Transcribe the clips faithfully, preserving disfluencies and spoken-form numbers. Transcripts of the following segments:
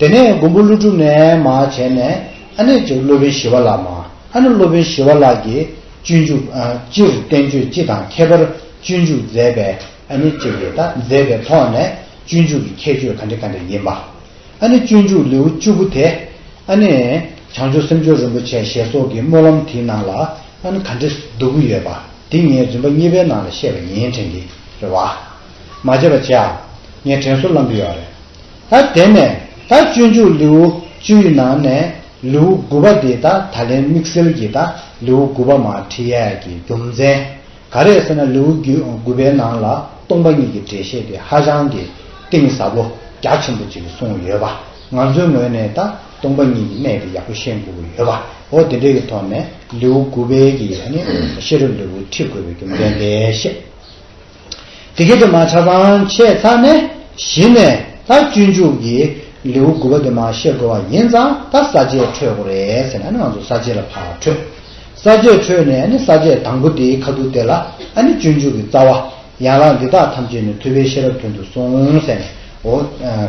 དེ་ནས་མགོན་པོ་ཀླུ་སྒྲུབ་ནས་མར་བྱས་ནས་ཨ་ནི་ཅིག་སློབ་དཔོན་ཞི་བ་ལྷ་མར། ཨ་ནི་སློབ་དཔོན་ཞི་བ་ལྷ་གིས་སྤྱོད་འཇུག་ཨ་སྤྱིར་བསྟན་བཅོས་སྤྱི་དང་ཁྱད་པར་སྤྱོད་འཇུག་མཛད་པའི་ཨ་ནི་ཅིག་གི་ད་མཛད་པའི་ཐོག་ནས་སྤྱོད་འཇུག་གི་ཁྱད་ཆོས་ག་འདྲ་ག་འདྲ་ཡིན་པ། ཨ་ནི་སྤྱོད་འཇུག་ལེའུ་བཅུ་དགུ་དེ། ཨ་ནི་བྱང་ཆུབ་སེམས་མཆོག་རིན་པོ་ཆེ་ཞེས་སོགས་ཀྱི་སྨོན་ལམ་དེའི་ནང་ལ་ཨ་ནི་ག་འདྲ་འདུ་གི་ཡོད་པ་དེ་ངས་རིམ་པ་གཉིས་པའི་ནང་ལ་བཤད་པ་ཡིན་དྲན་གྱི་རེད་བ། མ་བྱས་པ་བྱས་ཨ། ངས་དྲན་གསོ་བསླབ་ཀྱི་ཡོད་རེད། ད་དེ་ནས་ད་སྤྱོད་འཇུག་ལེའུ་བཅུའི་ནང་ནས་ལེའུ་དགུ་པ་དེ་ད་ད་ལན་དམིགས་བསལ་གྱི་ད་ལེའུ་དགུ་པ་མར་ཁྲིད་ཡས་ཀྱི་རྒྱུ་མཚན། ག་རེ་ཟེར་ན་ལེའུ་དགུ་དགུ་པའི་ནང་ལ་སྟོང་པ་ཉིད་ཀྱི་འགྲེལ་བཤད་དེ་ཧ་ཅང་གི་གཏིང་ཟབ་པོ་རྒྱ་ཆེན་པོ་ཅིག་གསུངས་ཡོད་པ། ང་ཚོའི་ངོས་ནས་ད་སྟོང་པ་ཉིད་ཀྱི་གནད་དེ་ཡག་པོ་ཤེས་དགོས་ཀྱི་ཡོད་པ། འོ་དེ་འདྲའི་གི་ཐོག་ནས་ལེའུ་དགུ་པའི་གི་ཨ་ནི་ཤེས་རབ་ལེའུ་ཁྲིད་དགོས་པའི་རྒྱུ་མཚན་དེ་བཤད། དེ་གའི་དེ་མ་ཆ་ཚང་བྱས་ཚར་ནས་གཞི་ནས་ད་སྤྱོད་འཇུག་གི་ལེའུ་དགུ་པ་དེ་མར་བཤད་དགོས་པ་ཡིན་ཙང་ད་ས་བཅད་འཕྲོད་དགོས་རེད་ཟེར་ནས་ཨ་ནི་ང་ཚོ་ས་བཅད་ལ་ཕར་འཕྲོད། ས་བཅད་འཕྲོད་ནས་ཨ་ནི་ས་བཅད་དང་པོ་དེའི་ཁ་ཐུག་དེ་ལ་ཨ་ནི་སྤྱོད་འཇུག་གི་རྩ་བ། ཡན་ལག་འདི་དག་ཐམས་ཅད་ནི། ཐུབ་པས་ཤེས་རབ་དོན་དུ་གསུངས་ཟེར་ནས། འོ།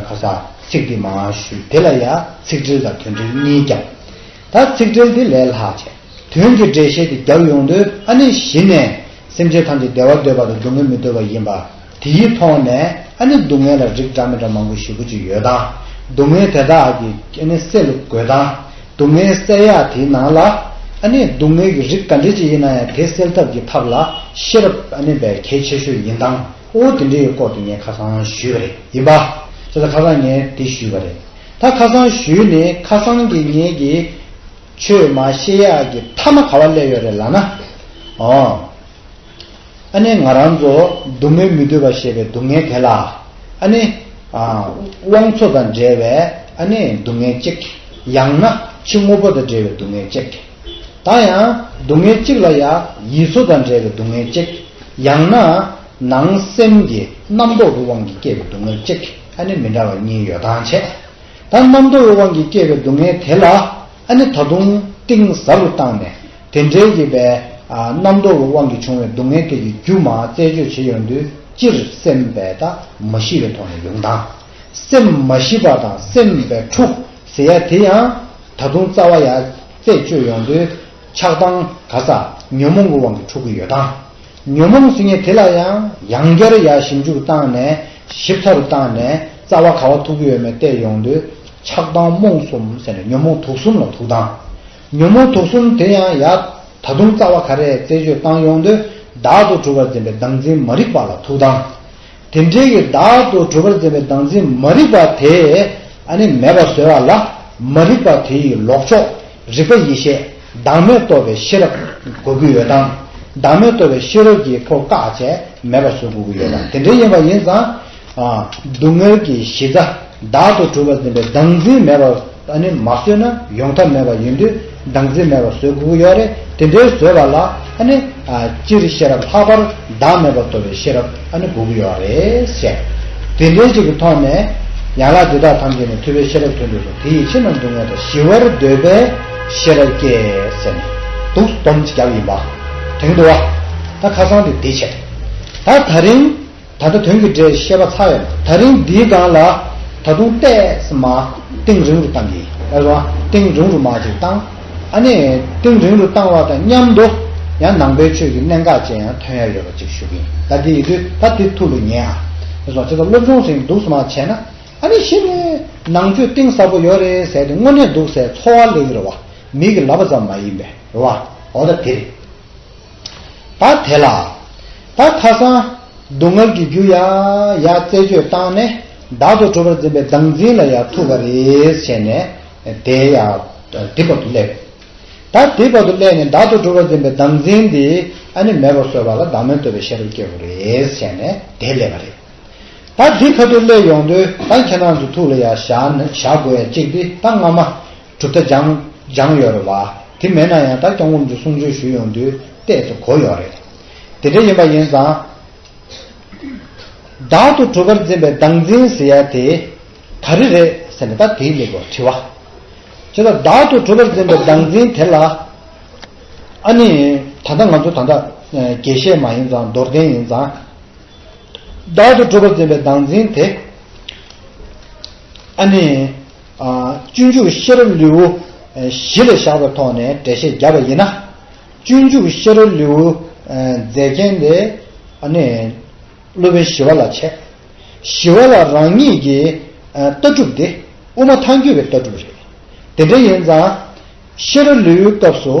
ཁ་ས་ཚིག་འདི་མར་ཞུས། དེ་ལ་ཡང་ཚིག་འགྲེལ་དང་དོན་འགྲེལ་གཉིས་ཀྱང་། ད་ཚིག་འགྲེལ་འདི་ལས་ལྷག་བྱས། དོན་གྱི་འགྲེལ་བཤད་འདི་རྒྱབ་ཡོང་དུས་ཨ་ནི་གཞི་ནས་སེམས་ཅན་ཐམས་ཅད་བདེ་བ་འདོད་པ་དང་སྡུག་བསྔལ་མི་འདོད་པ་ཡིན་པ། དེའི་ཐོག་ནས་ཨ་ནི་སྡུག་བསྔལ་ལ་རིགས་འདྲ་མི་འདྲ་མང་པོ་ཞེ་པོ་ཅིག་ཡོད་དང་། སྡུག་བསྔལ་དེ་དག་གི་ཨ་ནི་སེལ་དགོས་དང་། སྡུག་བསྔལ་སེལ་ཡག་དེའི་ནང་ལ་ཨ་ནི་སྡུག་བསྔལ་གྱི་རིགས་ག་འདྲ་ཅིག་ཡིན་ན་ཡང་དེ་སེལ་ཐབས་ཀྱི་ཐབས་ལ་ཤེས་རབ་ཨ་ནི་དཔེ་གལ་ཆེ་ཤོས་ཡིན་དང་། འོ་དེ་འདྲའི་སྐོར་དེ་ངས་ཁ་སང་ཞུས་པ་རེད། ཡིན་པ། བྱས་ཙང་ཁ་སང་ངས་དེ་ཞུས་པ་རེད། ད་ཁ་སང་ཞུས་ནས་ཁ་སང་གི་ངས་ཀྱི་ཆོས་མ་བཤད་ཡག་གི་མཐའ་མ་ག་བ་སླེབས་ཡོད་རེད་ལབ་ན། ཨོ། ཨ་ནི་ང་རང་ཚོ་སྡུག་བསྔལ་མི་འདོད་པ་ཞེས་པའི་སྡུག་བསྔལ་དེ་ལ་ཨ་ནི་ཨ་དབང་མཚོ་དང་འབྲེལ་བའི་ཨ་ནི་སྡུག་བསྔལ་གཅིག། ཡང་ན་ཕྱི་དངོས་པོ་དང་འབྲེལ་བའི་སྡུག་བསྔལ་གཅིག། ད་ཡང་སྡུག་བསྔལ་གཅིག་ལ་ཡང་ཡིད་མཚོ་དང་འབྲེལ་བའི་སྡུག་བསྔལ་གཅིག། ཡང་ན་ནང་སེམས་ཀྱི་རྣམ་རྟོག་གི་དབང་གིས་སྐྱེས་པའི་སྡུག་བསྔལ་གཅིག། ཨ་ནི་མི་འདྲ་བ་གཉིས་ཡོད་དང་བྱས། ད་རྣམ་རྟོག་གི་དབང་གིས་སྐྱེས་པའི་སྡུག་བསྔལ་དེ་ལ་ཨ་ནི་ད་དུང་གཏིང་ཟབ་རུ་བཏང་ནས་དེ་འདྲའི་གི་པའི་ཨ་རྣམ་རྟོག་གི་དབང་གིས་བྱུང་བའི་སྡུག་བསྔལ་དེ་གི་རྒྱུ་མར་རྩད་གཅོད་བྱེད་ཡོང་དུས་སྤྱིར་སེམས་པའི་ད་མ་ཤི་བའི་ཐོག་ནས་ཡོང་དང་། སེམས་མ་ཤི་བ་དང་སེམས་པའི་འཁྲུག་ཟེར་ཡ་དེ་ཡང་ད་དུང་རྩ་བ་ཡར་རྩད་གཅོད་ཡོང་དུས་ཆགས་སྡང་ག་ས་ཉོན་མོངས་ཀྱི་དབང་གིས་འཁྲུག་གི་ཡོད་དང་། ཉོན་མོངས་ཟེར་མཁན་དེ་ལ་ཡང་ཡང་བསྐྱར་ཡར་ཞིབ་འཇུག་བཏང་ནས་ཞིབ་ཕྲ་རུ་བཏང་ནས་རྩ་བ་ག་བ་ཐུག་གི་ཡོད་མེད་བལྟས་ཡོང་དུས་ཆགས་སྡང་རྨོངས་གསུམ་ཟེར་ནས་ཉོན་མོངས་དུག་གསུམ་ལ་ཐུག་དང་། ཉོན་མོངས་དུག་གསུམ་དེ་ཡང་ཡར་ད་དུང་རྩ་བ་ག་རེ་རྩད་གཅོད་བཏང་ཡོང་དུས་བདག་ཏུ་གྲུབ་པར་འཛིན་པའི་བདག་འཛིན་མ་རིག་པ་ལ་ཐུག་དང་། དེ་འདྲའི་གི་བདག་ཏུ་གྲུབ་པར་འཛིན་པའི་བདག་འཛིན་མ་རིག་པ་དེ་ཨ་ནི་མེད་པར་བཟོ་བ་ལ་མ་རིག་པ་དེ་ཡི་ལོག་ཕྱོགས་རིག་པ་ཡེ་ཤེས་བདག་མེད་རྟོགས་པའི་ཤེས་རབ་དགོས་ཀྱི་ཡོད་དང་། བདག་མེད་རྟོགས་པའི་ཤེས་རབ་ཀྱིས་ཁོ་བཀག་བྱས་མེད་པར་བཟོ་དགོས་ཀྱི་ཡོད་དང་། དེ་འདྲའི་ཡིན་པ་ཡིན་ཙང་། ཨ། སྡུག་བསྔལ་གྱི་གཞི་རྩ་བདག་ཏུ་གྲུབ་པར་འཛིན་པའི་བདག་འཛིན་མེད་པར་ཨ་ནི་མ་བཟོས་ན་ཡོང་ཐབས་མེད་པ་ཡིན་དུས་བདག་འཛིན་མེད་པར་བཟོ་དགོས་ཀྱི་ཡོད་རེད། དེ་འདྲའི་བཟོས་པ་ལ་ཨ་ནི་ཨ་སྤྱིར་ཤེས་རབ་ལྷག་པར་བདག་མེད་པར་རྟོགས་པའི་ཤེས་རབ་ཨ་ནི་དགོས་ཀྱི་ཡོད་རེད་ཟེར། དེ་འདྲའི་ཅིག་གི་ཐོག་ནས་ཡན་ལག་འདི་དག་ཐམས་ཅད་ནི་ཐུབ་པས་ཤེས་རབ་དོན་དུ་གསུངས། དེ་ཡི་ཕྱིར་ན་སྡུག་བསྔལ་དང་། ཞི་བར་འདོད་པས་ཤེས་རབ་བསྐྱེད་ཟེར་ནས་འདུག་སྡོམ་ཅིག་བརྒྱབ་ཡིན་པ་དྲན་གྱི་འདུག་བ། ད་ཁ་སང་དེ་དེ་བྱས། ད་ད་རིང་། ད་ལྟ་དོན་གྱི་འགྲེལ་བཤད་པ་ཚར་ཡོད། ད་རིང་འདིའི་སྒང་ལ་ད་དུང་ཏོག་ཙམ་མར་གཏིང་རིང་རུ་བཏང་གི་ཨེ་རོ། གཏིང་རིང་རུ་མར་ཅིག་བཏང་། ཨ་ནི་གཏིང་རིང་རུ་བཏང་བ་དང་མཉམ་དུ་ཡང་ནང་པའི་ཆོས་ཀྱི་གནད་འགག་ཅན་ཡང་ཐོན་ཡ་ཡོད་པ་ཅིག་ཞུ་གི་ཡིན། ད་འདི་ཡིན་དུས་ད་འདི་ཐུགས་ལ་ངེས་ཨ། ཨེ་རོ། བྱས་ཙང་སློབ་སྦྱོང་ཟིན་འདུག་སེ་མར་བྱས་ན་ཨ་ནི་གཞི་ནས་ནང་ཆོས་གཏིང་ཟབ་པོ་ཡོད་རེད་ཟེར་ཏེ་དངོས་གནས་འདུག་ཟེར་ཚོར་བ་སླེབས་ཀྱི་རེད་བ། མིག་གིས་ལབ་པ་ཙམ་མ་ཡིན་པས་རེད་བ། འོ་ད་དེ་རེད། ད་དེ་ལ། ད་ཁ་སང་སྡུག་བསྔལ་གྱི་རྒྱུ་ཡ་ཡ་རྩད་གཅོད་བཏང་ནས་བདག་ཏུ་གྲུབ་པར་འཛིན་པའི་བདག་འཛིན་ལ་ཡ་ཐུག་པ་རེད་བྱས་ནས་དེ་ཡ་དེ་བར་དུ་སླེབས། ད་དེ་བར་དུ་སླེབས་ནས་བདག་ཏུ་གྲུབ་པར་འཛིན་པའི་བདག་འཛིན་དེ་ཨ་ནི་མེད་པར་བཟོས་པ་ལ་བདག་མེད་རྟོགས་པའི་ཤེས་རབ་སྐྱེ་དགོས་རེད་བྱས་ནས་དེ་སླེབས་པ་རེད། ད་འདི་ཁ་ཐུག་སླེབས་ཡོང་དུས་ད་ཁྱེད་རང་ཚོ་ཐུགས་ལ་ཡ་བཞག་ན་བཞག་དགོས་ཡ་གཅིག་འདི་ད་སྔ་མ། གྲུབ་མཐའ་སྦྱངས་སྦྱངས་ཡོད་རེད་བ། དེ་མེད་ན་ཡང་ད་སྐྱབས་མགོན་རིན་པོ་ཆེ་གསུང་ཆོས་ཞུས་ཡོང་དུས་ཏོག་ཙམ་གོ་ཡོད་རེད། དེ་འདྲ་ཡིན་པ་ཡིན་ཙང་། བདག་ཏུ་གྲུབ་པར་འཛིན་པའི་བདག་འཛིན་ཟེར་ཡ་དེ་ག་རེ་རེད་ཟེར་ན་ད་དེའི་སླེབས་པ་དྲི་བ། བྱས་ཙང་བདག་ཏུ་གྲུབ་པར་འཛིན་པའི་བདག་འཛིན་དེ་ལ་ཨ་ནི་ད་ལྟ་ང་ཚོ་ད་ལྟ་རྒྱས་བཤད་མ་ཡིན་ཙང་མདོར་བསྟན་ཡིན་ཙང་། བདག་ཏུ་གྲུབ་པར་འཛིན་པའི་བདག་འཛིན་དེ། ཨ་ནི། སྤྱོད་འཇུག་ཤེས་རབ་ལེའུ་བཞི་ལ་བཞག་པའི་ཐོག་ནས་འགྲེལ་བཤད་བརྒྱབ་པ་ཡིན་ན། སྤྱོད་འཇུག་ཤེས་རབ་ལེའུ་མཛད་མཁན་དེ་ཨ་ནི་སློབ་དཔོན་ཞི་བ་ལྷ་བྱས། ཞི་བ་ལྷ་རང་ཉིད་ཀྱི་ལྟ་གྲུབ་དེ་དབུ་མ་ཐལ་འགྱུར་བའི་ལྟ་གྲུབ་རེད། དེ་འདྲ་ཡིན་ཙང་། ཤེས་རབ་ལེའུའི་སྐབས་སུ་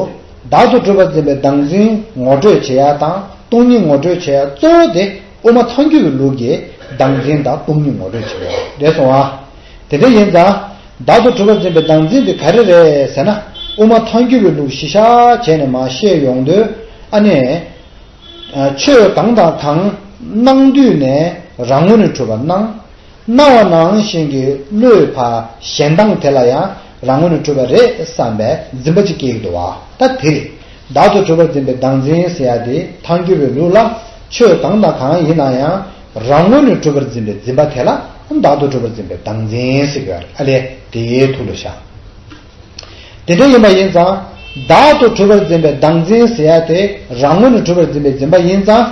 བདག་ཏུ་གྲུབ་པར་འཛིན་པའི་བདག་འཛིན་ངོ་སྤྲོད་བྱེད་ཡ་དང་སྟོང་ཉིད་ངོ་སྤྲོད་བྱེད་ཡ་གཙོ་བོ་དེ་དབུ་མ་ཐལ་འགྱུར་བའི་ལུགས་ཀྱི་བདག་འཛིན་དང་སྟོང་ཉིད་ངོ་སྤྲོད་བྱེད་ཡ་རེད་སོང་ཨ། དེ་འདྲ་ཡིན་ཙང་། བདག་ཏུ་གྲུབ་པར་འཛིན་པའི་བདག་འཛིན་དེ་ག་རེ་རེད་ཟེར་ན། དབུ་མ་ཐལ་འགྱུར་བའི་ལུགས་གཞི་བཞག་བྱས་ནས་མར་བཤད་ཡོང་དུས་ཨ་ནི། ཆོས་གང་དང་གང་སྣང་དུས་ནས་རང་ངོས་ནས་གྲུབ་པ་སྣང་། སྣང་བ་ནང་བཞིན་གྱི་བློས་ཕར་ཞེན་སྟངས་དེ་ལ་ཡང་རང་ངོས་ནས་གྲུབ་པ་རེད་བསམ་པའི་འཛིན་པ་ཅིག་སྐྱེ་གི་འདུག་བ། ད་དེ་རེད། བདག་ཏུ་གྲུབ་པར་འཛིན་པའི་བདག་འཛིན་ཟེར་ཡ་དེ་ཐལ་འགྱུར་བའི་ལུགས་ལ། ཆོས་གང་དང་གང་ཡིན་ན་ཡང་རང་ངོས་ནས་གྲུབ་པར་འཛིན་པའི་འཛིན་པ་དེ་ལ་བདག་ཏུ་གྲུབ་པར་འཛིན་པའི་བདག་འཛིན་ཟེར་གྱི་ཡོད་རེད། ཨ་ལས་དེའི་ཐུགས་ལ་བཞག་དེ་འདྲ་ཡིན་པ་ཡིན་ཙང་། བདག་ཏུ་གྲུབ་པར་འཛིན་པའི་བདག་འཛིན་ཟེར་ཡ་དེ་རང་ངོས་ནས་གྲུབ་པར་འཛིན་པའི་འཛིན་པ་ཡིན་ཙང་།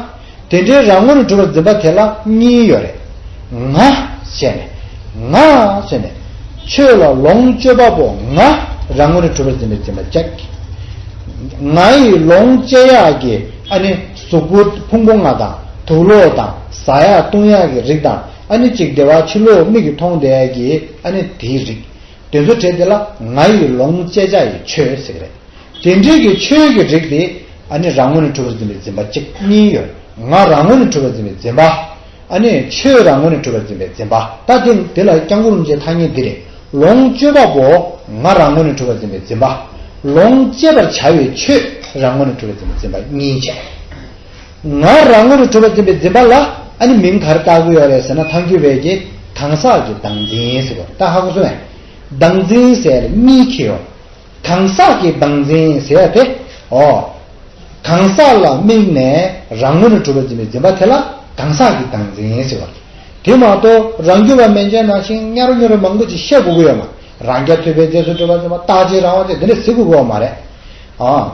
དེ་འདྲའི་རང་ངོས་ནས་གྲུབ་པར་འཛིན་པ་དེ་ལ་གཉིས་ཡོད་རེད། ང་ཟེར་ནས། ང་ཟེར་ནས། ཆོས་ལ་ལོངས་སྤྱོད་པ་པོ་ང་རང་ངོས་ནས་གྲུབ་པར་འཛིན་པའི་འཛིན་པ་གཅིག་ང་ཡི་ལོངས་སྤྱད་ཡག་གི་ཨ་ནི་གཟུགས་པོ་ཕུང་པོ་ལྔ་དང་དུག་ལོག་དང་ཟ་ཡག་བཏུང་ཡག་གི་རིགས་དང་ཨ་ནི་གཅིག་བདེ་བ་ཕྱི་ལོགས་མིག་གིས་མཐོང་བསྡད་ཡག་གི་ཨ་ནི་དེའི་རིགས། དེ་ཚོ་གྲས་དེ་ལ་ང་ཡི་ལོངས་སྤྱད་བྱ་ཡི་ཆོས་ཟེར་གི་རེད། དེ་འདྲའི་གི་ཆོས་ཀྱི་རིགས་དེ་ཨ་ནི་རང་ངོས་ནས་གྲུབ་པར་འཛིན་པའི་འཛིན་པ་གཅིག་གཉིས་ཡོད། ང་རང་ངོས་ནས་གྲུབ་པར་འཛིན་པའི་འཛིན་པ། ཨ་ནི་ཆོས་རང་ངོས་ནས་གྲུབ་པར་འཛིན་པའི་འཛིན་པ། ད་དེ་དེ་ལ་སྐྱབས་མགོན་རིན་པོ་ཆེའི་ཐ་སྙད་འདི་རེད། ལོངས་སྤྱོད་པ་པོ་ང་རང་ངོས་ནས་གྲུབ་པར་འཛིན་པའི་འཛིན་པ། ལོངས་སྤྱད་པར་བྱ་བའི་ཆོས་རང་ངོས་ནས་གྲུབ་པར་འཛིན་པའི་འཛིན་པ་གཉིས་བྱས། ང་རང་ངོས་ནས་གྲུབ་པར་འཛིན་པའི་འཛིན་པ་ལ་ཨ་ནི་མིང་ག་རེ་བཏགས་ཀྱི་ཡོད་རེད་ཟེར་ན། ཐལ་འགྱུར་བས་ཀྱི་གང་ཟག་གི་བདག་འཛིན་ཟེར་བ་ད་ཧ་གོ་སོང་ངས། བདག་འཛིན་ཟེར་གཉིས་ཁྱེར་ཡོང་། གང་ཟག་གི་བདག་འཛིན་ཟེར་ཡ་དེ། ཨོ། གང་ཟག་ལ་དམིགས་ནས་རང་ངོས་ནས་གྲུབ་པར་འཛིན་པའི་འཛིན་པ་དེ་ལ་གང་ཟག་གི་བདག་འཛིན་ཟེར་བ། དེ་མ་གཏོགས་རང་རྒྱུད་པ་མན་ཆད་ནང་བཞིན་ཉག་རོ་ཉོག་རོ་མང་པོ་ཅིག་བཤད་དགོས་ཀྱི་ཡོད་མ། རང་རྐྱ་ཐུབ་པའི་རྗེས་སུ་གྲུབ་པར་འཛིན་པ། རྟག་གཅིག་རང་དབང་དེ་འདི་འདྲ་ཟེར་དགོས་ཀྱི་ཡོད་མ་རེད། ཨ།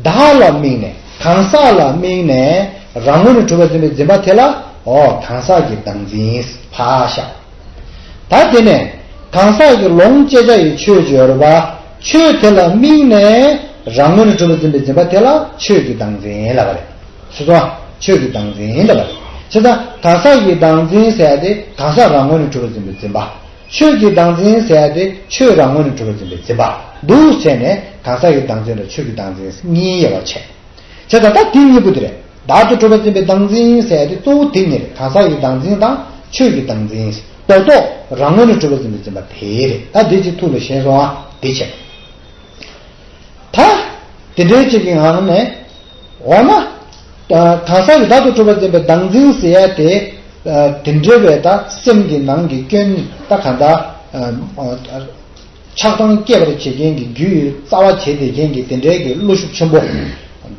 བདག་ལ་དམིགས་ནས་གང་ཟག་ལ་དམིགས་ནས་རང་ངོས་ནས་གྲུབ་པར་འཛིན་པའི་འཛིན་པ་དེ་ལ་ཨོ་གང་ཟག་གི་བདག་འཛིན་ཕར་བཞག་ད་དེ་ནས་གང་ཟག་གི་ལོངས་སྤྱད་བྱ་ཡི་ཆོས་ཅིག་ཡོད་རེད་པ། ཆོས་དེ་ལ་དམིགས་ནས་རང་ངོས་ནས་གྲུབ་པར་འཛིན་པའི་འཛིན་པ་དེ་ལ་ཆོས་ཀྱི་བདག་འཛིན་ལབ་པ་རེད། སོ་སོ་ཆོས་ཀྱི་བདག་འཛིན་ལབ་པ་རེད། བྱས་ཙང་གང་ཟག་གི་བདག་འཛིན་ཟེར་ཡ་དེ་གང་ཟག་རང་ངོས་ནས་གྲུབ་པར་འཛིན་པའི་འཛིན་པ། ཆོས་ཀྱི་བདག་འཛིན་ཟེར་ཡ་དེ་ཆོས་རང་ངོས་ནས་གྲུབ་པར་འཛིན་པའི་འཛིན་པ། འདུག་བྱས་ནས་གང་ཟག་གི་བདག་འཛིན་དང་ཆོས་ཀྱི་བདག་འཛིན་གཉིས་དབྱེ་བ་ཕྱེ། བྱས་ཙང་ད་དེ་གཉིས་པོ་དེ་རེད། བདག་ཏུ་གྲུབ་པར་འཛིན་པའི་བདག་འཛིན་ཟེར་ཡ་དེ་གཙོ་བོ་དེ་གཉིས་རེད། གང་ཟག་གི་བདག་འཛིན་དང་ཆོས་ཀྱི་བདག་འཛིན། རྡོག་རྡོག་རང་ངོས་ནས་གྲུབ་པར་འཛིན་པའི་འཛིན་པ་དེ་རེད། ད་འདི་ཅིག་ཐུགས་ལ་ཞེན་སོང་ཨ། འདི་བྱས། ད་དེ་འདྲའི་ཅིག་གི་ངང་ནས། འོ་ན། གང་ཟག་གི་བདག་ཏུ་གྲུབ་པར་འཛིན་པའི་བདག་འཛིན་ཟེར་ཡ་དེ། དེ་འདྲ་བའི་ད་སེམས་ཀྱི་ནང་གི་སྐྱོན་ད་གང་ལྟར། ཆགས་སྡང་སྐྱེད་པར་བྱེད་མཁན་གྱི་རྒྱུ་ཡི་རྩ་བ་བྱེད་བསྡད་མཁན་གྱི་དེ་འདྲའི་གི་བློ་ཤུགས་ཆེན་པོ།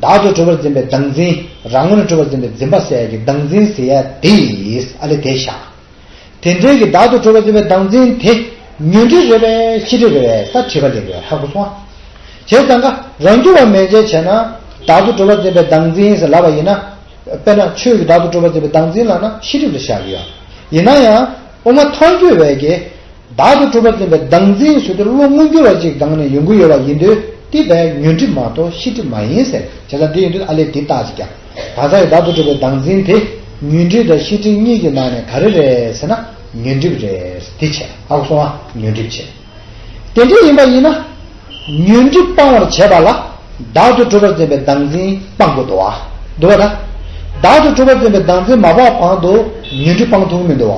བདག་ཏུ་གྲུབ་པར་འཛིན་པའི་བདག་འཛིན། རང་ངོས་ནས་གྲུབ་པར་འཛིན་པའི་འཛིན་པ་ཟེར་ཡ་གི་བདག་འཛིན་ཟེར་ཡ་དེ་ཡིས་ཨ་ལས་དེ་བཞག་དེ་འདྲའི་གི་བདག་ཏུ་གྲུབ་པར་འཛིན་པའི་བདག་འཛིན་དེ་ཉོན་སྒྲིབ་རེད་པས་ཤེས་སྒྲིབ་རེད་པས་ད་དྲི་བ་འདི་རེད། ཧ་གོ་སོང་ཨ། བྱས་ཙང་ཀ་རང་རྒྱུད་པ་མན་ཆད་བྱས་ན་བདག་ཏུ་གྲུབ་པར་འཛིན་པའི་བདག་འཛིན་ཟེར་ལབ་པ་ཡིན་ན། དཔེར་ན་ཆོས་ཀྱི་བདག་ཏུ་གྲུབ་པར་འཛིན་པའི་བདག་འཛིན་ལབ་ན་ཤེས་སྒྲིབ་ལ་བཞག་གི་ཡོད། ཡིན་ན་ཡང་དབུ་མ་ཐལ་འགྱུར་བས་ཀྱི། བདག་ཏུ་གྲུབ་པར་འཛིན་པའི་བདག་འཛིན་ཟེར་དུས་བློ་མངོན་གྱུར་བ་ཅིག་སྒང་ནས་ཡོང་གི་ཡོད་པ་ཡིན་དུས་དེ་བས་ཉོན་སྒྲིབ་མ་གཏོགས་ཤེས་སྒྲིབ་མ་ཡིན་ཟེར། བྱས་ཙང་དེ་ཡིན་དུས་ཨ་ལས་འདི་རྟགས་ཅིག་ཀྱང་གང་ཟག་གི་བདག་ཏུ་གྲུབ་པའི་བདག་འཛིན་དེ་ཉོན་སྒྲིབ་དང་ཤེས་སྒྲིབ་གཉིས་ཀྱི་ནང་ནས་ག་རེ་རེད་ཟེར་ན་ཉོན་སྒྲིབ་རེད། དེ་བྱས་ཧ་གོ་སོང་ཨ། ཉོན་སྒྲིབ་བྱས། དེ་འདྲ་ཡིན་པ་ཡིན་ན། ཉོན་སྒྲིབ་སྤང་བར་བྱེད་པ་ལ་བདག་ཏུ་གྲུབ་པར་འཛིན་པའི་བདག་འཛིན་སྤང་དགོས་འདུག་བ། འདུག་བ་ད། བདག་ཏུ་གྲུབ་པར་འཛིན་པའི་བདག་འཛིན་མ་སྤངས་བར་དུ་ཉོན་སྒྲིབ་སྤང་ཐུབ་ཀྱི་མི་འདུག་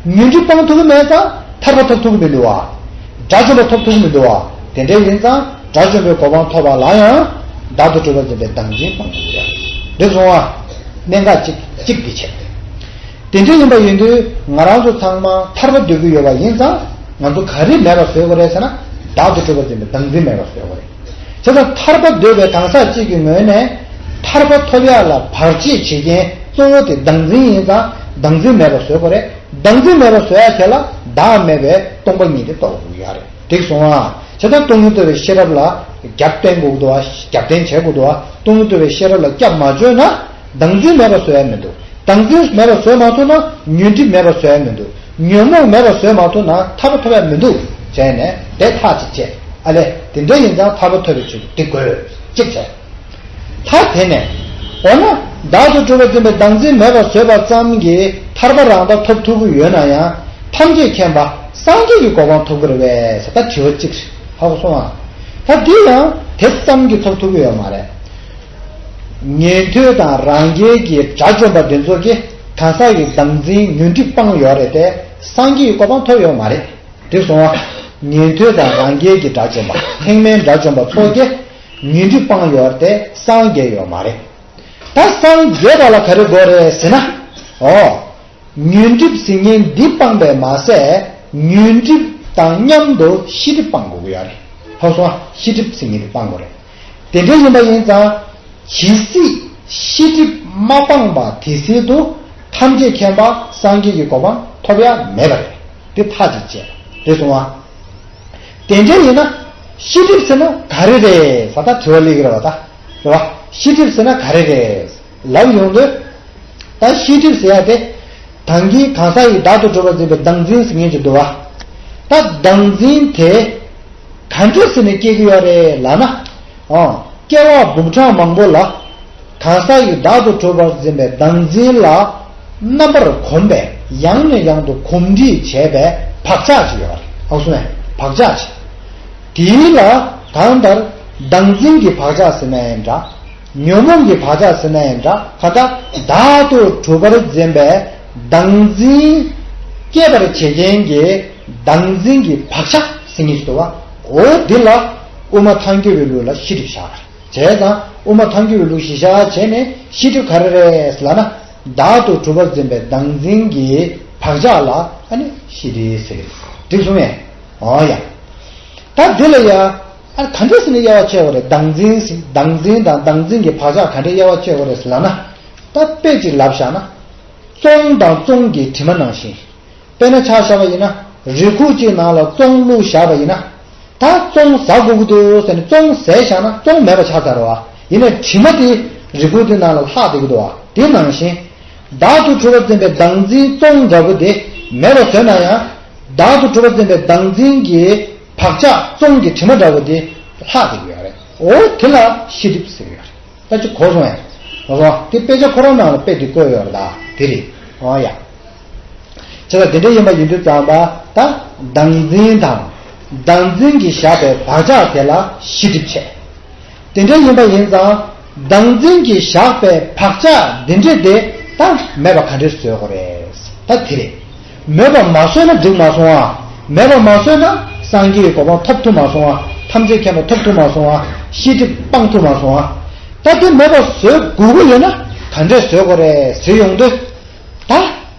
བ། ཉོན་སྒྲིབ་སྤང་ཐུབ་ཀྱི་མེད་ཙང་ཐར་པ་ཐོབ་ཐུབ་ཀྱི་མི་འདུག་བ། དགྲ་བཅོམ་པ་ཐོབ་ཐུབ་ཀྱི་མི་འདུག་བ། དེ་འདྲ་ཡིན་ཙང་དགྲ་བཅོམ་པའི་གོ་འཕང་ཐོབ་པ་ལ་ཡང་བདག་ཏུ་གྲུབ་པར་འཛིན་པའི་བདག་འཛིན་སྤང་དགོས་ཀྱི་རེད། འདི་སོང་བ། གནད་འགག་གཅིག་གཅིག་འདི་བྱས། དེ་འདྲ་ཡིན་པ་ཡིན་དུས་ང་རང་ཚོ་ཚང་མ་ཐར་པ་འདོད་ཀྱི་ཡོད་པ་ཡིན་ཙང་ང་ཚོ་ག་རེ་མེད་པར་བཟོ་དགོས་རེད་ཟེར་ན་བདག་ཏུ་གྲུབ་པར་འཛིན་པའི་བདག་འཛིན་མེད་པར་བཟོ་དགོས་རེད། བྱས་ཙང་ཐར་པ་འདོད་པའི་གང་ཟག་གཅིག་གི་ངོས་ནས་ཐར་པ་ཐོབ་ཡག་ལ་བར་ཆད་བྱེད་མཁན་གཙོ་བོ་དེ་བདག་འཛིན་ཡིན་ཙང་བདག་འཛིན་མེད་པར་བཟོ་དགོས་རེད། བདག་འཛིན་མེད་པར་བཟོ་ཡག་དེ་ལ་བདག་མེད་པའི་སྟོང་པ་ཉིད་དེ་རྟོགས་དགོས་ཀྱི་ཡོད་རེད། འགྲིག་སོང་ཨ། བྱས་ཙང་སྟོང་ཉིད་རྟོགས་པའི་ཤེས་རབ་ལ་རྒྱབ་བརྟེན་དགོས་འདུག་བ། རྒྱབ་རྟེན་བྱེད་དགོས་འདུག་བ། སྟོང་ཉིད་རྟོགས་པའི་ཤེས་རབ་ལ་རྒྱབ་མ་བཅོལ་ན་བདག་འཛིན་མེད་པར་བཟོ་ཡ་མི་འདུག་བདག་འཛིན་མེད་པར་བཟོ་མ་ཐུབ་ན་ཉོན་སྒྲིབ་མེད་པར་བཟོ་ཡ་མི་འདུག་ཉོན་མོངས་མེད་པར་བཟོ་མ་ཐུབ་ན་ཐར་པ་ཐོབ་ཡ་མི་འདུག་བྱས་ བྱས་ནས་དེ་ཐག་གཅིག་བཅད། ཨ་ལས་དེ་འདྲ་ཡིན་ཙང་ཐར་པ་ཐོབ་པའི་ཆེད་དུ་འདི་དགོས་གཅིག་བྱས། ད་དེ་ནས། འོ་ན། བདག་ཏུ་གྲུབ་པར་འཛིན་པའི་བདག་འཛིན་མེད་པར་བཟོད་པ་ཙམ་གྱིས་ཐར་པ་རང་དག་ཐོབ་ཐུབ་ཀྱི་ཡོད་ན་ཡང་ཐམས་ཅད་མཁྱེན་པ་སངས་རྒྱས་ཀྱི་གོ་འཕང་ཐོབ་ཀྱི་རེད་པས་ཟེར་ད་དྲི་བ་གཅིག་རེད། ཧ་གོ་སོང་ཨ། ད་འདི་ཡང་དེ་ཙམ་གྱིས་ཐོབ་ཐུབ་ཀྱི་ཡོད་མ་རེད། ཉན་ཐོས་དང་རང་རྒྱལ་གྱི་དགྲ་བཅོམ་པ་འདི་ཚོ་གིས་གང་ཟག་གི་བདག་འཛིན་ཉོན་སྒྲིབ་སྤངས་ཡོད་རེད་དེ་སངས་རྒྱས་ཀྱི་གོ་འཕང་ཐོབ་ཡོད་མ་རེད། དེ་སོང་བ། ཉན་ཐོས་དང་རང་རྒྱལ་གྱི་དགྲ་བཅོམ་པ་ཐེག་དམན་དགྲ་བཅོམ་པ་ཚོ་གིས་ཉོན་སྒྲིབ་སྤངས་ཡོད་རེད་དེ་སངས་རྒྱས་ཡོད་མ་རེད། ད་སངས་རྒྱས་པ་ལ་ག་རེ་དགོས་རེད་ཟེར་ན། ཨོ། ཉོན་སྒྲིབ་ཟེར་མཁན་འདི་སྤངས་པས་མ་ཟད་ཉོན་སྒྲིབ་དང་མཉམ་དུ་ཤེས་སྒྲིབ་སྤང་དགོས་ཀྱི་ཡོད་རེད། ཧ་གོ་སོང་ཨ། ཤེས་སྒྲིབ་ཟེར་མཁན་འདི་སྤང་དགོས་རེད། དེ་འདྲ་ཡིན་པ་ཡིན་ཙང་། ཇི་སྲིད་ཤེས་སྒྲིབ་མ་སྤངས་པ་དེ་སྲིད་དུ་ཐམས་ཅད་མཁྱེན་པ་སངས་རྒྱས་ཀྱི་གོ་འཕང་ཐོབ་ཡ་མེད་པ་རེད། འདི་ཐག་གཅིག་བཅད། དེ་སོང་ཨ། དེ་འདྲ་ཡིན་ན། ཤེས་སྒྲིབ་ཟེར་ན་ག་རེ་རེད་ཟེར་ད་དྲི་བ་སླེབས་ཀྱི་རེད་བ་ད། རེད་བ། ཤེས་སྒྲིབ་ཟེར་ན་ག་རེ་རེད། ལབ་ཡོང་དུས། ད་ཤེས་སྒྲིབ་ཟེར་ཡ་དེ། ད་གིན་གང་ཟག་ཡིས་བདག་ཏུ་གྲུབ་པར་འཛིན་པའི་བདག་འཛིན་ཟེར་མཁན་ཅིག་འདུག་བ། ད་བདག་འཛིན་དེ། ག་འདྲ་ཟེར་ནས་སྐྱེ་གི་ཡོད་རེད་ལབ་ན། ཨོ། སྐྱེ་བ་འབུམ་ཕྲག་མང་པོ་ལ། གང་ཟག་ཡིས་བདག་ཏུ་གྲུབ་པར་འཛིན་པའི་བདག་འཛིན་ལ། རྣམ་པར་གོམས་པས་ཡང་ནས་ཡང་དུ་གོམས་འདྲིས་བྱས་པའི་བག་ཆགས་ཅིག་ཡོད་རེད། ཨོ་སོང་ངས་བག་ཆགས་ཅིག་དེ་ལ་གང་ལྟར་བདག་འཛིན་གྱི་བག་ཆགས་ཟེར་ན་ཡང་འདྲ། ཉོན་མོངས་ཀྱི་བག་ཆགས་ཟེར་ན་ཡང་འདྲ། གང་ལྟར་བདག་ཏུ་གྲུབ་པར་འཛིན་པའི་བདག་འཛིན་སྐྱེད་པར་བྱེད་མཁན་གྱི་བདག་འཛིན་གྱི་བག་ཆགས་ཟེར་མཁན་ཞིག་འདུག་བ། འོ་འདི་ལ་དབུ་མ་ཐལ་འགྱུར་བའི་ལུགས་ལ་ཤེས་སྒྲིབ་བཞག་པ་རེད། བྱས་ཙང་དབུ་མ་ཐལ་འགྱུར་བའི་ལུགས་གཞི་བཞག་བྱས་ནས་ཤེས་སྒྲིབ་ག་རེ་རེད་ལབ་ན། བདག་ཏུ་གྲུབ་པར་འཛིན་པའི་བདག་འཛིན་གྱི་བག་ཆགས་ལ་ཨ་ནི་ཤེས་སྒྲིབ་ཟེར། འགྲིག་སོང་ངས། འོ་ཡ། ད་འདི་ལ་ཡ། ཨ་ག་འདྲ་ཟེར་ནས་དབྱེ་བ་ཕྱེ་བ་རེད། བདག་འཛིན་ཟེར་བདག་འཛིན་དང་བདག་འཛིན་གྱི་བག་ཆགས་ག་འདྲ་དབྱེ་བ་ཕྱེ་བ་རེད་ཟེར་ལབ་ན། ད་དཔེ་ཅིག་ལབ་བཞག་ན། བཙོང་དང་བཙོང་གི་དྲི་མ་ནང་བཞིན། དཔེར་ན་ཆ་བཞག་པ་ཡིན་ན། རི་ཁུག་ཅིག་ནང་ལ་བཙོང་བླུགས་བཞག་པ་ཡིན་ན། ད་བཙོང་ཟ་དགོས་ཀྱི་འདུག་ཟེར་ནས་བཙོང་ཟས་བཞག་ན་བཙོང་མེད་པ་ཆགས་ཚར་བ། ཡིན་ནའི་དྲི་མ་དེ་རི་ཁུག་དེ་ནང་ལ་ལྷག་བསྡད་ཀྱི་འདུག་བ། དེ་ནང་བཞིན། བདག་ཏུ་གྲུབ་པར་འཛིན་པའི་བདག་འཛིན་བཙོང་འདྲ་པོ་དེ་མེད་པ་བཟོས་ན་ཡང་། བདག་ཏུ་གྲུབ་པར་འཛིན་པའི་བདག་འཛིན་གྱི་བག་ཆགས་བཙོང་གི་དྲི་མ་འདྲ་པོ་དེ་ལྷག་བསྡད་ཀྱི་ཡོད་རེད། འོ་དེ་ལ་ཤེས་སྒྲིབ་ཟེར་གྱི་ཡོད་རེད། ད་ཅི་གོ་སོང་ངས། ཨོ། དེ་དཔེ་ཆ་ཁོ་རང་ནང་ལ་དཔེ་དེ་བཀོད་ཡོད་རེད་ད། དེ་རེད། ཨོ་ཡ། བྱས་ཙང་དེ་འདྲ་ཡིན་པ་ཡིན་དུས་ཙམ་པ་ད་བདག་འཛིན་དང་། བདག་འཛིན་གྱིས་བཞག་པའི་བག་ཆགས་དེ་ལ་ཤེས་སྒྲིབ་བྱས། དེ་འདྲ་ཡིན་པ་ཡིན་ཙང་བདག་འཛིན་གྱིས་བཞག་པའི་བག་ཆགས་འདི་འདྲ་དེ་ད་མེད་པ་ག་འདྲ་བཟོ་དགོས་རེད། ད་དེ་རེད། མེད་པ་མ་བཟོས་ན་འགྲིག་མ་སོང་ཨ། མེད་པ་མ་བཟོས་ན་སངས་རྒྱས་ཀྱི་གོ་འཕང་ཐོབ་ཐུབ་མ་སོང་ཨ། ཐམས་ཅད་མཁྱེན་པ་ཐོབ་ཐུབ་མ་སོང་ཨ། ཤེས་སྒྲིབ་སྤང་ཐུབ་མ་སོང་ཨ། ད་དེ་མེད་པ་བཟོ་དགོས་ཀྱི་ཡོད་ན་ག་འདྲས་བཟོ་དགོས་རེད་ཟེར་ཡོང་དུས། ད།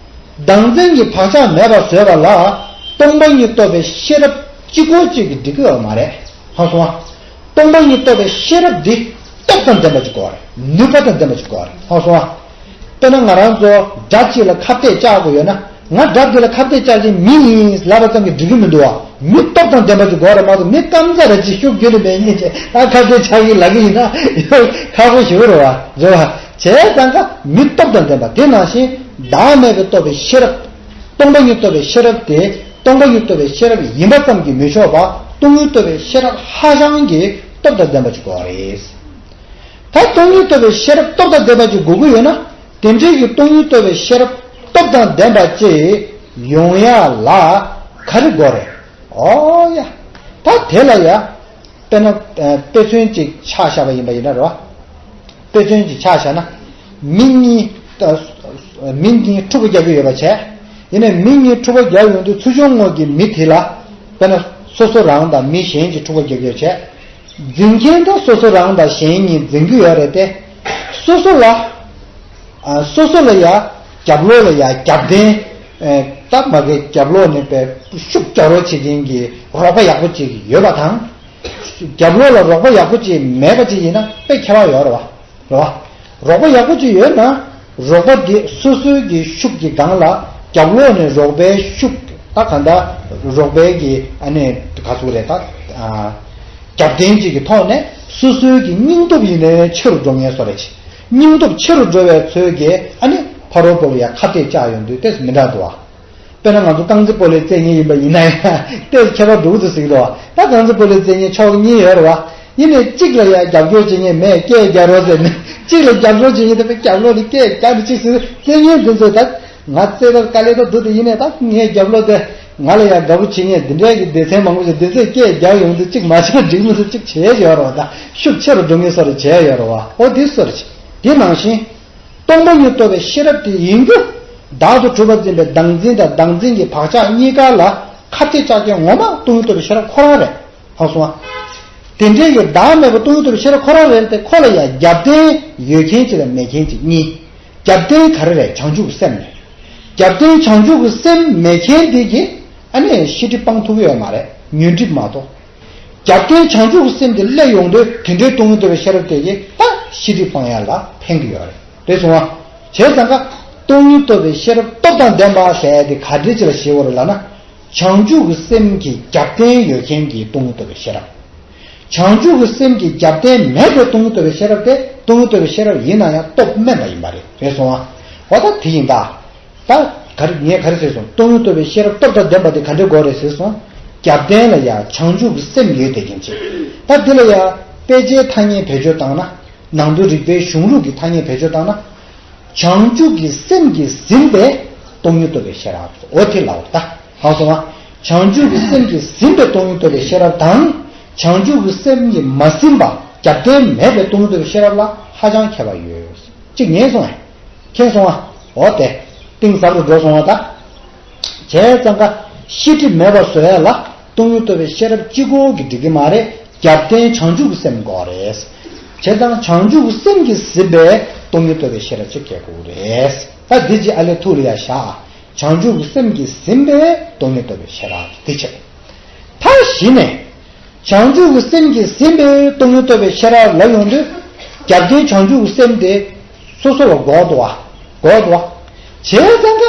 བདག་འཛིན་གྱི་བག་ཆགས་མེད་པ་བཟོས་པ་ལ་སྟོང་པ་ཉིད་རྟོགས་པའི་ཤེས་རབ་གཅིག་པོ་གཅིག་གིས་འགྲིག་གི་ཡོད་མ་རེད། ཧ་སོང་ཨ། སྟོང་པ་ཉིད་རྟོགས་པའི་ཤེས་རབ་འདི་སྟོབས་དང་ལྡན་པ་ཅིག་དགོས་རེད། ནུས་པ་དང་ལྡན་པ་ཅིག་དགོས་རེད། ཧ་སོང་ཨ། དཔེར་ན་ང་རང་ཚོ་དགྲ་གཅིག་ལ་ཁ་གཏད་བཅག་དགོས་ཡོད་ན། ང་དགྲ་འདི་ལ་ཁ་གཏད་བཅག་མཁན་མི་ཡིན་ལབ་པ་ཙམ་གྱིས་འགྲིག་གི་མི་འདུག་བ། མི་སྟོབས་དང་ལྡན་པ་ཅིག་དགོས་རེད་མ་གཏོགས་མི་སྐམ་ས་ར་ཅིག་ཤུགས་རྒྱུ་ནི་མེད་མཁན་ཅིག་ད་ཁ་གཏད་བཅག་གི་ལབ་གི་ཡིན་ན་ཁག་པོ་ཞེ་པོ་རེད་བ། རེད་བ། བྱས་ཙང་ཀ་མི་སྟོབས་དང་ལྡན་པ་དེ་ནང་བཞིན་བདག་མེད་པའི་རྟོགས་པའི་ཤེས་རབ། སྟོང་པ་ཉིད་རྟོགས་པའི་ཤེས་རབ་དེ་སྟོང་པ་ཉིད་རྟོགས་པའི་ཤེས་རབ་ཡིན་པ་ཙམ་གྱིས་མི་ཆོག་པ། སྟོང་ཉིད་རྟོགས་པའི་ཤེས་རབ་ཧ་ཅང་གི་སྟོབས་དང་ལྡན་པ་ཅིག་དགོས་རེད། ད་སྟོང་ཉིད་རྟོགས་པའི་ཤེས་རབ་སྟོབས་དང་ལྡན་པ་ཅིག་དགོས་ཀྱི་ཡོད་ན། དེ་འདྲའི་གི་སྟོང་ཉིད་རྟོགས་པའི་ཤེས་རབ་སྟོབས་དང་ལྡན་པ་ཅིག་ཡོང་ཡ་ལ་ག་རེ་དགོས་རེད། ཨོ་ཡ། ད་དེ་ལ་ཡ། དཔེར་ན། དཔེ་མཚོན་ཅིག་ཆ་བཞག་པ་ཡིན་པ་ཡིན་ན་རེད་བ། དཔེ་མཚོན་ཅིག་ཆ་བཞག་ན། མི་གཉིས། མི་གཉིས་འཁྲུག་པ་རྒྱག་གི་ཡོད་པ་བྱས། ཡིན་ནའི་མི་གཉིས་འཁྲུག་པ་རྒྱག་ཡོང་དུས་ཚུར་བྱུང་ངོ་གི་མི་དེ་ལ། དཔེར་ན། སོ་སོ་རང་དང་མི་གཞན་གྱིས་འཁྲུག་པ་རྒྱག་གི་ཡོད་བྱས། འཛིང་མཁན་ད་སོ་སོ་རང་དང་གཞན་གཉིས་འཛིང་གི་ཡོད་རེད་དེ། སོ་སོ་ལ། ཨ། སོ་སོ་ལ་ཡ། རྒྱབ་ལོགས་ལ་ཡ་རྒྱབ་རྟེན། ཨེ། སྟབས་མ་གི་རྒྱབ་ལོགས་ནས་པའི་ཤུགས་རྒྱག་རོགས་བྱེད་མཁན་གྱི་རོགས་པ་ཡག་པོ་ཅིག་ཡོད་པ་དང་། རྒྱབ་ལོགས་ལ་རོགས་པ་ཡག་པོ་ཅིག་མེད་པ་ཅིག་ཡིན་ན་དཔེ་ཁྱད་པར་ཡོད་རེད་བ། རེད་བ། རོགས་པ་ཡག་པོ་ཅིག་ཡོད་ན། རོགས་པ་དེ་སོ་སོའི་གི་ཤུགས་ཀྱི་སྒང་ལ་རྒྱབ་ལོགས་ནས་རོགས་པའི་ཤུགས། ད་གང་ལྟར་རོགས་པའི་གི་ཨ་ནི་ག་ཚོད་རེད་ད། ཨ། རྒྱབ་རྟེན་ཅིག་གི་ཐོག་ནས་སོ་སོའི་གི་སྙིང་སྟོབས་ཡིན་ནའི་ཆེ་རུ་འགྲོ་མཁན་བཟོ་འདྲ་ཅིག་སྙིང་སྟོབས་ཆེ་རུ་འགྲོ་བའི་ཚོད་ཀྱིས་ཨ་ནི་ཕ་རོལ་པོ་ལ་ཡ་ཁ་གཏད་བཅག་ཡོང་དུས་ཏོག་ཙམ་མི་འདྲ་འདུག་བ། དཔེར་ན་ང་ཚོ་རྐང་རྩེད་སྤོ་ལོའི་རྩེད་མཁན་ཡིན་པ་ཡིན་ན་ཡང་ཏོག་ཙམ་ཁྱད་པར་འགྲོ་གི་འདུག་ཟེར་གྱི་འདུག་བ། ད་རྐང་རྩེད་སྤོ་ལོའི་རྩེད་མཁན་ཕྱོགས་གཉིས་ཡོད་རེད་བ། ཡིན་ནའི་གཅིག་ལ་ཡང་རྒྱབ་སྐྱོར་བྱེད་མཁན་མེད། སྐད་རྒྱག་རོགས་ཟེར་ནས། གཅིག་ལ་རྒྱབ་སྐྱོར་བྱེད་མཁན་དེ་དཔེ་རྒྱབ་ལོགས་ནས་སྐད་རྒྱག་ནས་གཅིག་ཟེར། རྩེད་མཁན་དེ་ཚོས་ད་ང་རྩེད་ཐབས་དཀའ་ལས་ད་འདུག་དེ་ཡིན་ནའི་ད་ངའི་རྒྱབ་ལོགས་དེ་ང་ལ་ཡང་དགའ་པོ་བྱེད་མཁན་འདི་འདྲའི་གི་སྡེ་ཚན་མང་པོ་ཞིག་འདི་ཚོས་སྐད་རྒྱག་ཡོང་དུས་གཅིག་མ་བྱུང་འགྲིག་མི་འདུག་གཅིག་བྱས་ཡོད་རེད་བ། ད་ཤུགས་ཆེ་རུ་འགྲོ་མཁན་བཟོ་འདྲ་བྱས་ཡོད་རེད་བ། འོ་དེ་བཟོ་འདྲ་བྱས། དེ་ནང་བཞིན། སྟོང་པ་ཉིད་རྟོགས་པའི་ཤེས་རབ་དེ་ཡིན་རྒྱུ། བདག་ཏུ་གྲུབ་པར་འཛིན་པའི་བདག་འཛིན་དང་བདག་འཛིན་གྱི་བག་ཆགས་གཉིས་ཀ་ལ་ཁ་གཏད་བཅག་མཁན་ངོ་མ་སྟོང་ཉིད་རྟོགས་པའི་ཤེས་རབ་ཁོ་རང་རེད། ཧ་གོ་སོང་ང་། དེ་འདྲའི་གི་བདག་མེད་པ་སྟོང་ཉིད་རྟོགས་པའི་ཤེས་རབ་ཁོ་རང་རེད་དེ། ཁོ་ལ་ཡང་རྒྱབ་རྟེན་ཡོད་མཁན་གཅིག་དང་མེད་མཁན་གཅིག་གཉིས། རྒྱབ་རྟེན་ག་རེ་རེད། བྱང་ཆུབ་ཀྱི་སེམས་རེད། རྒྱབ་རྟེན་བྱང་ཆུབ་ཀྱི་སེམས་མེད་མཁན་དེ་གིས་ཨ་ནི་ཤེས་སྒྲིབ་སྤང་ཐུབ་ཀྱི་ཡོད་མ་རེད། ཉོན་སྒྲིབ་མ་གཏོགས། རྒྱབ་རྟེན་བྱང་ཆུབ་ཀྱི་སེམས་དེ་སླེབས་ཡོང་དུས་དེ་འདྲའི་སྟོང་ཉིད་རྟོགས་པའི་ཤེས་རབ་དེ་གིས་ད་ཤེས་སྒྲིབ་སྤང་ཡ་ལ་ཕན་གྱི་ཡོད་རེད། རེད་སོང་ང་། བྱས་ཙང་ཀ་སྟོང་ཉིད་རྟོགས་པའི་ཤེས་རབ་སྟོབས་དང་ལྡན་པ་ཟེར་ཡ་དེ་ག་འདྲ་ཅིག་ལ་བཞེད་དགོས་རེད་ལབ་ན། བྱང་ཆུབ་ཀྱི་སེམས་ཀྱི་རྒྱབ་རྟེན་ཡོད་མཁན་གྱི་སྟོང་ཉིད་རྟོགས་པའི་ཤེས་རབ། བྱང་ཆུབ་ཀྱི་སེམས་ཀྱི་རྒྱབ་རྟེན་མེད་པའི་སྟོང་ཉིད་རྟོགས་པའི་ཤེས་རབ་དེ་སྟོང་ཉིད་རྟོགས་པའི་ཤེས་རབ་ཡིན་ན་ཡང་སྟོབས་དམན་པ་ཡིན་པ་རེད། རེད་སོང་ང་། འོ་ད་དེ་ཡིན་ད། ད་ག་རེ་ངས་ག་རེ་ཟེར་སོང་། སྟོང་ཉིད་རྟོགས་པའི་ཤེས་རབ་སྟོབས་དང་ལྡན་པ་དེ་ག་འདྲ་དགོས་རེད་ཟེར་སོང་། རྒྱབ་རྟེན་ལ་ཡང་བྱང་ཆུབ་ཀྱི་སེམས་ཡོད་བསྡད་མཁན་ཅིག་ད་འདི་ལ་ཡང་དཔེ་ཆའི་ཐ་སྙད་བེད་སྤྱོད་བཏང་ན། ནང་དོན་རིག་པའི་གཞུང་ལུགས་ཀྱི་ཐ་སྙད་བེད་སྤྱོད་བཏང་ན། བྱང་ཆུབ་ཀྱི་སེམས་ཀྱིས་ཟིན་པའི་སྟོང་ཉིད་རྟོགས་པའི་ཤེས་རབ། འོ་དེ་ལའོ་ད། ཧ་གོ་སོང་ང་། བྱང་ཆུབ་ཀྱི་སེམས་ཀྱིས་ཟིན་པའི་སྟོང་ཉིད་རྟོགས་པའི་ཤེས་རབ་དང་། བྱང་ཆུབ་ཀྱི་སེམས་ཀྱིས་མ་ཟིན་པ་རྒྱབ་རྟེན་མེད་པའི་སྟོང་ཉིད་རྟོགས་པའི་ཤེས་རབ་ལ་ཧ་ཅང་ཁྱད་པར་ཡོད། གཅིག་ཉན་སོང་ངས། མཁྱེན་སོང་ང་། འོ་དེ། གཏིང་ཟབ་རུ་འགྲོ་སོང་ང་ད། བྱས་ཙང་ཀ་ཤེས་སྒྲིབ་མེད་པར་བཟོ་ཡ་ལ་སྟོང་ཉིད་རྟོགས་པའི་ཤེས་རབ་གཅིག་པོ་གིས་འགྲིག་གི་མ་རེད། རྒྱབ་རྟེན་བྱང་ཆུབ་ཀྱི་སེམས་དགོས་རེད། བྱས་ཙང་བྱང་ཆུབ་ཀྱི་སེམས་ཀྱིས་ཟིན་པའི་སྟོང་ཉིད་རྟོགས་པའི་ཤེས་རབ་ཅིག་སྐྱེ་དགོས་རེད། ད་འདི་ཅིག་ཨ་ལས་ཐུགས་ལ་ཡ་བཞག་བྱང་ཆུབ་ཀྱི་སེམས་ཀྱིས་ཟིན་པའི་སྟོང་ཉིད་རྟོགས་པའི་ཤེས་རབ་འདི་བྱས། ད་གཞི་ནས། བྱང་ཆུབ་ཀྱི་སེམས་ཀྱིས་ཟིན་པའི་སྟོང་ཉིད་རྟོགས་པའི་ཤེས་རབ་ལ་ཡོང་དུས། རྒྱབ་རྟེན་བྱང་ཆུབ་ཀྱི་སེམས་དེ་སོ་སོ་ལ་དགོས་འདུག་བ། དགོས་འདུག་བ། བྱས་ཙང་ཀ་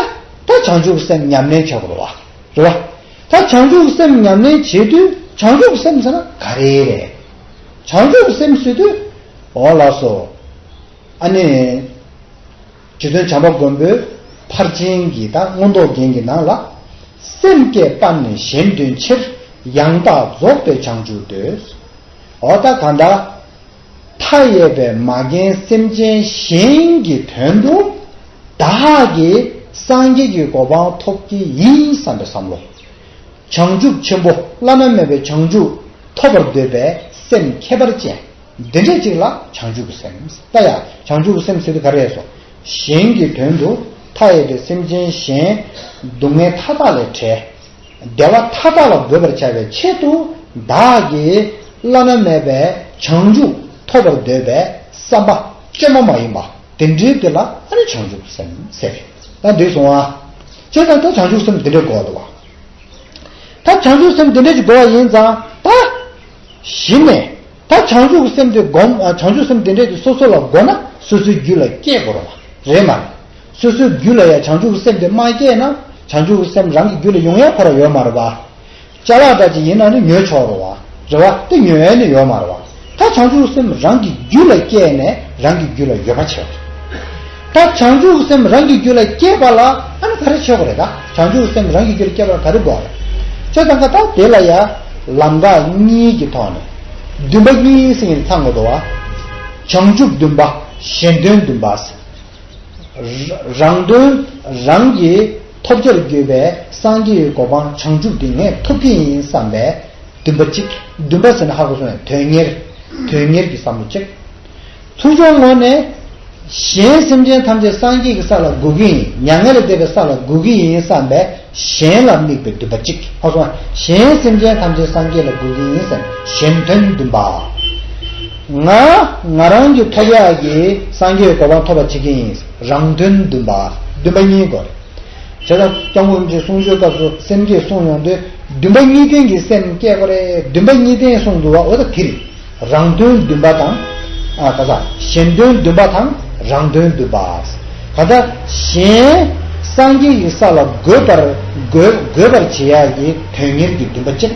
ད་བྱང་ཆུབ་ཀྱི་སེམས་ཉམས་ལེན་བྱེད་དགོས་རེད་བ། རེད་བ། ད་བྱང་ཆུབ་ཀྱི་སེམས་ཉམས་ལེན་བྱེད་དུས་བྱང་ཆུབ་ཀྱི་སེམས་ཟེར་ན་ག་རེ་རེད། བྱང་ཆུབ་ཀྱི་སེམས་ཟེར་དུས། འོ་ལགས་སོ། ཨ་ནི། རྗེ་བཙུན་བྱམས་པ་མགོན་པོས་ཕར་ཕྱིན་གྱི་དང་མངོན་རྟོགས་རྒྱན་གྱི་ནང་ལ། སེམས་བསྐྱེད་སྤངས་ནས་གཞན་དོན་ཕྱིར། ཡང་དག་རྫོགས་པའི་བྱང་ཆུབ་འདོད། འོ་ད་གང་ལྟར། མཐའ་ཡས་པའི་མ་རྒན་སེམས་ཅན་གཞན་གྱི་དོན་དུ། བདག་གིས་སངས་རྒྱས་ཀྱི་གོ་འཕང་ཐོབ་ཀྱི་ཡིན་བསམ་པའི་བསམ་བློ། བྱང་ཆུབ་ཆེན་པོ་བླ་ན་མེད་པའི་བྱང་ཆུབ་ཐོབ་པར་འདོད་པའི་སེམས་ཁྱད་པར་ཅན། འདི་འདྲ་ཅིག་ལ་བྱང་ཆུབ་ཀྱི་སེམས། ད་ཡང་བྱང་ཆུབ་ཀྱི་སེམས་ཟེར་དུས་ག་རེ་སོ། གཞན་གྱི་དོན་དུ་མཐའ་ཡས་པའི་སེམས་ཅན་གཞན་སྡུག་བསྔལ་མཐའ་དག་ལས་བྲལ། བདེ་བ་མཐའ་དག་ལ་འགོད་པར་བྱ་བའི་ཆེད་དུ་བདག་གིས་བླ་ན་མེད་པའི་བྱང་ཆུབ་ཐོབ་པར་འདོད་པའི་བསམ་པ་བཅོས་མ་མ་ཡིན་པ་དེ་འདྲའི་དེ་ལ་ཨ་ནི་བྱང་ཆུབ་ཀྱི་སེམས་ཟེར། ད་འདི་སོང་ང་། བྱས་ཙང་ད་བྱང་ཆུབ་སེམས་འདི་འདྲའི་དགོས་འདུག་བ། ད་བྱང་ཆུབ་སེམས་འདི་འདྲ་ཅིག་དགོས་པ་ཡིན་ཙང་ད། གཞི་ནས་ད་བྱང་ཆུབ་ཀྱི་སེམས་དེ་སྒོམ། ཨ། བྱང་ཆུབ་སེམས་འདི་འདྲ་ཅིག་སོ་སོ་ལ་དགོས་ན་སོ་སོའི་རྒྱུད་ལ་སྐྱེ་དགོས་རེད་བ། རེད་མ་རེད། སོ་སོའི་རྒྱུད་ལ་ཡང་བྱང་ཆུབ་ཀྱི་སེམས་དེ་མ་སྐྱེས་ན་བྱང་ཆུབ་ཀྱི་སེམས་རང་གི་རྒྱུད་ལ་ཡོང་ཡ་ཁོ་རང་ཡོད་མ་རེད་བ། ཅ་ལག་འདྲ་ཅིག་ཡིན་ན་ནི་ཉོས་ཆོག་རེད་བ། རེད་བ། དེ་ཉོ་ཡ་ནི་ཡོད་མ་རེད་བ། ད་བྱང་ཆུབ་སེམས་རང་གི་རྒྱུད་ལ་སྐྱེས་ནས་རང་གི་རྒྱུད་ལ་ཡོད་པ་བྱེད་པ་རེད། ད་བྱང་ཆུབ་སེམས་རང་གི་རྒྱུད་ལ་སྐྱེས་པ་ལ་ཨ་ནི་ག་རེ་བྱེད་དགོས་རེད། ད་བྱང་ཆུབ་སེམས་རང་གི་རྒྱུད་ལ་སྐྱེས་པ་ལ་ག་རེ་དགོས་རེད། བྱས་ཙང་ཀ་ད་དེ་ལ་ཡ་ལམ་ཁ་གཉིས་ཀྱི་ཐོག་ནས་འདུན་པ་གཉིས་ཟེར་ནས་ཚང་དགོས་འདུག་བ། བྱང་ཆུབ་འདུན་པ། གཞན་དོན་འདུན་པ། རང་དོན་རང་གིས་ཐོབ་བྱར་གྱུར་པའི་སངས་རྒྱས་ཀྱི་གོ་འཕང་བྱང་ཆུབ་འདི་ངས་ཐོབ་ཀྱི་ཡིན་བསམ་པའི་འདུན་པ་གཅིག་འདུན་པ་ཟེར་ན་ཧ་གོ་སོང་ངས། དོན་གཉེར། དོན་གཉེར་གྱི་བསམ་བློ་གཅིག་ཚུར་ཕྱོགས་ངོས་ནས་གཞན་སེམས་ཅན་ཐམས་ཅད་སངས་རྒྱས་ཀྱི་ས་ལ་འགོད་ཀྱི་ཡིན། མྱ་ངན་ལས་འདས་པའི་ས་ལ་འགོད་ཀྱི་ཡིན་བསམ་པའི་གཞན་ལ་དམིགས་པའི་འདུན་པ་གཅིག་ཧ་གོ་སོང་ངས། གཞན་སེམས་ཅན་ཐམས་ཅད་སངས་རྒྱས་ལ་འགོད་ཀྱི་ཡིན་བསམ། གཞན་དོན་འདུན་པ། ང་ང་རང་གི་ཐོབ་ཡག་གི་སངས་རྒྱས་ཀྱི་གོ་འཕང་ཐོབ་པ་བྱེད་ཀྱི་ཡིན། རང་དོན་འདུན་པ། འདུན་པ་གཉིས་དགོས་རེད། བྱས་ཙང་སྐྱབས་མགོན་རིན་པོ་ཆེས་གསུང་ཆོས་སྐབས་སུ་སེམས་བསྐྱེད་གསུངས་ཡོང་དུས་འདུན་པ་གཉིས་ལྡན་གྱི་སེམས་བསྐྱེད་དགོས་རེད། འདུན་པ་གཉིས་ལྡན་གསུངས་འདུག་བ། འོ་ད་དེ་རེད། རང་དོན་འདུན་པ་དང་། ཨ་ག་ས་གཞན་དོན་འདུན་པ་དང་རང་དོན་འདུན་པ། ག་ད་གཞན་སངས་རྒྱས་ཀྱི་ས་ལ་འགོད་པར་འགོད་འགོད་པར་བྱེད་ཡག་གི་དོན་གཉེར་གྱི་འདུན་པ་གཅིག་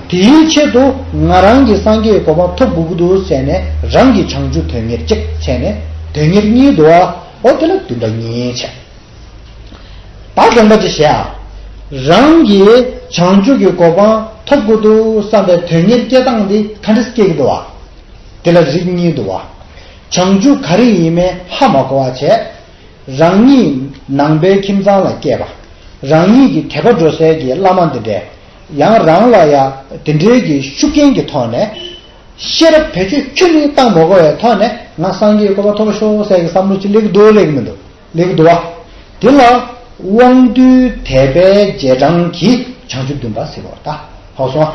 དེའི་ཆེད་དུ་ང་རང་གི་སངས་རྒྱས་ཀྱི་གོ་འཕང་ཐོབ་དགོས་ཀྱི་འདུག་བྱས་ནས་རང་གི་བྱང་ཆུབ་དོན་གཉེར་གཅིག་བྱས་ནས་དོན་གཉེར་གཉིས་འདུག་བ། འོ་དེ་ལ་འདུན་པ་གཉིས་བྱས། ད་དགོངས་པ་ཅིག་བཞེས་ཨ། རང་གིས་བྱང་ཆུབ་ཀྱི་གོ་འཕང་ཐོབ་དགོས་འདུག་བསམ་པའི་དོན་གཉེར་སྐྱེ་སྟངས་འདི་ག་འདྲ་སྐྱེ་གི་འདུག་བ། དེ་ལ་རིགས་གཉིས་འདུག་བ། བྱང་ཆུབ་ག་རེ་ཡིན་མིན་ཧ་མ་གོ་བ་བྱས། རང་ཉིད་ནང་པའི་ཁྱིམ་ཚང་ལ་སྐྱེས་པ། རང་ཉིད་ཀྱི་དད་པ་འགྲོ་སའི་གི་བླ་མ་འདི་འདྲས། ཡང་རང་ལ་ཡང་དེ་འདྲའི་གི་ཤུགས་རྐྱེན་གྱི་ཐོག་ནས། ཤེས་རབ་བེད་སྤྱོད་ཁྱོན་ནས་བཏང་མ་དགོས་པའི་ཐོག་ནས་ང་སངས་རྒྱས་ཀྱི་གོ་འཕང་ཐོབ་ཤོག་ཟེར་གྱི་བསམ་བློ་ཅིག་སླེབས་ཀྱི་འདུག་སླེབས་ཀྱི་མི་འདུག་སླེབས་ཀྱི་འདུག་བ། དེ་ལ་དབང་རྟུལ་དད་པའི་རྗེས་འབྲང་གིས་བྱང་ཆུབ་འདུན་པ་ཟེར་བ་ད་ཧ་གོ་སོང་ང་།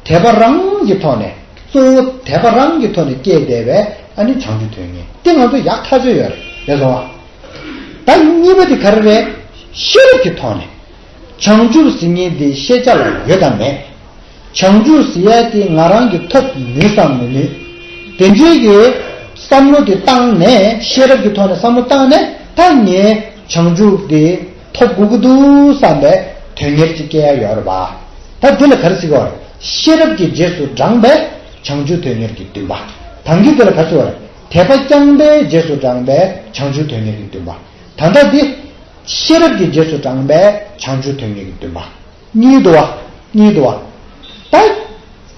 དད་པ་རང་གི་ཐོག་ནས་གཙོ་བོ་དད་པ་རང་གི་ཐོག་ནས་སྐྱེས་བསྡད་པའི་ཨ་ནི་བྱང་ཆུབ་དོན་གཉེར་དེ་ང་ཚོ་ཡག་ཐག་ཆོད་ཡོད་རེད་རེད་སོང་ང་། ད་གཉིས་པ་དེ་ག་རེ་རེད། ཤེས་རབ་ཀྱི་ཐོག་ནས། བྱང་ཆུབ་ཟེར་མཁན་དེ་ཤེས་བྱ་ལ་ཡོད་དམ་མེད། བྱང་ཆུབ་ཟེར་ཡ་དེ་ང་རང་གིས་ཐོབ་ནུས་སམ་མི་ནུས། དེ་འདྲའི་གི་བསམ་བློ་དེ་བཏང་ནས་ཤེས་རབ་ཀྱི་ཐོག་ནས་བསམ་བློ་བཏང་ནས་ད་ངས་བྱང་ཆུབ་དེ་ཐོབ་དགོས་ཀྱི་འདུག་བསམ་པའི་དོན་གཉེར་ཅིག་སྐྱེ་ཡ་ཡོད་རེད་པ། ད་འདི་ལ་ག་རེ་ཟེར་གྱི་ཡོད་རེད། ཤེས་རབ་ཀྱི་རྗེས་སུ་འབྲངས་པའི་བྱང་ཆུབ་དོན་གཉེར་གྱི་འདུན་པ། ད་གིན་འདི་ལ་ག་རེ་ཟེར་གྱི་ཡོད་རེད། དད་པ་རྐྱང་པའི་རྗེས་སུ་འབྲངས་པའི་བྱང་ཆུབ་དོན་གཉེར་གྱི་འདུན་པ། ད་ལྟ་འདི། ཤེས་རབ་ཀྱི་རྗེས་སུ་འབྲངས་པའི་བྱང་ཆུབ་དོན་གཉེར་གྱི་འདུན་པ། གཉིས་འདུག་བ། གཉིས་འདུག་བ། ད།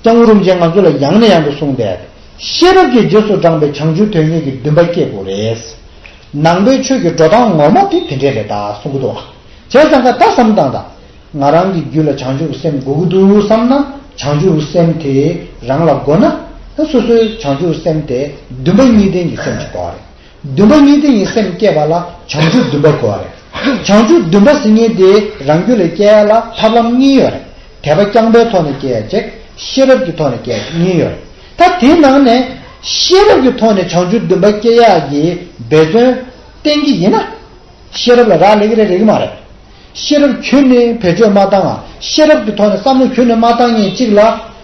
སྐྱབས་མགོན་རིན་པོ་ཆེ་ང་ཚོ་ལ་ཡང་ནས་ཡང་དུ་གསུངས་ཏེ། ཤེས་རབ་ཀྱི་རྗེས་སུ་འབྲངས་པའི་བྱང་ཆུབ་དོན་གཉེར་གྱི་འདུན་པ་སྐྱེ་དགོས་རེད། ནང་པའི་ཆོས་ཀྱི་འགྲོ་སྟངས་ངོ་མ་དེ་དེ་འདྲས་རེད་ད་གསུང་གི་འདུག་བ། བྱས་ཙང་ཀ་ད་བསམ་བཏང་ད། ང་རང་གི་རྒྱུད་ལ་བྱང་ཆུབ་ཀྱི་སེམས་དགོས་ཀྱི་འདུག་བསམ་ན་བྱང་ཆུབ་ཀྱི་སེམས་དེ་རང་ལ་དགོས་ན་ད་སོ་སོའི་བྱང་ཆུབ་ཀྱི་སེམས་དེ་འདུན་པ་གཉིས་ལྡན་གྱི་སེམས་ཅིག་དགོས་རེད། འདུན་པ་གཉིས་ལྡན་གྱི་སེམས་བསྐྱེད་པ་ལ་བྱང་ཆུབ་འདུན་པ་དགོས་པ་རེད། བྱང་ཆུབ་འདུན་པ་ཟེར་མཁན་དེ་རང་རྒྱུད་ལ་སྐྱེ་ཡ་ལ་ཐབས་ལམ་གཉིས་ཡོད་རེད། དད་པ་རྐྱང་པའི་ཐོག་ནས་སྐྱེ་ཡ་གཅིག་ཤེས་རབ་ཀྱི་ཐོག་ནས་སྐྱེ་ཡ་གཉིས་ཡོད་རེད། ད་དེའི་ནང་ནས་ཤེས་རབ་ཀྱི་ཐོག་ནས་བྱང་ཆུབ་འདུན་པ་སྐྱེ་ཡ་གི་འབད་བརྩོན་བསྟེན་གྱི་ཡིན་ན། ཤེས་རབ་ལ་རག་ལས་ཀྱི་རེད་རེད་ཀྱི་མ་རེད། ཤེས་རབ་ཁྱོན་ནས་བེད་སྤྱོད་མ་བཏང་ང་། ཤེས་རབ་ཀྱི་ཐོག་ནས་བསམ་བློ་ཁྱོན་ནས་མ་བཏང་མཁན་གཅིག་ལ།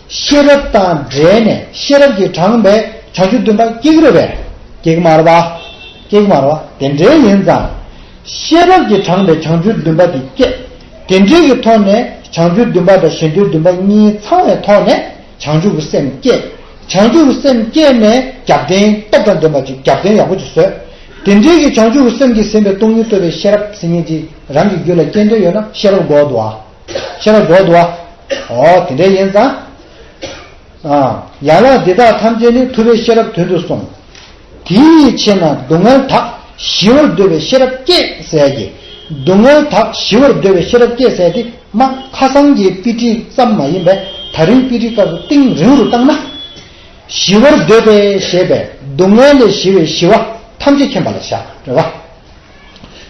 ཤེས་རབ་དང་འབྲེལ་ནས་ཤེས་རབ་ཀྱིས་དྲངས་པའི་བྱང་ཆུབ་འདུན་པ་སྐྱེ་གི་རེད་པས། སྐྱེ་གི་མ་རེད་པ། སྐྱེ་གི་མ་རེད་པ། དེ་འདྲའི་ཡིན་ཙང་། ཤེས་རབ་ཀྱིས་དྲངས་པའི་བྱང་ཆུབ་འདུན་པ་དེ་སྐྱེ། དེ་འདྲའི་གི་ཐོག་ནས་བྱང་ཆུབ་འདུན་པ་དང་གཞན་དོན་འདུན་པ་གཉིས་ཚང་བའི་ཐོག་ནས། བྱང་ཆུབ་ཀྱི་སེམས་བསྐྱེད། བྱང་ཆུབ་ཀྱི་སེམས་བསྐྱེད་ནས་རྒྱབ་རྟེན་སྟོབས་དང་ལྡན་པ་ཅིག་རྒྱབ་རྟེན་ཡག་པོ་ཅིག་བཟོས། དེ་འདྲའི་གི་བྱང་ཆུབ་ཀྱི་སེམས་ཀྱིས་ཟིན་པའི་སྟོང་ཉིད་རྟོགས་པའི་ཤེས་རབ་ཟེར་མཁན་ཅིག་རང་གི་རྒྱུད་ལ་སྐྱེ་འདོད་ཡོད་ན་ཤེས་རབ་དགོས་འདུག་ཨ། ཤེས་རབ་དགོས་འདུག་ཨ། འོ་དེ་འདྲའི་ཡིན་ཙང་། ཨ། ཡན་ལག་འདི་དག་ཐམས་ཅད་ནི་ཐུབ་པས་ཤེས་རབ་དོན་དུ་གསུངས། དེ་ཡི་ཕྱིར་ན་སྡུག་བསྔལ་དག་ཞི་བར་འདོད་པའི་ཤེས་རབ་བསྐྱེད་ཟེར་གྱི། སྡུག་བསྔལ་དག་ཞི་བར་འདོད་པའི་ཤེས་རབ་བསྐྱེད་ཟེར་དེ། མ་ཁ་སང་གི་དཔེ་ཁྲིད་ཙམ་མ་ཡིན་པས་ད་རིང་དཔེ་ཁྲིད་སྐབས་སུ་གཏིང་རིང་རུ་བཏང་ན། ཞི་བར་འདོད་པས་ཞེས་པས་སྡུག་བསྔལ་ལས་ཞི་བའི་ཞི་བ་ཐམས་ཅད་མཁྱེན་པ་ལ་བཞག་རེད་བ།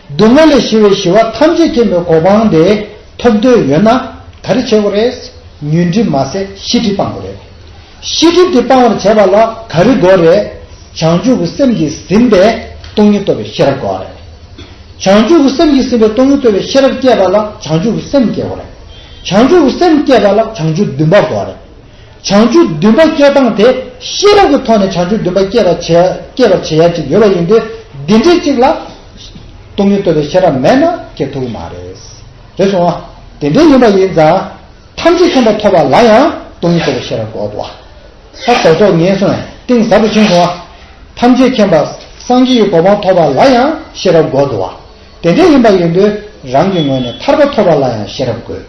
སྡུག་བསྔལ་ལས་ཞི་བའི་ཞི་བ་ཐམས་ཅད་མཁྱེན་པའི་གོ་འཕང་དེ་ཐོབ་འདོད་ཡོད་ན་ག་རེ་བྱེད་དགོས་རེད། ཉོན་སྒྲིབ་མ་ཟད་ཤེས་སྒྲིབ་སྤང་དགོས་རེད། ཤེས་སྒྲིབ་དེ་སྤང་བར་བྱེད་པ་ལ་ག་རེ་དགོས་རེད། བྱང་ཆུབ་ཀྱི་སེམས་ཀྱིས་ཟིན་པའི་སྟོང་ཉིད་རྟོགས་པའི་ཤེས་རབ་དགོས་རེད། བྱང་ཆུབ་ཀྱི་སེམས་ཀྱིས་ཟིན་པའི་སྟོང་ཉིད་རྟོགས་པའི་ཤེས་རབ་སྐྱེས་པ་ལ་བྱང་ཆུབ་ཀྱི་སེམས་སྐྱེ་དགོས་རེད། བྱང་ཆུབ་ཀྱི་སེམས་སྐྱེས་པ་ལ་བྱང་ཆུབ་འདུན་པ་དགོས་རེད། བྱང་ཆུབ་འདུན་པ་སྐྱེ་སྟངས་དེ་ཤེས་རབ་ཀྱི་ཐོག་ནས་བྱང་ཆུབ་འདུན་པ་སྐྱེ་བར་བྱེད་སྐྱེ་བར་བྱེད་ཡ་ཅིག་ཡོད་པ་ཡིན་དུས་འདི་འདྲའི་ཅིག་ལ་སྟོང་ཉིད་རྟོགས་པའི་ཤེས་རབ་མེད་ན་སྐྱེ་ཐུབ་ཀྱི་མ་རེད། རེད་སོང་ཨ། དེ་འདྲའི་ཡིན་པ་ཡིན་ཙང་། ཐམས་ཅད་མཁྱེན་པ་ཐོབ་པ་ལ་ཡང་སྟོང་ཉིད་རྟོགས་པའི་ཤེས་རབ་དགོས་འདུག་བ། ད་རྡོག་རྡོག་ངས་སོང་ཡང་གཏིང་ཟབ་རུ་ཕྱིན་སོང་བ། ཐམས་ཅད་མཁྱེན་པ་སངས་རྒྱས་ཀྱི་གོ་འཕང་ཐོབ་པ་ལ་ཡང་ཤེས་རབ་དགོས་འདུག་བ། དེ་འདྲ་ཡིན་པ་ཡིན་དུས་རང་གི་ངོས་ནས་ཐར་པ་ཐོབ་པ་ལ་ཡང་ཤེས་རབ་དགོས།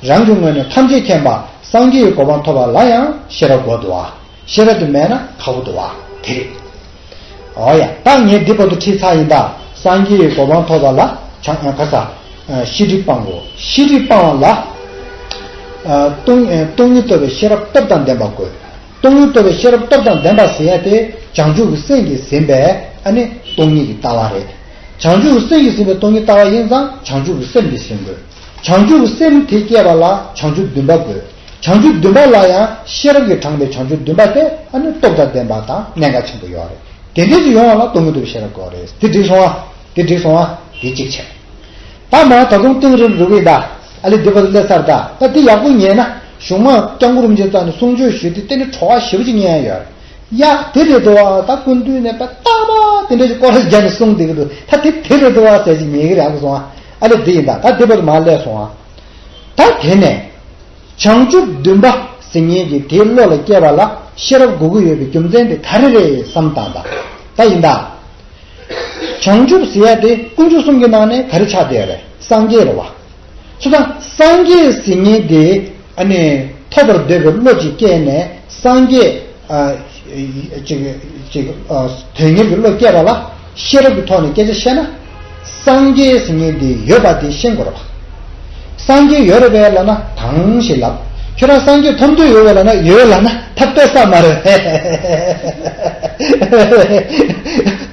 རང་གི་ངོས་ནས་ཐམས་ཅད་མཁྱེན་པ་སངས་རྒྱས་ཀྱི་གོ་འཕང་ཐོབ་པ་ལ་ཡང་ཤེས་རབ་དགོས་འདུག་བ། ཤེས་རབ་དེ་མེད་ན་ཁག་པོ་འདུག་བ། དེ་རེད། ཨོ་ཡ། ད་ངས་འདི་བར་དུ་ཁྲིད་ཚར་ཡིན་ད། སངས་རྒྱས་ཀྱི་གོ་འཕང་ཐོབ་པ་ལ་བྱང་ཁ་ས། ཤེས་སྒྲིབ་སྤང་དགོས། ཤེས་སྒྲིབ་སྤང་བ་ལ། སྟོང་སྟོང་ཉིད་རྟོགས་པའི་ཤེས་རབ་སྟོབས་དང་ལྡན་པ་དགོས། སྟོང་ཉིད་རྟོགས་པའི་ཤེས་རབ་སྟོབས་དང་ལྡན་པ་ཟེར་ཡ་དེ་བྱང་ཆུབ་ཀྱི་སེམས་ཀྱིས་ཟིན་པའི་ཨ་ནི་སྟོང་ཉིད་ཀྱི་ལྟ་བ་རེད། བྱང་ཆུབ་ཀྱི་སེམས་ཀྱིས་ཟིན་པའི་སྟོང་ཉིད་ལྟ་བ་ཡིན་ཙང་བྱང་ཆུབ་ཀྱི་སེམས་ཀྱིས་ཟིན་དགོས། བྱང་ཆུབ་ཀྱི་སེམས་དེ་སྐྱེས་པ་ལ་བྱང་ཆུབ་འདུན་པ་དགོས། བྱང་ཆུབ་འདུན་པ་ལ་ཡང་ཤེས་རབ་ཀྱིས་དྲངས་པའི་བྱང་ཆུབ་འདུན་པ་དེ་ཨ་ནི་སྟོབས་དང་ལྡན་པ་དང་གནད་འགག་ཆེན་པོ་ཡོད་རེད། དེ་འདྲ་ཞིག་ཡོང་བ་ལ་སྟོང་ཉིད་རྟོགས་པའི་ཤེས་རབ་དགོས་རེད། དེ་འགྲིག་སོང་ཨ། དེ་འགྲིག་སོང་ཨ། དེ་གཅིག་བྱས། ད་མ་ད་དུང་གཏིང་རིང་རུ་གི་ད་ཨ་ལེ་འདི་བར་དུ་སླེབས་ཚར་ད། ད་འདི་ཡག་པོ་ཉན་ན་གཞུང་མ་སྐྱབས་མགོན་རིན་པོ་ཆེ་རྩ་ནས་གསུང་ཆོས་ཞུས་ཏེ་དེ་ནི་བྲོ་བ་ཞེ་པོ་ཅིག་ཉན་ཡ་ཡོད་རེད། ཡ་དེ་རེད་དོ་བ། ད་སྐུ་མདུན་ནས་ད་རྟག་པ་དེ་འདྲ་ཞིག་སྐོར་ར་རྒྱ་ནས་གསུང་བསྡད་ཀྱི་འདུག་ད་དེ་དེ་རེད་དོ་བ་ཟེར་ཞིག་ཉན་གི་རེད་ཨ་གི་སོང་ཨ། ཨ་ལེ་འདི་ཡིན་ད། ད་འདི་བར་དུ་མ་སླེབས་སོང་ཨ། ད་དེ་ནས། བྱང་ཆུབ་འདུན་པ་ཟེར་མཁན་གྱི་དེའི་བློ་ལ་སྐྱེས་པ་ལ་ཤེས་རབ་དགོས་ཀྱི་ཡོད་པའི་རྒྱུ་མཚན་དེ་ག་རེ་རེད་བསམ་བཏང་དང་། ད་ཡིན་ད། བྱང་ཆུབ་ཟེར་ཡ་དེ་དཀོན་མཆོག་གསུམ་གྱི་ནང་ནས་ག་རེ་ཆགས་བསྡད་ཡོད་རེད། སངས་རྒྱས་རེད་བ། ཚུལ་དང་སངས་རྒྱས་ཟེར་མཁན་དེ་ཨ་ནི་ཐོབ་པར་འདོད་པའི་བློ་ཅིག་སྐྱེས་ནས་སངས་རྒྱས་ཨ་ཅིག་ཅིག་ཨ་དོན་གཉེར་གྱི་བློ་སྐྱེས་པ་ལ་ཤེས་རབ་ཀྱི་ཐོག་ནས་སྐད་ཆ་བཤད་ན། སངས་རྒྱས་ཟེར་མཁན་དེ་ཡོད་པ་དེ་ཤེས་དགོས་རེད་པ། སངས་རྒྱས་ཡོད་རེད་པས་ལབ་ན་གང་ཞིག་ལབ། ཁྱོད་རང་སངས་རྒྱས་ཐོབ་འདོད་ཡོད་པས་ལབ་ན་ཡོད་ལབ་ན་ཐབས་ལྟོས་ས་མ་རེད།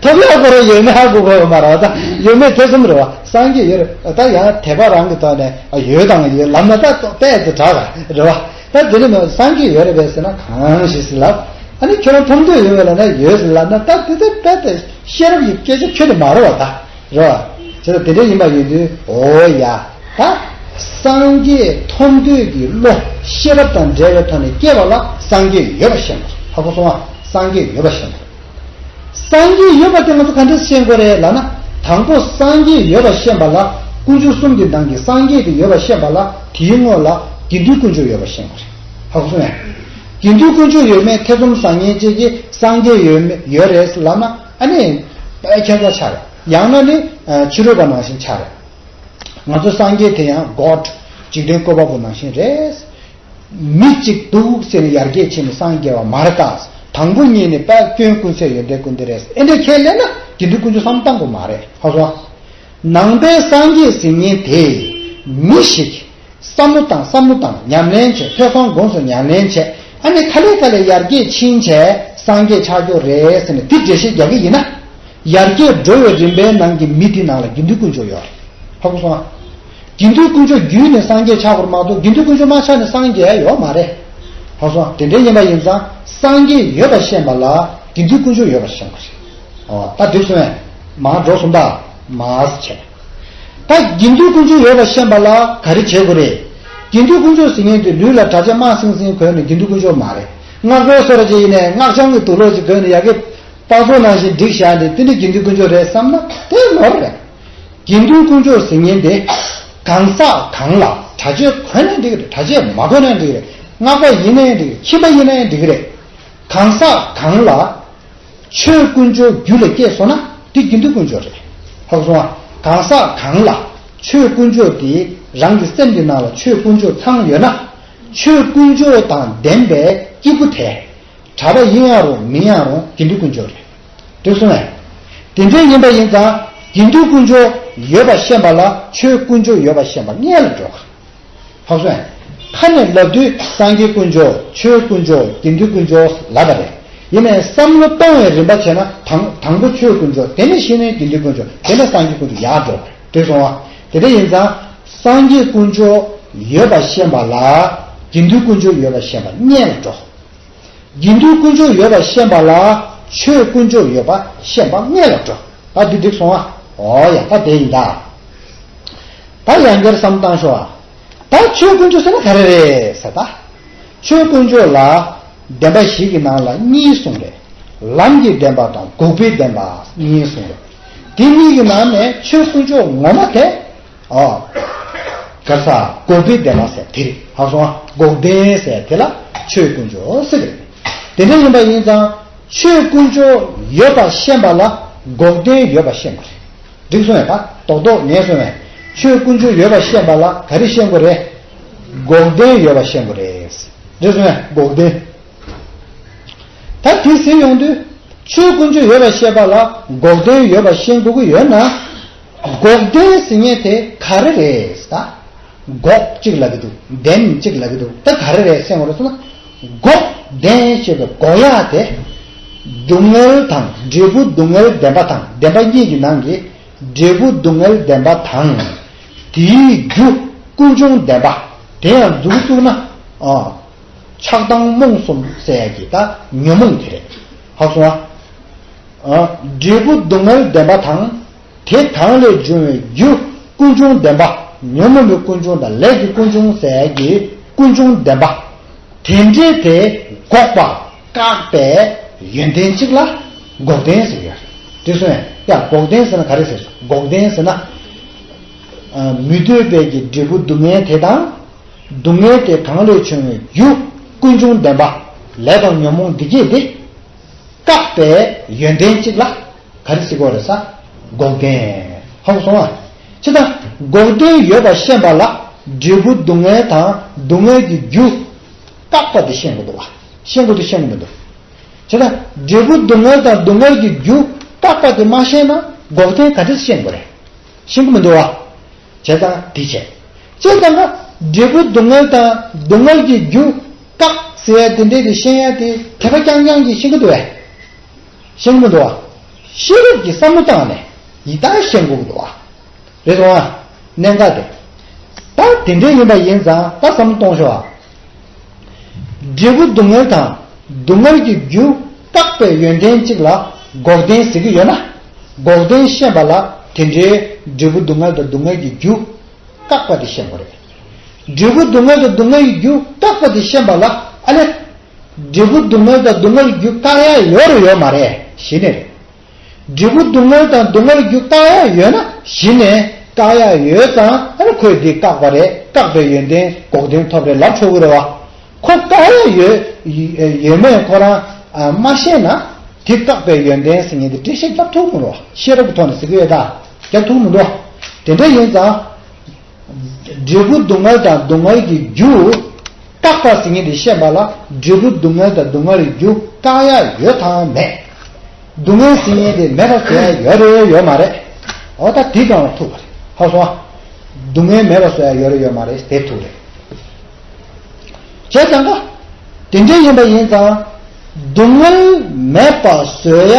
ཐོབ་ཡག་ཁོ་རང་ཡོད་མེད་ཧ་གོ་དགོས་པ་མ་རེད་པ། ད་ཡོད་མེད་ཐེ་ཚོམ་རེད་པ། སངས་རྒྱས་ཡོད་རེད། ད་ཡང་དད་པ་རང་གི་ཐོག་ནས་ཨ་ཡོད་དང་ཡོད་ལབ་ན་ད་དཔེ་དེ་དྲག་ག་རེད་པ། ད་དེ་ནི་མ་སངས་རྒྱས་ཡོད་རེད་པས་ཟེར་ན་གང་ཞིག་ཟེར་ལབ། ཨ་ནི་ཁྱོད་རང་ཐོབ་འདོད་ཡོད་པས་ལབ་ན་ཡོད་ཟེར་ལབ་ན་ད་དེ་དེ་དཔེ་དེ་ཤེས་རབ་ཀྱི་སྐད་ཆ་ཁྱོན་ནས་མ་རེད་པ་ད། རེད་པ། བྱས་ཙང་དེ་འདྲ་ཡིན་པ་ཡིན་དུས་འོ་ཡ། ད་སངས་རྒྱས་ཐོབ་འདོད་ཀྱི་བློ་ཤེས་རབ་དང་འབྲེལ་བའི་ཐོག་ནས་སྐྱེས་པ་ལ་སངས་རྒྱས་ཡོད་པ་ཤེས་དགོས། ཧ་གོ་སོང་ང་། སངས་རྒྱས་ཡོད་པ་ཤེས་དགོས། སངས་རྒྱས་ཡོད་པ་དེ་ང་ཚོ་ག་འདྲ་ཤེས་དགོས་རེད་ལབ་ན། དང་པོ་སངས་རྒྱས་ཡོད་པ་ཤེས་པ་ལ་དཀོན་མཆོག་གསུམ་གྱི་ནང་གི་སངས་རྒྱས་དེ་ཡོད་པ་ཤེས་པ་ལ་དེའི་སྔོན་ལ་དགེ་འདུན་དཀོན་མཆོག་ཡོད་པ་ཤེས་དགོས་རེད། ཧ་གོ་སོང་ངས། དགེ་འདུན་དཀོན་མཆོག་ཡོད་མེད་ཐེ་ཚོམ་ཟ་མཁན་ཅིག་གིས་སངས་རྒྱས་ཡོད་མེད་ཡོད་རེད་ལབ་ན་ཨ་ནི་དཔེ་ཁྱད་མཚར་ཆགས་རེད། ཡང་ན་ནི་ཕྱི་རོལ་པ་ནང་བཞིན་ཆགས་རེད། ང་ཚོ་སངས་རྒྱས་དེ་ཡང་གོཌ་འཇིག་རྟེན་བཀོད་པ་པོ་ནང་བཞིན་རེད། མི་གཅིག་འདུག་ཟེར་ནས་ཡར་རྒྱས་ཕྱིན་ནས་སངས་རྒྱས་པ་མ་རེད་ད། དང་པོ་ཉིད་ནས་དཔལ་སྐྱོན་ཀུན་ཟད་ཡོན་ཏན་ཀུན་ལྡན་རེད། ཨེ་འདྲ་ཁས་ལེན་ན་དགེ་འདུན་དཀོན་མཆོག་བསམ་བཏང་དགོས་མ་རེད། ཧ་གོ་སོང་ང་། ནང་པའི་སངས་རྒྱས་ཟེར་མཁན་དེ་མི་ཞིག་བསམ་བློ་བཏང་བསམ་བློ་བཏང་ཉམས་ལེན་བྱས། ཐོས་བསམ་སྒོམ་གསུམ་ཉམས་ལེན་བྱས། ཨ་ནི་ཁ་ལས་ཁ་ལས་ཡར་རྒྱས་ཕྱིན་བྱས་སངས་རྒྱས་ཆགས་རྒྱུ་རེད་ཟེར་ནས་དེ་འགྲེལ་བཤད་རྒྱག་གི་ཡིན་ན། ཡར་རྒྱས་འགྲོ་བའི་རིམ་པའི་ནང་གི་མི་དེ་ནང་ལ་དགེ་འདུན་དཀོན་མཆོག་ཡོད་རེད། ཧ་གོ་སོང་ང་། དགེ་འདུན་དཀོན་མཆོག་བརྒྱུད་ནས་སངས་རྒྱས་ཆགས་དགོས་རེད་མ་གཏོགས་དགེ་འདུན་དཀོན་མཆོག་མ་ཆགས་ནས་སངས་རྒྱས་ཡོད་མ་རེད། ཧ་གོ་སོང་ང་། དེ་འདྲ་ཡིན་པ་ཡིན་ཙང་སངས་རྒྱས་ཡོད་པ་ཤེས་པ་ལ་དགེ་འདུན་དཀོན་མཆོག་ཡོད་པ་ཤེས་དགོས་རེད། ཨོ་ད་འགྲིག་སོང་ངས། མར་འགྲོ་སོང་ད། མར་བྱས། ད་དགེ་འདུན་དཀོན་མཆོག་ཡོད་པ་ཤེས་པ་ལ་ག་རེ་བྱེད་དགོས་རེད། དགེ་འདུན་དཀོན་མཆོག་ཟེར་མཁན་དེ་ལུས་ལ་གྲྭ་ཆས་དམར་སིང་སིང་གོན་ནས་དགེ་འདུན་དཀོན་མཆོག་མ་རེད། སྔགས་པའི་སོ་ར་ཅིག་ཡིན་ནའི་སྔགས་འཆང་གི་དུག་ལོག་ཅིག་གོན་ནས་ཡ་གི་པགས་ཚོ་ནང་བཞིན་བསྒྲིགས་བཞག་ནས་དེ་ནི་དགེ་འདུན་དཀོན་མཆོག་རེད་བསམ་ན་དེ་ནོར་རེད། དགེ་འདུན་དཀོན་མཆོག་ཟེར་མཁན་དེ་གང་ཟག་གང་ལ་གྲྭ་ཆས་གོན་ནའི་འགྲིག་གི་རེད། གྲྭ་ཆས་མ་གོན་ནའི་འགྲིག་གི་རེད། སྔགས་པ་ཡིན་ནའི་འགྲིག་གི་རེད། ཁྱིམ་པ་ཡིན་ནའི་འགྲིག་གི་རེད། གང་ཟག་གང་ལ་ཆོས་དཀོན་མཆོག་རྒྱུད་ལ་སྐྱེས་སོང་ན་དེ་དགེ་འདུན་དཀོན་མཆོག་རེད། ཧ་གོ་སོང་ང་། གང་ཟག་གང་ལ་ཆོས་དཀོན་མཆོག་དེ་རང་གི་སེམས་ཀྱི་ནང་ལ་ཆོས་དཀོན་མཆོག་ཚང་ཡོད་ན་ཆོས་དཀོན་མཆོག་དང་ལྡན་པའི་སྐྱེས་བུ་དེ་གྲྭ་པ་ཡིན་ཡང་རུང་མིན་ཡང་རུང་དགེ་འདུན་དཀོན་མཆོག་རེད། འགྲིག་སོང་ངས། དེ་འདྲ་ཡིན་པ་ཡིན་ཙང་དགེ་འདུན་དཀོན་མཆོག་ཡོད་པ་ཤེས་པ་ལ་ཆོས་དཀོན་མཆོག་ཡོད་པ་ཤེས་པ་སྔོན་ལ་འགྲོ། ཧ་གོ་སོང་ངས། ཁ་ནས་ལབ་དུས་སངས་རྒྱས་དཀོན་མཆོག་ཆོས་དཀོན་མཆོག་དགེ་འདུན་དཀོན་མཆོག་ལབ་པ་རེད། ཡིན་ནའི་བསམ་བློ་གཏོང་བའི་རིམ་པ་བྱས་ན་དང་དང་པོ་ཆོས་དཀོན་མཆོག་དེ་ནས་གཞི་ནས་དགེ་འདུན་དཀོན་མཆོག་དེ་ནས་སངས་རྒྱས་དཀོན་མཆོག་ཡར་འགྲོ། འགྲིག་སོང་ང་། དེ་འདྲ་ཡིན་ཙང་སངས་རྒྱས་དཀོན་མཆོག་ཡོད་པ་ཤེས་པ་ལ་དགེ་འདུན་དཀོན་མཆོག་ཡོད་པ་ཤེས་པ་སྔོན་ལ་འགྲོ། དགེ་འདུན་དཀོན་མཆོག་ཡོད་པ་ཤེས་པ་ལ་ཆོས་དཀོན་མཆོག་ཡོད་པ་ཤེས་པ་སྔོན་ལ་འགྲོ། ད་འདི་འགྲིག་སོང་ང་། འོ་ཡ་ད་དེ་ཡིན་ད། ད་ཡང་བསྐྱར་བསམ་བཏང་ཤོག་ཨ། ད་ཆོས་དཀོན་མཆོག་ཟེར་ན་ག་རེ་རེད་ཟེར་ད། ཆོས་དཀོན་མཆོག་ལ་བདེན་པ་བཞི་གི་ནང་ལ་གཉིས་གསུངས་རེད། ལམ་གྱི་བདེན་པ་དང་འགོག་པའི་བདེན་པ་གཉིས་གསུངས་རེད། དེ་གཉིས་ཀྱི་ནང་ནས་ཆོས་དཀོན་མཆོག་ངོ་མ་དེ། ཨོ། ག་ས་འགོག་པའི་བདེན་པ་ཟེར་དེ་རེད། ཧ་གོ་སོང་ང་། འགོག་བདེན་ཟེར་དེ་ལ་ཆོས་དཀོན་མཆོག་ཟེར་གི་རེད། དེ་འདྲ་ཡིན་པ་ཡིན་ཙང་ཆོས་དཀོན་མཆོག་ཡོད་པ་ཤེས་པ་ལ་འགོག་བདེན་ཡོད་པ་ཤེས་དགོས་རེད། འགྲིག་སོང་ངས། ད་རྡོག་རྡོག་ངས་སོང་ངས། ཆོས་དཀོན་མཆོག་ཡོད་པ་ཤེས་པ་ལ་ག་རེ་ཤེས་དགོས་རེད། འགོག་བདེན་ཡོད་པ་ཤེས་དགོས་རེད། འགྲིག་སོང་ངས། འགོག་བདེན། ད་དེ་ཟེར་ཡོང་དུས་ཆོས་དཀོན་མཆོག་ཡོད་པ་ཤེས་པ་ལ་འགོག་བདེན་ཡོད་པ་ཤེས་དགོས་ཀྱི་ཡོད་ན། འགོག་བདེན་ཟེར་མཁན་དེ་ག་རེ་རེད་ད། འགོག་གཅིག་ལབ་ཀྱི་འདུག་བདེན་གཅིག་ལབ་ཀྱི་འདུག་ད་ག་རེ་རེད་ཟེར་བ་རེད་ཟེར་ན། འགོག་བདེན་ཞེས་པའི་འགོག་ཡག་དེ། སྡུག་བསྔལ་དང་འབྲས་བུ་སྡུག་བསྔལ་བདེན་པ་དང་བདེན་པ་གཉིས་ཀྱི་ནང་གི་འབྲས་བུ་སྡུག་བསྔལ་བདེན་པ་དང་། དེའི་རྒྱུ་ཀུན་འབྱུང་བདེན་པ། དེ་ཡང་མཛུབ་བཙུགས་ན། ཨ། ཆགས་སྡང་རྨོངས་གསུམ་ཟེར་ཡག་གི་ད་ཉོན་མོངས་དེ་རེད། ཧ་གོ་སོང་ང་། ཨ། འབྲས་བུ་སྡུག་བསྔལ་བདེན་པ་དང་། དེ་དང་ལས་བྱུང་བའི་རྒྱུ་ཀུན་འབྱུང་བདེན་པ། ཉོན་མོངས་པའི་ཀུན་འབྱུང་དང་ལས་ཀྱི་ཀུན་འབྱུང་ཟེར་ཡག་གི་ཀུན་འབྱུང་བདེན་པ། དེ་འདྲའི་དེ་འགོག་པ་བཀག་པའི་ཡོན་ཏན་གཅིག་ལ་འགོག་བདེན་ཟེར་ཡོད་རེད། དེ་སོང་ཡང་ཡ་འགོག་བདེན་ཟེར་ན་ག་རེ་ཟེར། འགོག་བདེན་ཟེར་ན། ཨ། མི་འདོད་པའི་གི་འབྲས་བུ་སྡུག་བསྔལ་དེ་དང་། སྡུག་བསྔལ་དེ་གང་ལས་བྱུང་བའི་རྒྱུ་ཀུན་འབྱུང་བདེན་པ། ལས་དང་ཉོན་མོངས་འདི་སྐྱེས་ཏེ། བཀག་པའི་ཡོན་ཏན་གཅིག་ལ་ག་རེ་ཟེར་དགོས་རེད་ཟེར། འགོག་བདེན། ཧ་གོ་སོང་ང་། ཇི་ལྟར་འགོག་བདེན་ཡོད་པ་ཤེས་པ་ལ། འབྲས་བུ་སྡུག་བསྔལ་དང་སྡུག་བསྔལ་གྱི་རྒྱུ་བཀག་པ་དེ་ཤེས་དགོས་འདུག་བ། ཤེས་དགོས་འདུག་ཤེས་དགོས་མི་འདུག་བྱས་ཙང་འབྲས་བུ་སྡུག་བསྔལ་དང་སྡུག་བསྔལ་གྱི་རྒྱུ་བཀག་པ་དེ་མ་ཤེས་ན་འགོག་བདེན་ག་འདྲས་ཤེས་དགོས་རེད། ཤེས་ཀྱི་མི་འདུག་བ། བྱས་ཙང་དེ་བྱས། བྱས་ཙང་ཀ་འབྲས་བུ་སྡུག་བསྔལ་དང་སྡུག་བསྔལ་གྱི་རྒྱུ་བཀག་ཟེར་ཡ་དེ་འདྲས་དེ་ཤེས་ཡ་དེ་དད་པ་རྐྱང་རྐྱང་གིས་ཤེས་ཀྱི་འདུག་བས། ཤེས་ཀྱི་མི་འདུག་བ། ཤེས་རབ་ཀྱི་བསམ་བློ་བཏང་ནས་ཡི་དྭགས་ཤེས་དགོས་ཀྱི་འདུག་བ། རེད་སོང་ཨ། གནད་འགག་དེ། ད་དེ་འདྲས་ཡིན་པ་ཡིན་ཙང་ད་བསམ་བློ་གཏོང་ཤོག་ཨ། འབྲས་བུ་སྡུག་བསྔལ་དང་སྡུག་བསྔལ་གྱི་རྒྱུ་བཀག་པའི་ཡོན་ཏན་གཅིག་ལ་འགོག་བདེན་ཟེར་གྱི་ཡོད་ན། འགོག་བདེན་ཤེས་པ་ལ་དེ་འདྲའི་འབྲས་བུ་སྡུག་བསྔལ་དང་སྡུག་བསྔལ་གྱི་རྒྱུ་བཀག་པ་དེ་ཤེས་དགོས་རེད། འབྲས་བུ་སྡུག་བསྔལ་དང་སྡུག་བསྔལ་གྱི་རྒྱུ་བཀག་པ་དེ་ཤེས་པ་ལ་ཨ་ནི། འབྲས་བུ་སྡུག་བསྔལ་དང་སྡུག་བསྔལ་གྱི་རྒྱུ་བཀག་ཡ་ཡོད་རེད་ཡོད་མ་རེད་གཞི་ནས་རེད། འབྲས་བུ་སྡུག་བསྔལ་དང་སྡུག་བསྔལ་གྱི་རྒྱུ་བཀག་ཡ་ཡོད་ན་གཞི་ནས་བཀག་ཡ་ཡོད་ཙང་ཨ་ནི་ཁོས་འདི་བཀག་པ་རེད། བཀག་པའི་ཡོན་ཏན་འགོག་བདེན་ཐོབ་རེད་ལབ་ཆོག་གི་རེད་བ། ཁོ་བཀག་ཡ་ཡོད་ཡོད་མེད་ཁོ་རང་མ་ཤེས་ན་དེ་བཀག་པའི་ཡོན་ཏན་ཟེར་མཁན་དེ་འགྲེལ་བཤད་རྒྱབ་ཐུབ་མི་རེད་བ། ཤེས་རབ་ཀྱི་ཐོག་ནས་ཟེར་གི་ཡོད་ད། རྒྱབ་ཐུབ་མི་འདུག་དེ་འདྲ་ཡིན་ཙང་། འབྲས་བུ་སྡུག་བསྔལ་དང་སྡུག་བསྔལ་གྱི་རྒྱུ་བཀག་པ་ཟེར་མཁན་དེ་ཤེས་པ་ལ་འབྲས་བུ་སྡུག་བསྔལ་དང་སྡུག་བསྔལ་གྱི་རྒྱུ་བཀག་ཡ་ཡོད་དང་མེད། སྡུག་བསྔལ་ཟེར་མཁན་དེ་མེད་པ་བཟོ་ཡ་ཡོད་རེད་ཡོད་མ་རེད། འོ་ད་དེ་གང་ལ་ཐུག་པ་རེད་ཧ་སོང་ཨ། སྡུག་བསྔལ་མེད་པ་བཟོ་ཡ་ཡོད་རེད་ཡོད་མ་རེད་དེ་ཐུག་རེད། བྱས་ཙང་ཀ། དེ་འདྲ་ཡིན་པ་ཡིན་ཙང་། སྡུག་བསྔལ་མེད་པ་བཟོ་ཡ་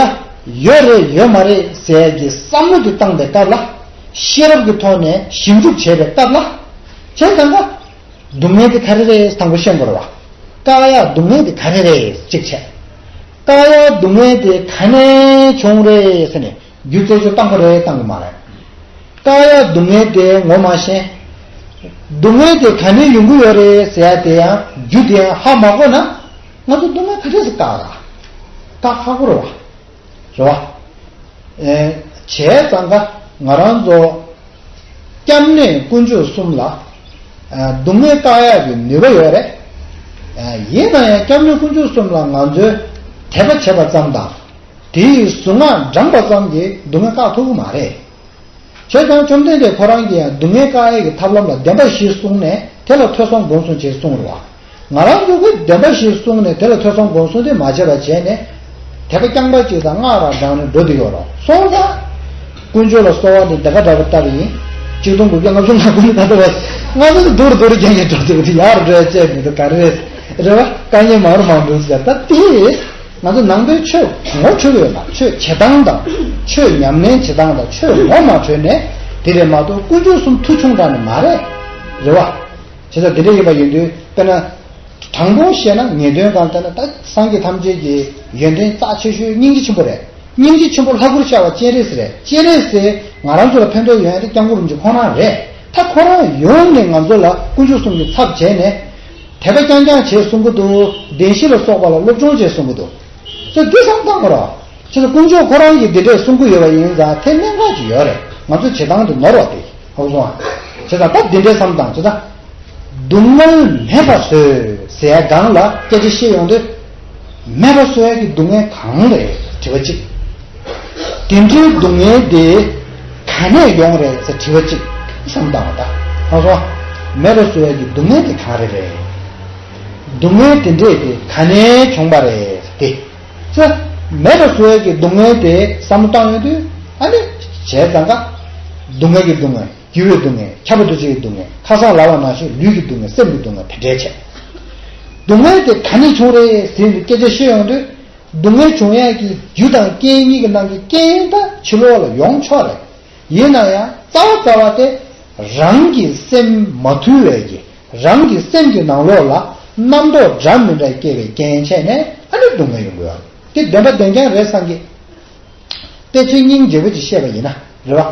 ཡོད་རེད་ཡོད་མ་རེད་ཟེར་ཡ་གི་བསམ་བློ་དེ་བཏང་པའི་སྐབས་ལ། ཤེས་རབ་ཀྱི་ཐོག་ནས་ཞིབ་འཇུག་བྱས་པའི་སྐབས་ལ། བྱས་ཙང་ཀ། སྡུག་བསྔལ་དེ་ག་རེ་རེད་དང་པོ་ཤེས་དགོས་རེད་བ། བཀག་ཡ་སྡུག་བསྔལ་དེ་ག་རེ་རེད་གཅིག་བྱས། བཀག་ཡ་སྡུག་བསྔལ་དེ་ག་ནས་བྱུང་རེད་ཟེར་ནས་རྒྱུ་རྩད་གཅོད་བཏང་གི་རེད་བཏང་གི་མ་རེད། བཀག་ཡ་སྡུག་བསྔལ་དེ་ངོ་མ་ཤེས། སྡུག་བསྔལ་དེ་ག་ནས་ཡོང་གི་ཡོད་རེད་ཟེར་ཡ་དེ་ཡང་རྒྱུ་དེ་ཡང་ཧ་མ་གོ་ན། ང་ཚོ་སྡུག་བསྔལ་ག་འདྲས་སེ་བཀག་ར། བཀག་ཧ་གོ་ར་བ། རེད་བ། ཨེ། བྱས་ཙང་ཀ་ང་རང་ཚོ། སྐྱབས་གནས་དཀོན་མཆོག་གསུམ་ལ། ཨ། སྡུག་བསྔལ་བཀག་ཡག་གི་ནུས་པ་ཡོད་རེད། ཨ། ཡིན་ན་ཡང་སྐྱབས་གནས་དཀོན་མཆོག་གསུམ་ལ་ང་ཚོས་དད་པ་བྱས་པ་ཙམ་དང་། དེའི་གཟུངས་སྔགས་བགྲངས་པ་ཙམ་གྱིས་སྡུག་བསྔལ་བཀག་ཐུབ་ཀྱི་མ་རེད། བྱས་ཙང་བཅོམ་ལྡན་འདས་ཁོ་རང་གིས་ཡང་སྡུག་བསྔལ་བཀག་ཡག་གི་ཐབས་ལམ་ལ་བདེན་པ་བཞི་གསུངས་ནས་དེ་ལ་ཐོས་བསམ་སྒོམ་གསུམ་བྱེད་གསུངས་རེད་བ། ང་རང་ཚོ་གིས་བདེན་པ་བཞི་གསུངས་ནས་དེ་ལ་ཐོས་བསམ་སྒོམ་གསུམ་དེ་མ་བྱས་པ་བྱས་ནས། དད་པ་རྐྱང་པ་གཅིག་དང་སྔགས་རང་བགྲངས་ནས་འགྲོ་བསྡད་ཡོད་རེད་སོང་ཙང་། དཀོན་མཆོག་ལ་གསོལ་བ་འདེབས་ད་ག་འདྲ་པོ་ལྟར་ཡིན། ཆིག་སྟོང་དགུ་བརྒྱ་ལྔ་བཅུ་ང་དགུ་ནས་ད་ལྟ་བར། ང་ཚོ་ནི་སྡུག་རུ་སྡུག་རུ་རྐྱང་རྐྱང་འགྲོ་འདུག་དེ་ཡག་རུ་འགྲོ་ཡ་བྱས་མི་འདུག་ག་རེ་རེད། རེད་བ། དཀའ་ངལ་མང་རུ་མང་རུ་ཟེར་ད་དེ། ང་ཚོ་ནང་པའི་ཆོས་ངོ་འཕྲོད་ཡོད་ན་ཆོས་བྱེད་སྟངས་དང་། ཆོས་ཉམས་ལེན་བྱེད་སྟངས་དང་ཆོས་ངོ་མ་འཕྲོད་ནས་དེ་རེད་མ་གཏོགས་དཀོན་མཆོག་གསུམ་མཐུ་ཆུང་དྲགས་ནི་མ་རེད། རེད་བ། བྱས་ཙང་དེ་འདྲ་ཡིན་པ་ཡིན་དུས་དཔེར་ན། དྲང་པོ་བཤད་ན་ངེས་དོན་སྒང་བལྟས་ན་ད་སངས་རྒྱས་ཐམས་ཅད་ཀྱི་ཡོན་ཏན་རྩ་ཆེ་ཤོས་སྙིང་རྗེ་ཆེན་པོ་རེད། སྙིང་རྗེ་ཆེན་པོ་ལྷ་སྐུར་ཤར་བ་སྤྱན་རས་གཟིགས་རེད། སྤྱན་རས་གཟིགས་ང་རང་ཚོ་ལ་ཕན་ཐོགས་ཡོང་ཡ་དེ་སྐྱབས་མགོན་རིན་པོ་ཆེ་ཁོང་རང་རེད། ད་ཁོ་རང་ཡོང་ནས་ང་ཚོ་ལ་དཀོན་མཆོག་གསུམ་གྱི་ཚབ་བྱས་ནས། དད་པ་རྐྱང་རྐྱང་བྱེད་གསུང་གི་འདུག་བདེན་བཞི་ལ་སོགས་པ་ལ་སློབ་སྦྱོང་བྱེད་གསུང་གི་འདུག་ཚོ་འདི་བསམ་བཏང་དགོས་ར། བྱས་ཙང་དཀོན་མཆོག་ཁོ་རང་གིས་འདི་འདྲས་གསུང་གི་ཡོད་པ་ཡིན་ཙང་དེ་གནད་འགག་ཅིག་ཡོད་རེད། ང་ཚོ་བྱེད་སྟངས་དེ་ནོར་བ་དེ་ཧོབ་སོང་ཨ། བྱས་ཙང་ད་འདི་འདྲས་བསམ་བཏང་བྱས་ཙང་། སྡུག་བསྔལ་མེད་པ་བཟོས་ཟེར་ཡ་སྒང་ལ་སྐད་ཆ་བཤད་ཡོང་དུས། མེད་པ་བཟོ་ཡ་གི་སྡུག་བསྔལ་གང་རེད་དྲི་བ་གཅིག་དེ་འདྲའི་སྡུག་བསྔལ་དེ་ག་ནས་ཡོང་རེད་ཟེར་དྲི་བ་གཅིག་བསམ་བཏང་བ་ད་ཧ་སོང་ཨ། མེད་པ་བཟོ་ཡ་གི་སྡུག་བསྔལ་དེ་གང་རེད་རེད། སྡུག་བསྔལ་དེ་འདྲས་དེ་ག་ནས་བྱུང་བ་རེད་དེ། ཚེ། མེད་པ་བཟོ་ཡ་གི་སྡུག་བསྔལ་དེ་བསམ་བློ་བཏང་ཡོང་དུས་ཨ་ནི། བྱས་ཙང་ཀ་སྡུག་བསྔལ་གྱི་སྡུག་བསྔལ། རྒྱུ་བའི་སྡུག་བསྔལ། ཁྱབ་པ་འདུ་བྱེད་ཀྱི་སྡུག་བསྔལ། ཁ་སང་ལབ་པ་ནང་བཞིན་ལུས་ཀྱི་སྡུག་བསྔལ། སེམས་ཀྱི་སྡུག་བསྔལ་དེ་འདྲའི་ཆེ། སྡུག་བསྔལ་དེ་ག་ནས་བྱུང་རེད་ཟེར་ནས་སྐད་ཆ་བཤད་ཡོང་དུས། སྡུག་བསྔལ་བྱུང་ཡག་གི་རྒྱུ་དང་རྐྱེན་གཉིས་ཀྱི་ནང་གི་རྐྱེན་ད་ཕྱི་ལོགས་ལ་ཡོང་ཆོག་རེད། ཡིན་ན་ཡང་རྩ་བ་རྩ་བ་དེ་རང་གི་སེམས་མ་དུལ་བའི་གི་རང་གི་སེམས་ཀྱི་ནང་ལོགས་ལ་རྣམ་རྟོག་འདྲ་མི་འདྲ་སྐྱེ་བའི་རྐྱེན་བྱས་ནས་ཨ་ནི་སྡུག་བསྔལ་ཡོང་གི་ཡོད། དེ་བདེན་པ་བདེན་རྐྱང་རེད་བསམ་གི། དཔེ་ཚིག་སྙིང་རྗེ་པོ་ཅིག་བཤད་པ་ཡིན་ན་རེད་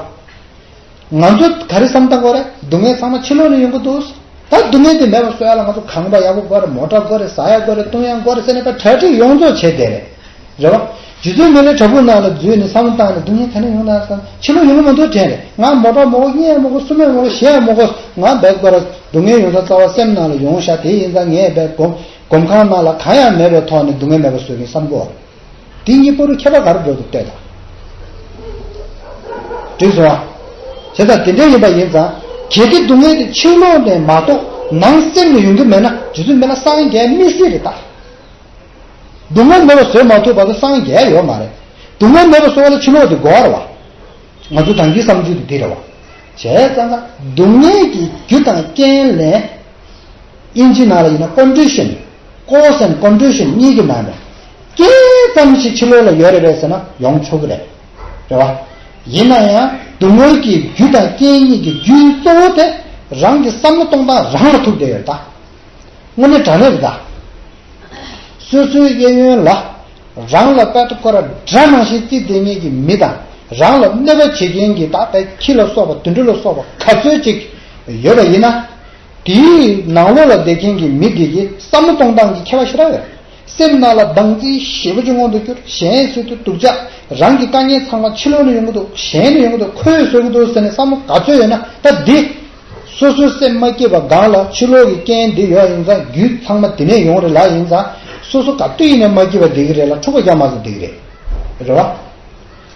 བ། ང་ཚོ་ག་རེ་བསམ་བཏང་དགོས་རེད། སྡུག་བསྔལ་ཚང་མ་ཕྱི་ལོགས་ནས་ཡོང་གི་འདུག་ད་སྡུག་བསྔལ་དེ་མེད་པ་བཟོ་ཡ་ལ་ང་ཚོ་ཁང་པ་ཡག་པོ་དགོས་རེད། མོ་ཊ་དགོས་རེད། ཟ་ཡ་དགོས་རེད། བཏུང་ཡ་དགོས་རེད་ཟེར་ནས་ད་གྲ་སྒྲིག་ཡོངས་རྫོགས་བྱས་བསྡད་རེད། རེད་བ། རྗེ་བཙུན་མི་ལའི་བྲག་ཕུག་ནང་ལ་འཛུལ་ནས་བསམ་བློ་བཏང་ནས་སྡུག་བསྔལ་ག་ནས་ཡོང་ན་བསམ། ཕྱི་ལོགས་ཡོང་གི་མ་འདུག་དྲན་རེད། ང་མོ་ཊ་མ་དགོས། གཉེན་མ་དགོས། སུ་མེད་མ་དགོས། གཞས་མ་དགོས། ང་བས་དགོས་རེད། སྡུག་བསྔལ་ཡོང་ས་རྩ་བ་སེམས་ནང་ལ་ཡོང་ཤག་དེ་ཡིན་ཙང་ངས་བས་སྒོམ་སྒོམ་ཁང་ནང་ལ་གང་ཡང་མེད་པའི་ཐོག་ནས་སྡུག་བསྔལ་མེད་པ་བཟོ་གིན་བསམ་གོ། དེ་གཉིས་པོ་རུ་ཁྱད་པར་ག་རེ་འགྲོ་འདུག་ལྟོས་དང་། འགྲིག་སོང་ཨ། བྱས་ཙང་དེ་འདྲ་ཡིན་པ་ཡིན་ཙང་ གལ་ཏེ་སྡུག་བསྔལ་དེ་ཕྱི་ལོགས་ནས་མ་གཏོགས་ནང་སེམས་ནས་ཡོང་གི་མེད་ན། རྗེ་བཙུན་མི་ལ་སངས་རྒྱས་མི་སྲིད་རེད་ད། སྡུག་བསྔལ་མེད་པ་བཟོས་མ་ཐུབ་བར་དུ་སངས་རྒྱས་ཡོད་མ་རེད། སྡུག་བསྔལ་མེད་པ་བཟོ་བ་ལ་ཕྱི་ལོགས་དེ་དགོས་རེད་བ། ང་ཚོ་ད་གིན་བསམ་ཚུལ་དེ་འདི་རེད་བ། བྱས་ཙང་ཀ་སྡུག་བསྔལ་གྱི་རྒྱུ་དང་རྐྱེན་ལས། དབྱིན་ཇི་ནང་ལ་ཡིན་ན་condition, cause and condition གཉིས་ཀྱི་ནང་ནས་རྐྱེན་ཙམ་ཞིག་ཕྱི་ལོགས་ལ་ཡོད་རེད་པས་ཟེར་ན་ཡོང་ཆོག་གི་རེད། རེད་བ། ཡིན་ན་ཡང་སྡུག་བསྔལ་གྱི་རྒྱུ་དང་རྐྱེན་གཉིས་ཀྱི་རྒྱུའི་གཙོ་བོ་དེ་རང་གི་བསམ་བློ་གཏོང་སྟངས་རང་ལ་ཐུག་བསྡད་ཡོད་ད། དངོས་གནས་དྲང་གནས་རེད་ད། སོ་སོའི་གཡས་གཡོན་ལ་རང་ལ་དཔལ་དུ་སྐོར་ར་འདྲ་ནང་བཞིན་བརྩིས་བསྡད་མཁན་གྱི་མི་དང་རང་ལ་གནོད་པ་བྱེད་མཁན་གྱི་ད་ལྟ་ཁྱི་ལ་སོགས་པ་དུད་འགྲོ་ལ་སོགས་པ་ག་ཚོད་ཅིག་ཡོད་པ་ཡིན་ན། དེའི་ནང་ལོགས་ལ་བསྡད་མཁན་གྱི་མི་དེ་གི་བསམ་བློ་གཏོང་སྟངས་ཀྱི་ཁྱད་པར་ཞེ་དྲག་ཡོད། སེམས་ནང་ལ་སྡང་ཚིག་ཞེ་པོ་ཅིག་མངོན་དུ་གྱུར། གཞན་སྲིད་དུ་སྡུག་ཅག་རང་གི་དཀའ་ངལ་ཚང་མ་ཕྱི་ལོགས་ནས་ཡོང་གི་འདུག་གཞན་ནས་ཡོང་གི་འདུག་ཁོས་བཟོ་གི་འདུག་ཟེར་ནས་བསམ་བློ་ག་ཚོད་ཡོད་ན་ད་འདི། སོ་སོའི་སེམས་མ་སྐྱིད་པ་སྒང་ལ་ཕྱི་ལོགས་ཀྱི་རྐྱེན་འདི་ཡོད་ཡིན་ཙང་རྒྱུ་ཚང་མ་འདི་ནས་ཡོང་རེད་ལབ་ཡིན་ཙང་། སོ་སོ་ག་དུས་ཡིན་ནའི་མ་སྐྱིད་པ་བསྡད་ཀྱི་རེད་ལ་འཁྲུག་པ་རྒྱག་མ་ཟེར་བསྡད་ཀྱི་རེད། རེད་བ།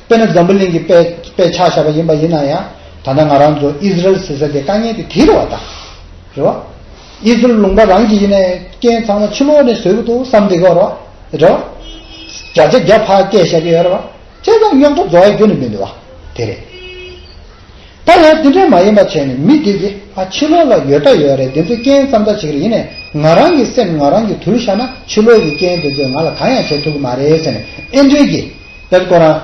དཔེར་ན་འཛམ་བུ་གླིང་གི་དཔེ་དཔེ་ཆ་བཞག་པ་ཡིན་པ་ཡིན་ན་ཡང་། ད་ལྟ་ང་རང་ཚོ་ཨི་ཟི་རལ་ཟེར་ས་དེ་དཀའ་ངལ་དེ་དེ་རེད་བ་ད། རེད་བ། ཨི་ཟི་རལ་ལུང་པ་རང་གི་ཡིན་ནའི་རྐྱེན་ཚང་མ་ཕྱི་ལོགས་ནས་བཟོས་ཀྱི་འདུག་བསམ་བསྡད་ཀྱི་ཡོད་རེད་བ། རེད་བ། བརྒྱ་ཆ་བརྒྱ་ཕར་སྐད་བཤད་ཀྱི་ཡོད་རེད་བ། བྱས་ཙང་རྙོག་དྲ་རྫོགས་ཡ་རྒྱུ་ནི་མི་འདུག་བ། དེ་རེད། ད་ཡང་དེ་འདྲ་མ་ཡིན་པ་བྱས་ནས་མི་དེ་གིས་ཨ་ཕྱི་ལོགས་ལ་ཡོད་ད་ཡོད་རེད། དེ་ཚོ་རྐྱེན་ཙམ་ད་ཅིག་རེད། ཡིན་ནའི་ང་རང་གི་སེམས་ང་རང་གིས་དུལ་བཞག་ན་ཕྱི་ལོགས་ཀྱི་རྐྱེན་དེ་ཚོས་ང་ལ་གང་ཡང་བྱེད་ཐུབ་ཀྱི་མ་རེད་ཟེར་ནས་ཨེ་འདྲའི་གི། དེར་ཁོ་རང་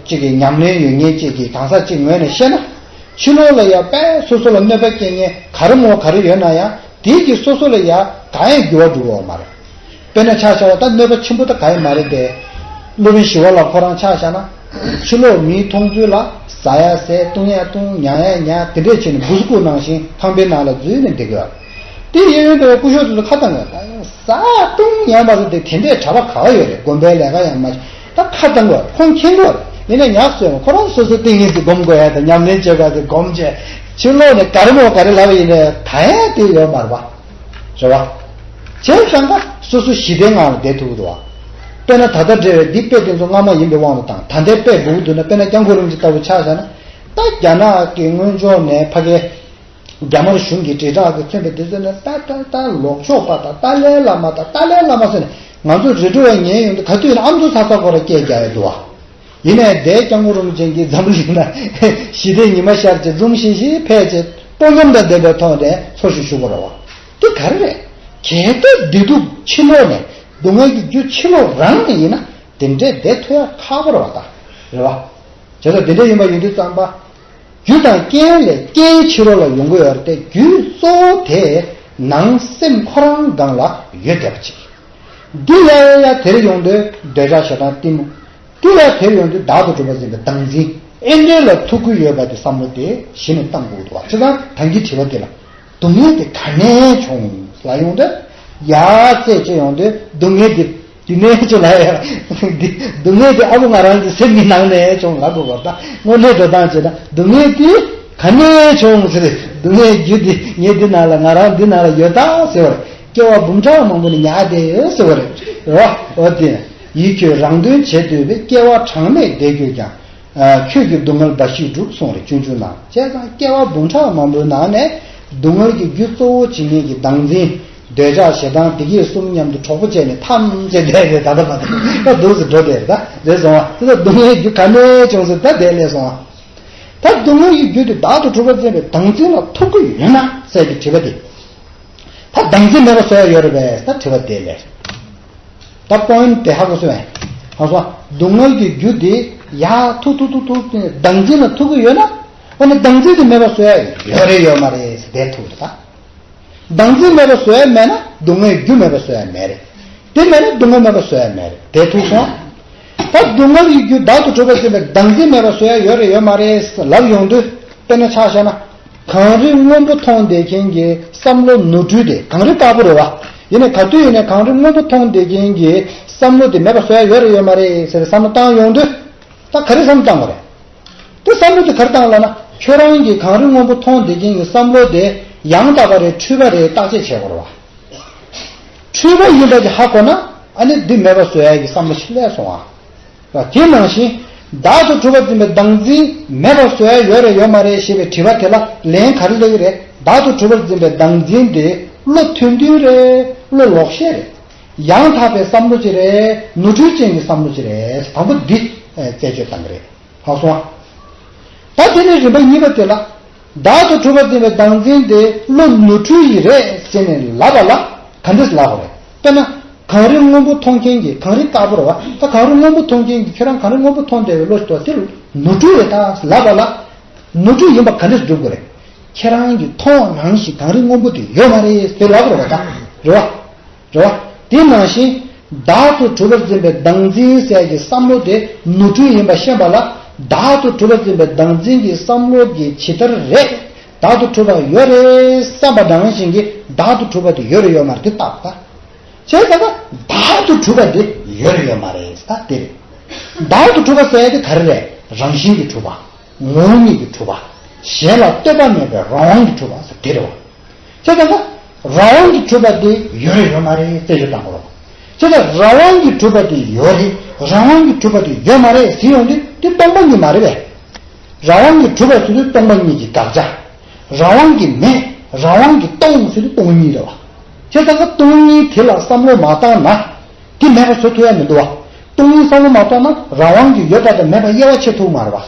གཅིག་གི་ཉམས་ལེན་ཡོད་མཁན་གཅིག་གིས་གང་ཟག་གཅིག་ངོས་ནས་བཤད་ན། ཕྱི་ལོགས་ལ་ཡ་དཔེ་སོ་སོ་ལ་གནོད་པ་སྐྱེལ་མཁན་ག་རེ་མོ་ག་རེ་ཡོད་ན་ཡང་དེའི་གི་སོ་སོ་ལ་ཡ་གང་ཡང་འགྱུར་བ་འགྲོ་གི་ཡོད་མ་རེད། དཔེར་ན་ཆ་བཞག་པ་ད་གནོད་པ་ཆེན་པོ་ད་ག་ཡང་མ་རེད་དེ། སློབ་དཔོན་ཞི་བ་ལྷ་ཁོ་རང་ཆ་བཞག་ན། ཕྱི་ལོགས་མིའི་མཐོང་ཚུལ་ལ་ཟ་ཡ་ཟས་བཏུང་ཡ་བཏུང་མྱང་ཡ་མྱང་དེ་འདྲས་བྱས་ནས་འབུ་སྐུ་ནང་བཞིན་ཁང་པའི་ནང་ལ་འཛུལ་ནས་བསྡད་དགོས། དེ་གཡས་གཡོན་དུ་སྐུ་ཞབས་དེ་ཚོ་ཁ་བཏང་དགོས། ཟ་བཏུང་མྱང་མ་རེད་དེ་དེ་འདྲས་གྲྭ་པ་ག་བ་ཡོད་རེད། དགོན་པའི་ལས་ཀ་ཡང་མ་བྱེད། ད་ཁ་བཏང་དགོས། ཁོང་མཁྱེན་དགོས། ཡིན་ན་ཉག་སོང་ཁོ་རང་སོ་སོའི་ཏིང་ངེ་འཛིན་སྒོམ་དགོས་ཡ་དང་ཉམས་ལེན་བྱེད་དགོས་དེ་སྒོམ་བྱས། ཕྱི་ལོགས་ནས་ག་རེ་མོ་ག་རེ་ལབ་ཡིན་ནའི་གང་ཡང་དེ་ཡོད་མ་རེད་པ། རེད་བ། བྱས་ཙང་ཀ་སོ་སོ་ཞི་བདེའི་ངང་ལ་བསྡད་ཐུབ་ཀྱི་འདུག་བ། དཔེར་ན་ད་ལྟ་འབྲེལ་བའི་འདི་དཔེ་དེ་ཚོ་སྔ་མ་ཡིན་པའི་དབང་དུ་བཏང་། ད་ལྟའི་དཔེ་འབུག་འདུག་ན་དཔེར་ན་སྐྱབས་མགོན་རིན་པོ་ཆེ་ལྟ་བུ་ཆ་བཞག་ན། ད་རྒྱ་ནག་གི་དངོས་ཕྱོགས་ནས་ཕ་གིའི་རྒྱ་དམར་གཞུང་གི་དྲིལ་བསྒྲགས་ཀྱིས་མཚོན་པའི་དེ་ཚོ་ནས་ད་ད་ད་ལོག་ཕྱོགས་པ་དང་ཏཱ་ལའི་བླ་མ་དང་ཏཱ་ལའི་བླ་མ་ཟེར་ནས་ང་ཚོ་རེ་ཌི་ཡོ་ཉན་ཡོང་དུས་ག་དུས་ཡིན་ན་ཨ་མདོ་ཚ་ཚ་སྐོར་ལ་སྐད་རྒྱག་ཡོད་འདུག་བ། ཡིན་ནའི་དེའི་སྐྱབས་མགོན་རིན་པོ་ཆེ་གིས་འཛམ་བུ་གླིང་ན་ཞི་བདེ་ཉི་མ་ཤར་བྱས་འཛུམ་ཤིག་ཤིག་ཕེབས་བྱས་སྤོ་འཛོམས་དང་ལྡན་པའི་ཐོག་ནས་འཚོ་ཞིང་བཞུགས་པ་རེད་བ། དེ་ག་རེ་རེད། གལ་ཏེ་བདེ་སྡུག་ཕྱི་ལོགས་ནས་སྡུག་བསྔལ་གྱི་རྒྱུ་ཕྱི་ལོགས་རང་ནས་ཡིན་ན་དེ་འདྲའི་བདེ་ཐུབ་ཡ་ཁག་པོ་རེད་བ་ད། རེད་བ། བྱས་ཙང་དེ་འདྲ་ཡིན་པ་ཡིན་དུས་ཙམ་པ། རྒྱུ་དང་རྐྱེན་ལས་རྐྱེན་ཕྱི་ལོགས་ལ་ཡོང་གི་ཡོད་རེད་དེ། རྒྱུ་གཙོ་བོ་དེ་ནང་སེམས་ཁོ་རང་སྒང་ལ་ཡོད་བསྡད་པ་ཅིག་འདི་ཡ་ཡ་ཡ་དེར་ཡོང་དུས་འདོད་ཆགས་ཞེ་སྡང་གཏི་མུག་འདི་ཡ་དེར་ཡོང་དུས་བདག་ཏུ་གྲུབ་པ་འཛིན་པའི་བདག་འཛིན། ཨེ་འདྲ་ལ་ཐུག་གི་ཡོད་པ་དེ་བསམ་བློ་དེ་གཞི་ནས་བཏང་དགོས་འདུག་བ། བྱས་ཙང་ད་གིན་དྲི་བ་དེ་ལ། སྡུག་བསྔལ་དེ་ག་ནས་བྱུང་ལབ་ཡོང་དུས། ཡ་རྩད་གཅོད་ཡོང་དུས་སྡུག་བསྔལ་དེ། དེ་ནས་ཅི་ལ་ཡ། འདི་སྡུག་བསྔལ་དེ་ཨ་ཁུ་ང་རང་གི་སེམས་ཀྱི་ནང་ནས་བྱུང་ལབ་དགོས་པར་ད་དངོས་གནས་འགྲོ་སྟངས་བྱས་ན་སྡུག་བསྔལ་དེ་ག་ནས་བྱུང་ཟེར། སྡུག་བསྔལ་རྒྱུ་དེ་ངས་འདི་ནང་ལ་ང་རང་འདི་ནང་ལ་ཡོད་ད་ཟེར་བ་རེད། སྐྱེ་བ་འབུམ་ཕྲག་མང་པོ་ནས་ཉར་བསྡད་ཡོད་ཟེར་བ་རེད། རེད་བ། འོ་དེ། ཡིད་ཁྱོད་རང་དོན་བྱེད་འདོད་པས། སྐྱེ་བ་གྲངས་མེད་བསྡད་ཁྱོད་ཀྱང་། ཁྱོད་ཀྱིས་སྡུག་བསྔལ་འབའ་ཞིག་བསྒྲུབས་གསུངས་རེད། སྤྱོད་འཇུག་ནང་། བྱས་ཙང་སྐྱེ་བ་འབུམ་ཕྲག་མང་པོའི་ནང་ནས་སྡུག་བསྔལ་གྱི་རྒྱུ་གཙོ་བོ་བྱེད་མཁན་གྱི་བདག་འཛིན། འདོད་ཆགས་ཞེ་སྡང་བདེ་སྐྱིད་གསུམ་མཉམ་དུ་གྲོགས་པོ་བྱས་ནས་ཐམས་ཅད་བསྡད་རེད། ད་ལྟ་མ་ཐུག་ད་འདུག་སེ་འགྲོ་བསྡད་རེད། ད་རེད་སོང་བ། དེ་ལ་སྡུག་བསྔལ་རྒྱུ་ག་ནས་བྱུང་ཟེར་ད་དེ་སླེབས་སོང་བ། ད་སྡུག་བསྔལ་གྱི་རྒྱུ་དེ་བདག་ཏུ་གྲུབ་པ་འཛིན་པའི་བདག་འཛིན་ལ་ཐུག་གི་ཡོད་ན་ཟེར་གྱི་དྲི་བ་དེ། ད་བདག་འཛིན་མེད་པ་བཟོ་ཡ་ཡོད་རེད་པས་ད་དྲི་བ་དེ་སླེབས། ད་པོ་ཡིན་ཊི་དེ་ཧ་གོ་སོང་ངས། ཧ་སོང་། སྡུག་བསྔལ་གྱི་རྒྱུ་དེ་ཡར་ཐུག་ཐུག་ཐུག་ཐུག་བདག་འཛིན་ལ་ཐུག་གི་ཡོད་ན། འོ་ན་བདག་འཛིན་དེ་མེད་པ་བཟོ་ཡ་ཡོད་རེད་ཡོད་མ་རེད་ཟེར་དེ་ཐུག་རེད་ད། བདག་འཛིན་མེད་པ་བཟོ་ཡ་མེད་ན་སྡུག་བསྔལ་རྒྱུ་མེད་པ་བཟོ་ཡ་མེད་རེད། དེ་མེད་ན་སྡུག་བསྔལ་མེད་པ་བཟོ་ཡ་མེད་རེད། དེ་ཐུག་སོང་། ད་སྡུག་བསྔལ་གྱི་རྒྱུ་བདག་ཏུ་གྲུབ་པ་ཟེར་བའི་བདག་འཛིན་མེད་པ་བཟོ་ཡ་ཡོད་རེད་ཡོད་མ་རེད་ལབ་ཡོང་དུས་དཔེར་ན་ཆ་བཞག་ན། གངས་རི་སྔོན་པོ་མཐོང་བསྡད་མཁན་གྱི་བསམ་བློ་ནོར་འཁྲུལ་དེ་གངས་རི་དཀར་པོ་རེད་བ། ཡིན་ནའི་ག་དུས་ཡིན་ནའི་གངས་རི་སྔོན་པོ་མཐོང་བསྡད་མཁན་གྱི་བསམ་བློ་དེ་མེད་པ་བཟོ་ཡ་ཡོད་རེད་ཡོད་མ་རེད་ཟེར་བསམ་བློ་བཏང་ཡོང་དུས། ད་ག་རེ་བསམ་བློ་བཏང་བ་རེད། དེ་བསམ་བློ་དེ་ག་རེ་བཏང་ལབ་ན་ཁྱོད་རང་གིས་གངས་རི་སྔོན་པོ་མཐོང་བསྡད་མཁན་གྱི་བསམ་བློ་དེ་ཡང་དག་པ་རེད་འཁྲུལ་པ་རེད་བརྟག་དཔྱད་བྱེད་དགོས་རེད་བ། འཁྲུལ་པ་ཡིན་པ་དེ་ཧ་གོ་ན་ཨ་ནི་འདི་མེད་པ་བཟོ་ཡ་གི་བསམ་བློ་ཞིག་སླེབས་སོང་ཨ། དེ་ནང་བཞིན་ བདག་ཏུ་གྲུབ་པར་འཛིན་པའི་བདག་འཛིན་མེད་པར་བཟོ་ཡ་ཡོད་རེད་ཡོད་མ་རེད་ཞེས་པའི་དྲི་བ་དེ་ལ་ལན་ག་རེ་སླེབས་ཀྱི་རེད། བདག་ཏུ་གྲུབ་པར་འཛིན་པའི་བདག་འཛིན་དེ་བློ་ཐུང་ཐུང་རེད། བློ་ལོག་ཤེས་རེད། ཡང་དག་པའི་བསམ་བློ་ཅིག་རེད། ནོར་འཁྲུལ་ཅན་གྱི་བསམ་བློ་ཅིག་རེད། དང་པོ་འདི་རྩད་གཅོད་གཏང་གི་རེད། ཧ་གོ་སོང་ཨ། ད་དེ་ནས་རིམ་པ་གཉིས་པ་དེ་ལ། བདག་ཏུ་གྲུབ་པར་འཛིན་པའི་བདག་འཛིན་དེ་བློ་ནོར་འཁྲུལ་ཡིན་རེད་ཟེར་ནས་ལབ་པ་ལ་ག་འདྲས་ལབ་དགོས་རེད། དཔེར་ན། གངས་རི་སྔོན་པོ་མཐོང་མཁན་གྱི། གངས་རི་དཀར་པོ་རེད་བ། ད་གངས་རི་སྔོན་པོ་མཐོང་མཁན་གྱི་ཁྱེད་རང་གངས་རི་སྔོན་པོ་མཐོང་བསྡད་པའི་བློ་ཞིག་འདུག་དེ་ནོར་འཁྲུལ་རེད་ད་ལབ་པ་ལ། ནོར་འཁྲུལ་ཡིན་པ་ག་འདྲས་སྒྲུབ་དགོས་རེད། ཁྱེད་རང་གིས་མཐོང་བ་ནང་བཞིན་གངས་རི་སྔོན་པོ་དེ་ཡོད་མ་རེད་ཟེར་ལབ་དགོས་རེད་བ་ད། རེད་བ། རེད་བ། དེ་ནང་བཞིན། བདག་ཏུ་གྲུབ་པར་འཛིན་པའི་བདག་འཛིན་ཟེར་གྱི་བསམ་བློ་དེ་ནོར་འཁྲུལ་ཡིན་པ་ཤེས་པ་ལ། བདག་ཏུ་གྲུབ་པར་འཛིན་པའི་བདག་འཛིན་གྱི་བསམ་བློ་དེ་ཇི་ལྟར་རེད། བདག་ཏུ་གྲུབ་པ་ཡོད་རེད་བསམ་པ་ནང་བཞིན་གྱི་བདག་ཏུ་གྲུབ་པ་དེ་ཡོད་རེད་ཡོད་མ་རེད་དེ་བརྟག་ད། བྱས་ཙང་ཀ་བདག་ཏུ་གྲུབ་པ་དེ་ཡོད་རེད་ཡོད་མ་རེད་ད་དེ་རེད། བདག་ཏུ་གྲུབ་པ་ཟེར་ཡ་དེ་ག་རེ་རེད། རང་བཞིན་གྱིས་གྲུབ་པ། ངོ་བོ་ཉིད་ཀྱིས་གྲུབ་པ། གཞན་ལ་ལྟོས་པ་མེད་པའི་རང་དབང་གིས་གྲུབ་པ་ཟེར་དེ་རེད་བ། བྱས་ཙང་ཀ་རང་དབང་གིས་གྲུབ་པ་དེ་ཡོད་རེད་ཡོད་མ་རེད་རྩད་གཅོད་གཏང་དགོས་རེད་བ། བྱས་ཙང་རང་དབང་གིས་གྲུབ་པ་དེ་ཡོད་རེད། རང་དབང་གིས་གྲུབ་པ་དེ་ཡོད་མ་རེད་ཟེར་ཡོང་དུས་དེ་སྟོང་པ་ཉིད་མ་རེད་པས། རང་དབང་གིས་གྲུབ་པ་ཟེར་དུས་སྟོང་པ་ཉིད་ཀྱི་དགག་བྱ། རང་དབང་གིས་མེད། རང་དབང་གིས་སྟོང་ཟེར་དུས་སྟོང་ཉིད་རེད་བ། བྱས་ཙང་ཀ་སྟོང་ཉིད་དེ་ལ་བསམ་བློ་མ་བཏང་ན། དེ་མེད་པ་བཟོ་ཐུབ་ཡ་མི་འདུག་བ། སྟོང་ཉིད་བསམ་བློ་མ་བཏང་ན་རང་དབང་གིས་ཡོད་པ་དང་མེད་པ་དབྱེ་བ་ཕྱེ་ཐུབ་མ་རེད་བ།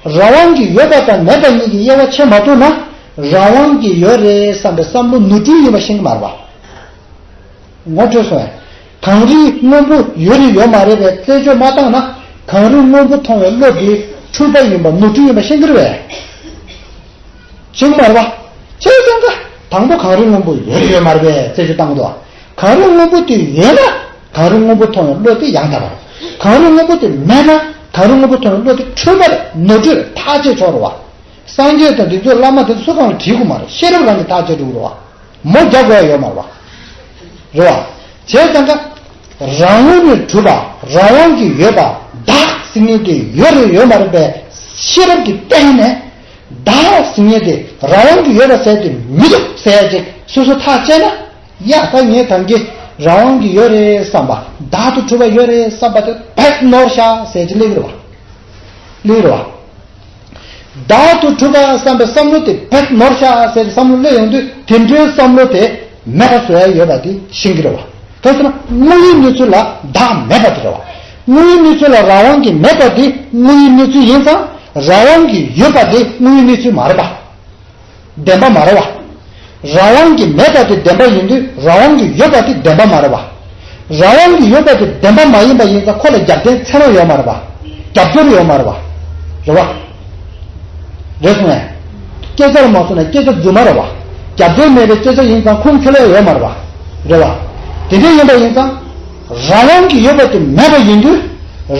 རང་དབང་གིས་ཡོད་པ་དང་མེད་པ་གཉིས་ཀྱི་དབྱེ་བ་ཕྱེ་མ་ཐུབ་ན། རང་དབང་གིས་ཡོད་རེད་བསམ་པའི་བསམ་བློ་ནོར་འཁྲུལ་ཡིན་པ་ཤེས་ཀྱི་མ་རེད་བ། ངོ་འཕྲོད་སོང་ངས། གངས་རི་སྔོན་པོ་ཡོད་རེད་ཡོད་མ་རེད་པའི་རྩད་གཅོད་མ་བཏང་ན། གངས་རི་སྔོན་པོ་མཐོང་བའི་བློ་དེ་འཁྲུལ་པ་ཡིན་པ་ནོར་འཁྲུལ་ཡིན་པ་ཤེས་ཀྱི་རེད་པས། ཤེས་ཀྱི་མ་རེད་པ། བྱས་ཙང་ཀ་དང་པོ་གངས་རི་སྔོན་པོ་ཡོད་རེད་ཡོད་མ་རེད་པའི་རྩད་གཅོད་བཏང་གི་འདུག་བ། གངས་རི་སྔོན་པོ་དེ་ཡོད་ན་གངས་རི་སྔོན་པོ་མཐོང་བའི་བློ་དེ་ཡང་དག་པ་རེད། གངས་རི་སྔོན་པོ་དེ་མེད་ན་གངས་རི་སྔོན་པོ་མཐོང་བའི་བློ་དེ་འཁྲུལ་པ་རེད། ནོར་འཁྲུལ་རེད། ཐག་བཅད་ཆོག་རེད་བ། སངས་རྒྱས་དང་འདི་ཚོས་བླ་མ་དེ་ཚོ་སུ་གང་ལ་དྲིས་དགོས་མ་རེད། ཤེས་རབ་རང་གིས་ཐག་བཅད་འགྲོ་གི་རེད་བ། མོ་རྒྱག་དགོས་ཡ་ཡོད་མ་རེད་བ། རེད་བ། བྱས་ཙང་ཀ་རང་ངོས་ནས་གྲུབ་པ། རང་དབང་གིས་ཡོད་པ། བདག་ཟེར་མཁན་དེ་ཡོད་རེད་ཡོད་མ་རེད་པའི་ཤེས་རབ་ཀྱི་སྟེང་ནས། བདག་ཟེར་མཁན་དེ་རང་དབང་གིས་ཡོད་པ་ཟེར་དེ་མི་འདུག་ཟེར་ཡ་ཅིག་སོ་སོ་ཐག་བཅད་ན། ཡ་ད་ངས་ད་གིན་རང་དབང་གིས་ཡོད་རེད་བསམ་པ། བདག་ཏུ་གྲུབ་པ་ཡོད་རེད་བསམ་པ་དེ་བེད་ནོར་ཤག་ཟེར་གྱི་སླེབས་ཀྱི་རེད་བ། སླེབས་ཀྱི་རེད་བ། བདག་ཏུ་གྲུབ་པ་བསམ་པའི་བསམ་བློ་དེ་བེད་ནོར་ཤག་ཟེར་བསམ་བློ་སླེབས་ཡོང་དུས་དེ་འདྲའི་བསམ་བློ་དེ་མེད་པ་བཟོ་ཡ་ཡོད་པ་དེ་ཤེས་ཀྱི་རེད་བ། གང་ཟེར་ན་དངོས་ཡོད་གནས་ཚུལ་ལ་བདག་མེད་པ་དེ་རེད་བ། དངོས་ཡོད་གནས་ཚུལ་ལ་རང་དབང་གིས་མེད་པ་དེ་དངོས་ཡོད་གནས་ཚུལ་ཡིན་ཙང་། རང་དབང་གིས་ཡོད་པ་དེ་དངོས་ཡོད་གནས་ཚུལ་མ་རེད་པ། བདེན་པ་མ་རེད་བ། རང་དབང་གིས་མེད་པ་དེ་བདེན་པ་ཡིན་དུས་རང་དབང་གིས་ཡོད་པ་དེ་བདེན་པ་མ་རེད་བ། རང་དབང་གིས་ཡོད་པ་དེ་བདེན་པ་མ་ཡིན་པ་ཡིན་ཙང་ཁོ་ལ་རྒྱབ་རྟེན་ཚད་མ་ཡོད་མ་རེད་བ། རྒྱབ་སྐྱོར་ཡོད་མ་རེད་བ། རེད་བ། རེད་སོང་ངས། སྐད་ཆ་ལ་མ་སོང་ན་སྐད་ཆ་རྫུན་མ་རེད་བ། རྒྱབ་རྟེན་མེད་པའི་སྐད་ཆ་ཡིན་ཙང་ཁུངས་འཁྱོལ་ཡ་ཡོད་མ་རེད་བ། རེད་བ། དེ་འདྲ་ཡིན་པ་ཡིན་ཙང་། རང་དབང་གིས་ཡོད་པ་དེ་མེད་པ་ཡིན་དུས།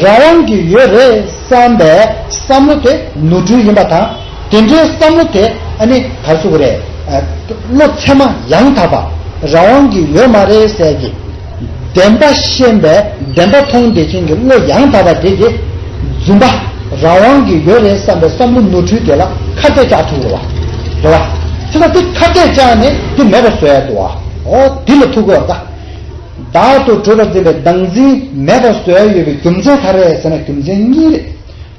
རང་དབང་གིས་ཡོད་རེད་བསམ་པའི་བསམ་བློ་དེ་ནོར་འཁྲུལ་ཡིན་པ་དང་། དེ་འདྲའི་བསམ་བློ་དེ་ཨ་ནི་ག་རེ་ཟེར་དགོས་རེད། ཨ། བློ་ཚད་མ་ཡང་དག་པ། རང་དབང་གིས་ཡོད་མ་རེད་ཟེར་གྱི་བདེན་པ་ཤེས་པའི་བདེན་པ་མཐོང་བསྡད་མཁན་གྱི་བློ་ཡང་དག་པ་དེ་གིས་རྫུན་པ། རང་དབང་གིས་ཡོད་རེད་བསམ་པའི་བསམ་བློ་ནོར་འཁྲུལ་དེ་ལ་ཁ་གཏད་བཅག་ཐུབ་རེད་བ། རེད་བ། དེ་ལ་དེ་ཁ་གཏད་བཅག་ནས་དེ་མེད་པ་བཟོ་ཡ་འདུག་བ། འོ་དེ་ལ་ཐུག་གི་ཡོད་རེད་ད། བདག་ཏུ་གྲུབ་པར་འཛིན་པའི་བདག་འཛིན་མེད་པར་བཟོ་ཡ་ཡོད་པའི་རྒྱུ་མཚན་ག་རེ་རེད་ཟེར་ན་རྒྱུ་མཚན་གཉིས་རེད།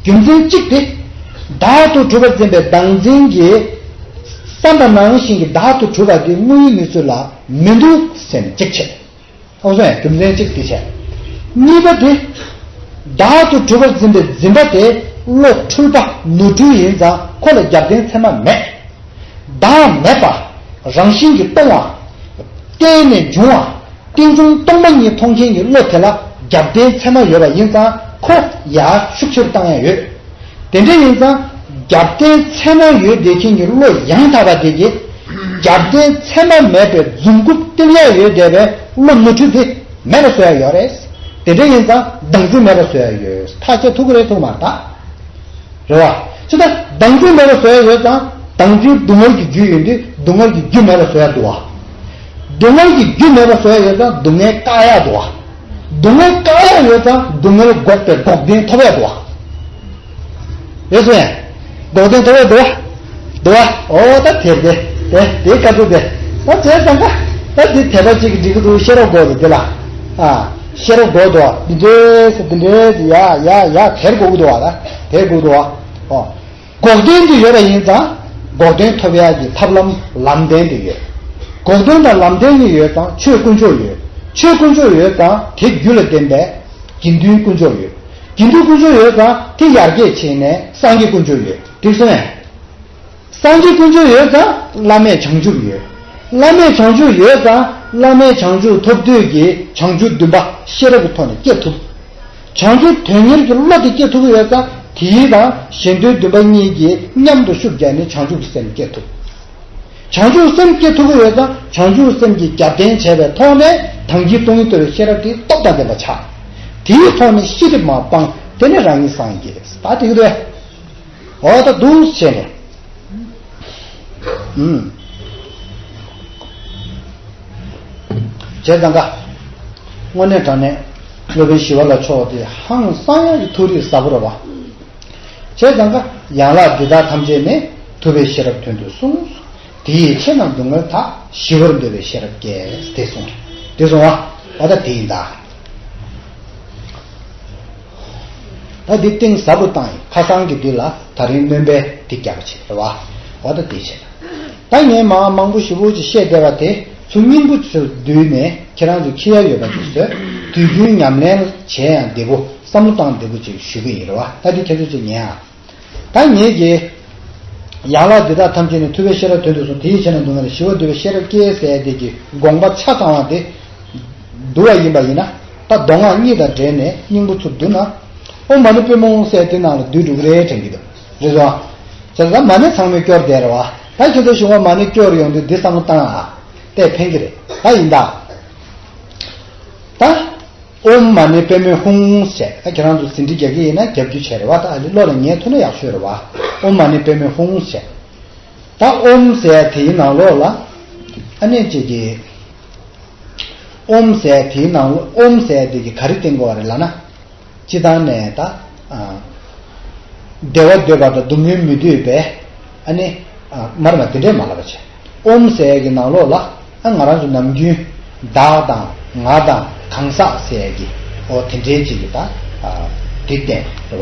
རྒྱུ་མཚན་གཅིག་དེ། བདག་ཏུ་གྲུབ་པར་འཛིན་པའི་བདག་འཛིན་གྱི་བསམ་པ་ནང་བཞིན་གྱི་བདག་ཏུ་གྲུབ་པ་དེ་དངོས་ཡོད་གནས་ཚུལ་ལ་མི་འདུག་ཟེར་ནས་གཅིག་བྱས། ཨོ་སོང་ཡ་རྒྱུ་མཚན་གཅིག་དེ་བྱས། གཉིས་པ་དེ། བདག་ཏུ་གྲུབ་པར་འཛིན་པའི་འཛིན་པ་དེ་བློ་འཁྲུལ་པ་ནོར་འཁྲུལ་ཡིན་ཙང་ཁོ་ལ་རྒྱབ་རྟེན་ཚད་མ་མེད། བདག་མེད་པ། རང་བཞིན་གྱིས་སྟོང་བ། བརྟེན་ནས་འབྱུང་བ། རྟེན་འབྱུང་སྟོང་པ་ཉིད་མཐོང་མཁན་གྱི་བློ་དེ་ལ་རྒྱབ་རྟེན་ཚད་མ་ཡོད་པ་ཡིན་ཙང་ཁོ་ཡར་ཤུགས་ཆེ་རུ་བཏང་ཡ་ཡོད། དེ་འདྲ་ཡིན་ཙང་རྒྱབ་རྟེན་ཚད་མ་ཡོད་བསྡད་མཁན་གྱི་བློ་ཡང་དག་པ་དེ་གིས་རྒྱབ་རྟེན་ཚད་མ་མེད་པའི་རྫུན་རྐུབ་སྟེར་ཡ་ཡོད་བསྡད་པའི་བློ་ནོར་འཁྲུལ་དེ་མེད་པ་བཟོ་ཡ་ཡོད་རེད། དེ་འདྲ་ཡིན་ཙང་བདག་འཛིན་མེད་པ་བཟོ་ཡ་ཡོད། ཐག་བཅད་ཐུབ་ཀྱི་རེད་ཐུབ་མ་རེད་ད། རེད་བ། ཅི་ལྟར་བདག་འཛིན་མེད་པར་བཟོ་ཡ་ཡོད་ཙང་བདག་འཛིན་སྡུག་བསྔལ་གྱི་རྒྱུ་ཡིན་དུས་སྡུག་བསྔལ་གྱི་རྒྱུ་མེད་པར་བཟོ་ཡ་འདུག་བ། སྡུག་བསྔལ་གྱི་རྒྱུ་མེད་པར་བཟོ་ཡ་ཡོད་ཙང་སྡུག་བསྔལ་བཀག་ཡ་འདུག་བ། སྡུག་བསྔལ་བཀག་ཡ་ཡོད་ཙང་སྡུག་བསྔལ་འགོག་པའི་འགོག་བདེན་ཐོབ་ཡ་འདུག་བ། ཡོད་སོང་ཡ། འགོག་བདེན་ཐོབ་ཡ་འདུག་བ། འདུག་བ། འོ་ད་དེར་དེ་དེ་དེ་བཀའ་བསྡུར་དེ། ད་བྱས་ཙང་ཀ་ད་དེ་དད་པ་གཅིག་གིས་འགྲིག་གི་འདུག་ཤེས་རབ་དགོས་རེད་དེ་ལ། ཨ། ཤེས་རབ་དགོས་འདུག་བ། འདི་འདྲས་ཟེར་འདི་འདྲས་ཟེར་ཡ་ཡ་ཡ་དེར་དགོས་ཀྱི་འདུག་བ། ད་དེར་དགོས་འདུག་བ། ཨོ། འགོག་བདེན་དེ་ཡོད་པ་ཡིན་ཙང་འགོག་བདེན་ཐོབ་ཡག་གི་ཐབས་ལམ་ལམ་བདེན་དེ་ཡོད། འགོག་བདེན་དང་ལམ་བདེན་གཉིས་ཡོད་ཙང་ཆོས་དཀོན་མཆོག་ཡོད། ཆོས་དཀོན་མཆོག་ཡོད་ཙང་དེ་རྒྱུ་ལ་བརྟེན་པའི་དགེ་འདུན་དཀོན་མཆོག་ཡོད། དགེ་འདུན་དཀོན་མཆོག་ཡོད་ཙང་དེ་ཡར་རྒྱས་ཕྱིན་ནས་སངས་རྒྱས་དཀོན་མཆོག་ཡོད། འགྲིག་སོང་ངས། སངས་རྒྱས་དཀོན་མཆོག་ཡོད་ཙང་བླ་མེད་བྱང་ཆུབ་ཡོད། བླ་མེད་བྱང་ཆུབ་ཡོད་ཙང་བླ་མེད་བྱང་ཆུབ་ཐོབ་འདོད་ཀྱི་བྱང་ཆུབ་འདུན་པ་ཤེས་རབ་ཀྱི་ཐོག་ནས་སྐྱེ་ཐུབ། བྱང་ཆུབ་དོན་གཉེར་གྱི་བློ་དེ་སྐྱེ་ཐུབ་ཀྱི་ཡོད་ཙང་དེའི་དང་གཞན་དོན་འདུན་པ་གཉིས་ཀྱིས་མཉམ་དུ་ཤུགས་རྒྱག་ནས་བྱང་ཆུབ་ཀྱི་སེམས་སྐྱེ་ཐུབ། བྱང་ཆུབ་སེམས་སྐྱེ་ཐུབ་ཀྱི་ཡོད་ཙང་བྱང་ཆུབ་སེམས་ཀྱི་རྒྱབ་རྟེན་བྱས་པའི་ཐོག་ནས་དམ་ཚིག་སྟོང་ཉིད་རྟོགས་པའི་ཤེས་རབ་དེ་སྟོབས་དང་ལྡན་པ་ཆགས། དེའི་ཐོག་ནས་ཤེས་རིག་མ་སྤངས་དེ་ནས་རང་ཉིད་སངས་རྒྱས་ད་དེ་གི་རེད། འོ་ད་འདུག་བྱས་ནས། ཨུམ། བྱས་ཙང་ཀ། དངོས་གནས་དྲང་གནས་སློབ་དཔོན་ཞི་བ་ལྷ་མཆོག་དེ་ཧང་སང་ཡག་གི་ཐུགས་རིག་ཟབ་པོ་རེད་བ། བྱས་ཙང་ཀ་ཡན་ལག་འདི་དག་ཐམས་ཅད་ནི་ཐུབ་པའི་ཤེས་རབ་དོན་དུ་གསུངས། དེ་ཡི་ཕྱིར་ན་སྡུག་བསྔལ་དག་ཞི་བར་འདོད་པའི་ཤེས་རབ་སྐྱེས། དེ་གསུངས། དེ་གསུངས་བ། འོ་ད་དེ་ཡིན་ད། ད་འདི་གཏིང་ཟབ་པོ་བཏང་ཡིན། ཁ་སང་གི་འདི་ལ་ད་རིང་སྣོན་པའི་འདི་རྒྱབ་པ་བྱེད་རེད་བ། འོ་ད་འདི་བྱེད། ད་ངས་མ་མང་པོ་ཞེ་པོ་ཅིག་བཤད་བསྡད་པ་དེ་ཚུར་སྙིང་པོ་ཚུར་བསྡུས་ནས་ཁྱེད་རང་ཚོ་ཁྱི་ཡ་ཡོད་པ་ཅིག་བཟོས། དུས་རྒྱུན་ཉམས་ལེན་བྱས་ཡང་བདེ་པོ་བསམ་བློ་བཏང་བདེ་པོ་ཅིག་ཞུ་གི་ཡིན་རེད་བ། ད་འདི་ཁྱེད་ཚོ་ཅིག་ཉན་ཨ། ད་ངེད་ཀྱིས་ཡན་ལག་འདི་དག་ཐམས་ཅད་ནི་ཐུབ་པའི་ཤེས་རབ་དོན་དུ་གསུངས། དེ་ཡི་ཕྱིར་ན་སྡུག་བསྔལ་ཞི་བར་འདོད་པའི་ཤེས་རབ་སྐྱེས་ཟེར་དེ་གི་དགོངས་པ་ཆ་ཚང་བ་དེ་བསྡུ་བ་ཡིན་པ་ཡིན་ན། ད་མདོ་སྔགས་གཉིས་དང་འབྲེལ་ནས་སྙིང་པོ་ཚུར་བསྡུ་ན། ཨོཾ་མ་ཎི་པདྨེ་ཧཱུྃ་ཟེར་དེ་ནང་ལ་བསྡུས་འགྲོ་གི་རེད་དྲན་གྱི་འདུག་རེད་སོང་། བྱས་ཙང་མ་ཎི་ཚང་མས་སྐྱོར་བསྡད་རེད་བ། ད་ཁྱེད་ཚོ་གཞུག་མ་མ་ཎི་སྐྱོར་ཡོང་དུས་འདི་བསམ་བློ་བཏང་ཨ། དེ་ཕན་གྱི་རེད། ད་ཡིན་ད། ད། ཨོཾ་མ་ཎི་པདྨེ་ཧཱུྃ་ཟེར། ད་ཁྱེད་རང་ཚོ་ཟིན་བྲིས་རྒྱག་གི་ཡིན་ན་རྒྱབ་རྒྱུ་བྱས་རེད་བ། ད་ཨ་ལི་བློ་ལ་ངེས་ཐུབ་ན་ཡག་ཤོས་རེད་བ། ཨོཾ་མ་ཎི་པདྨེ་ཧཱུྃ་ཟེར། ད་ཨོཾ་ཟེར་དེའི་ནང་ལོགས་ལ་ཨ་ནེ་ཅིག་གི། ཨོཾ་ཟེར་དེའི་ནང་ལོགས་ཨོཾ་ཟེར་དེ་གི་ག་རེ་བསྟན་དགོས་པ་རེད་ལབ་ན། སྤྱི་བཏང་ནས་ད། ཨ། བདེ་བ་འདོད་པ་དང་སྡུག་བསྔལ་མི་འདོད་པའི། ཨ་ནི། ཨ། མར་མ་དེ་འདྲས་མ་ལབ་པ་བྱས། ཨོཾ་ཟེར་གྱི་ནང་ལོགས་ལ། ཨ། ང་རང་ཚོ་ནམ་རྒྱུན། བདག་དང་ང་དང་གང་ཟག་ཟེར་གྱི། ཨོ་དེ་འདྲས་ཅིག་གི་ད། ཨ། དེ་བསྟན་རེད་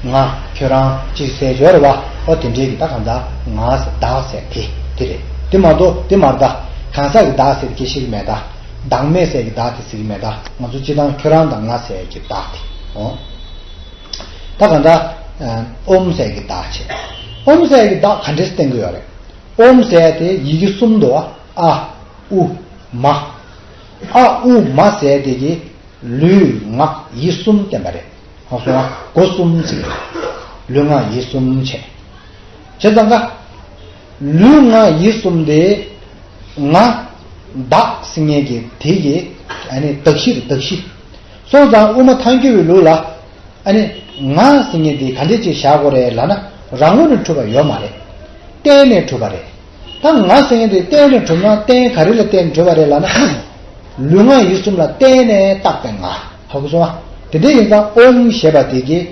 བ། ང་ཁྱོད་རང་ཅིག་ཟེར་ཡོད་རེད་བ། ཨོ་དེ་འདྲས་ཀྱི་ད་གང་ཟག་ང་ཟེར་བདག་ཟེར་དེ་དེ་རེད། དེ་མ་གཏོགས་དེ་མ་རེད་ད། གང་ཟག་གི་བདག་ཟེར་དེ་སྐད་ཤེས་ཀྱི་མེད་ད། བདག་མེད་ཟེར་གྱི་བདག་དེ་ཟེར་གྱི་མེད་ད། ང་ཚོ་སྤྱི་བཏང་ཁྱོད་རང་དང་ང་ཟེར་གྱི་བདག་དེ། ཨོ། ད་གང་ལྟར། ཨོཾ་ཟེར་གྱི་བདག་བྱས། ཨོཾ་ཟེར་གྱི་བདག་ག་འདྲས་བསྟན་གྱི་ཡོད་རེད། ཨོཾ་ཟེར་དེ་ཡི་གེ་གསུམ་འདུག་ཨ། ཨ། ཨུ། མ། ཨ། ཨུ། མ་ཟེར་དེ་གི་ལུས་ངག་ཡིད་གསུམ་བསྟན་པ་རེད། ཧ་གོ་སོང་ཨ། སྒོ་གསུམ་ཟེར། ལུས་ངག་ཡིད་གསུམ་བྱས། བྱས་ཙང་ཀ། ལུས་ངག་ཡིད་གསུམ་དེ། ང་། བདག་ཟེར་མཁན་གྱི་དེ་གི། ཨ་ནི་གདགས་གཞི་རེད། གདགས་གཞི། སོང་ཙང་དབུ་མ་ཐལ་འགྱུར་བའི་ལུགས་ལ། ཨ་ནི། ང་ཟེར་མཁན་དེ་ག་འདྲས་ཅིག་བཞག་དགོས་རེད་ལབ་ན། རང་ངོས་ནས་གྲུབ་པ་ཡོད་མ་རེད། རྟེན་ནས་གྲུབ་པ་རེད། ད་ང་ཟེར་མཁན་དེ་རྟེན་ནས་གྲུབ་ན་རྟེན་ག་རེ་ལ་བརྟེན་ནས་གྲུབ་པ་རེད་ལབ་ན། ལུས་ངག་ཡིད་གསུམ་ལ་བརྟེན་ནས་བཏགས་པའི་ང་། ཧ་གོ་སོང་ཨ། དེ་འདྲ་ཡིན་ཙང་ཨོཾ་ཞེས་པ་དེ་གིས་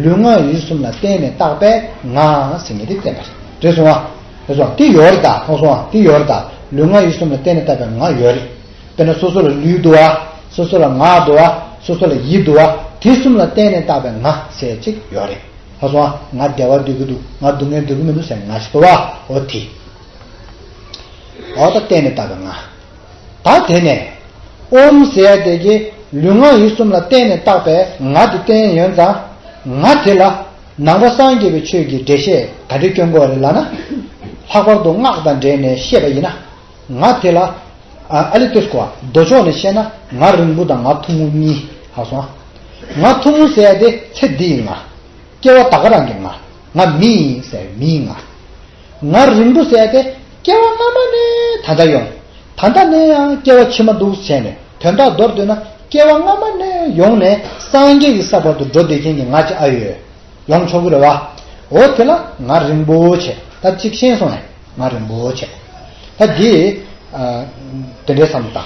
ལུས་ངག་ཡིད་གསུམ་ལ་བརྟེན་ནས་བཏགས་པའི་ང་ཟེར་མཁན་དེ་བསྟན་པ་རེད། རེད་སོང་ཨ། རེད་སོང་། དེ་ཡོད་རེད་ད། ཧ་གོ་སོང་ཨ། དེ་ཡོད་རེད་ད། ལུས་ངག་ཡིད་གསུམ་ལ་བརྟེན་ནས་བཏགས་པའི་ང་ཡོད་རེད། དཔེར་ན་སོ་སོ་ལ་ལུས་འདུག་བ། སོ་སོ་ལ་ངག་འདུག་བ། སོ་སོ་ལ་ཡིད་འདུག་བ། དེ་གསུམ་ལ་བརྟེན་ནས་བཏགས་པའི་ང་ཟེར་ཅིག་ཡོད་རེད། ཧ་སོང་ང་བདེ་བ་འདོད་ཀྱི་འདུག་ང་སྡུག་བསྔལ་འདོད་ཀྱི་མི་འདུག་ཟེར་ང་ཞིག་འདུག་བ། འོ་དེ། འོ་ད་བརྟེན་ནས་བཏགས་པའི་ང་། ད་དེ་ནས། ཨོཾ་ཟེར་དེ་གི་ལུས་ངག་ཡིད་གསུམ་ལ་བརྟེན་ནས་བཏགས་པའི་ང་དེ་བརྟེན་ཡོད་ཙང་། ང་དེ་ལ་ནང་པ་སངས་རྒྱས་པའི་ཆོས་ཀྱི་འགྲེལ་བཤད་ག་འདྲས་སྐྱོན་དགོས་རེད་ལབ་ན། ལྷག་པར་དུ་སྔགས་དང་འབྲེལ་ནས་བཤད་པ་ཡིན་ན། ང་དེ་ལ། ཨ་ཨ་ལི་ཏོས་ཀོ་ཨ། མདོ་ཕྱོགས་ནས་བཤད་ན་ང་རིང་པོ་དང་ང་ཐུང་ངུ་གཉིས། ཧ་སོང་ང་ཐུང་ངུ་ཟེར་ཡ་དེ་ཚེ་འདི་ཡི་ང་། སྐྱེ་བ་ད་ག་རང་གི་ང་། ང་མི་ཡིན་ཟེར་མིའི་ང་། ང་རིང་པོ་ཟེར་ཡ་དེ་སྐྱེ་བ་སྔ་མ་ནས་ད་ལྟ་ཡོང་། ད་ལྟ་ནས་ཡང་སྐྱེ་བ་ཕྱི་མ་འདུག་བྱས་ནས་དོན་དག་མདོར་བསྡུས་ན་སྐྱེ་བ་སྔ་མ་ནས་ཡོང་ནས་སངས་རྒྱས་ཀྱི་ས་བར་དུ་འགྲོ་བསྡད་མཁན་གྱི་ང་ཅིག་ཨ་ཡོད། ཡོང་ཆོག་གི་རེད་བ། འོ་དེ་ལ་ང་རིང་པོ་བྱས། ད་གཅིག་ཤེས་སོང་ངས། ང་རིང་པོ་བྱས། ད་འདི། ཨ། དེ་འདྲའི་བསམ་བཏང་།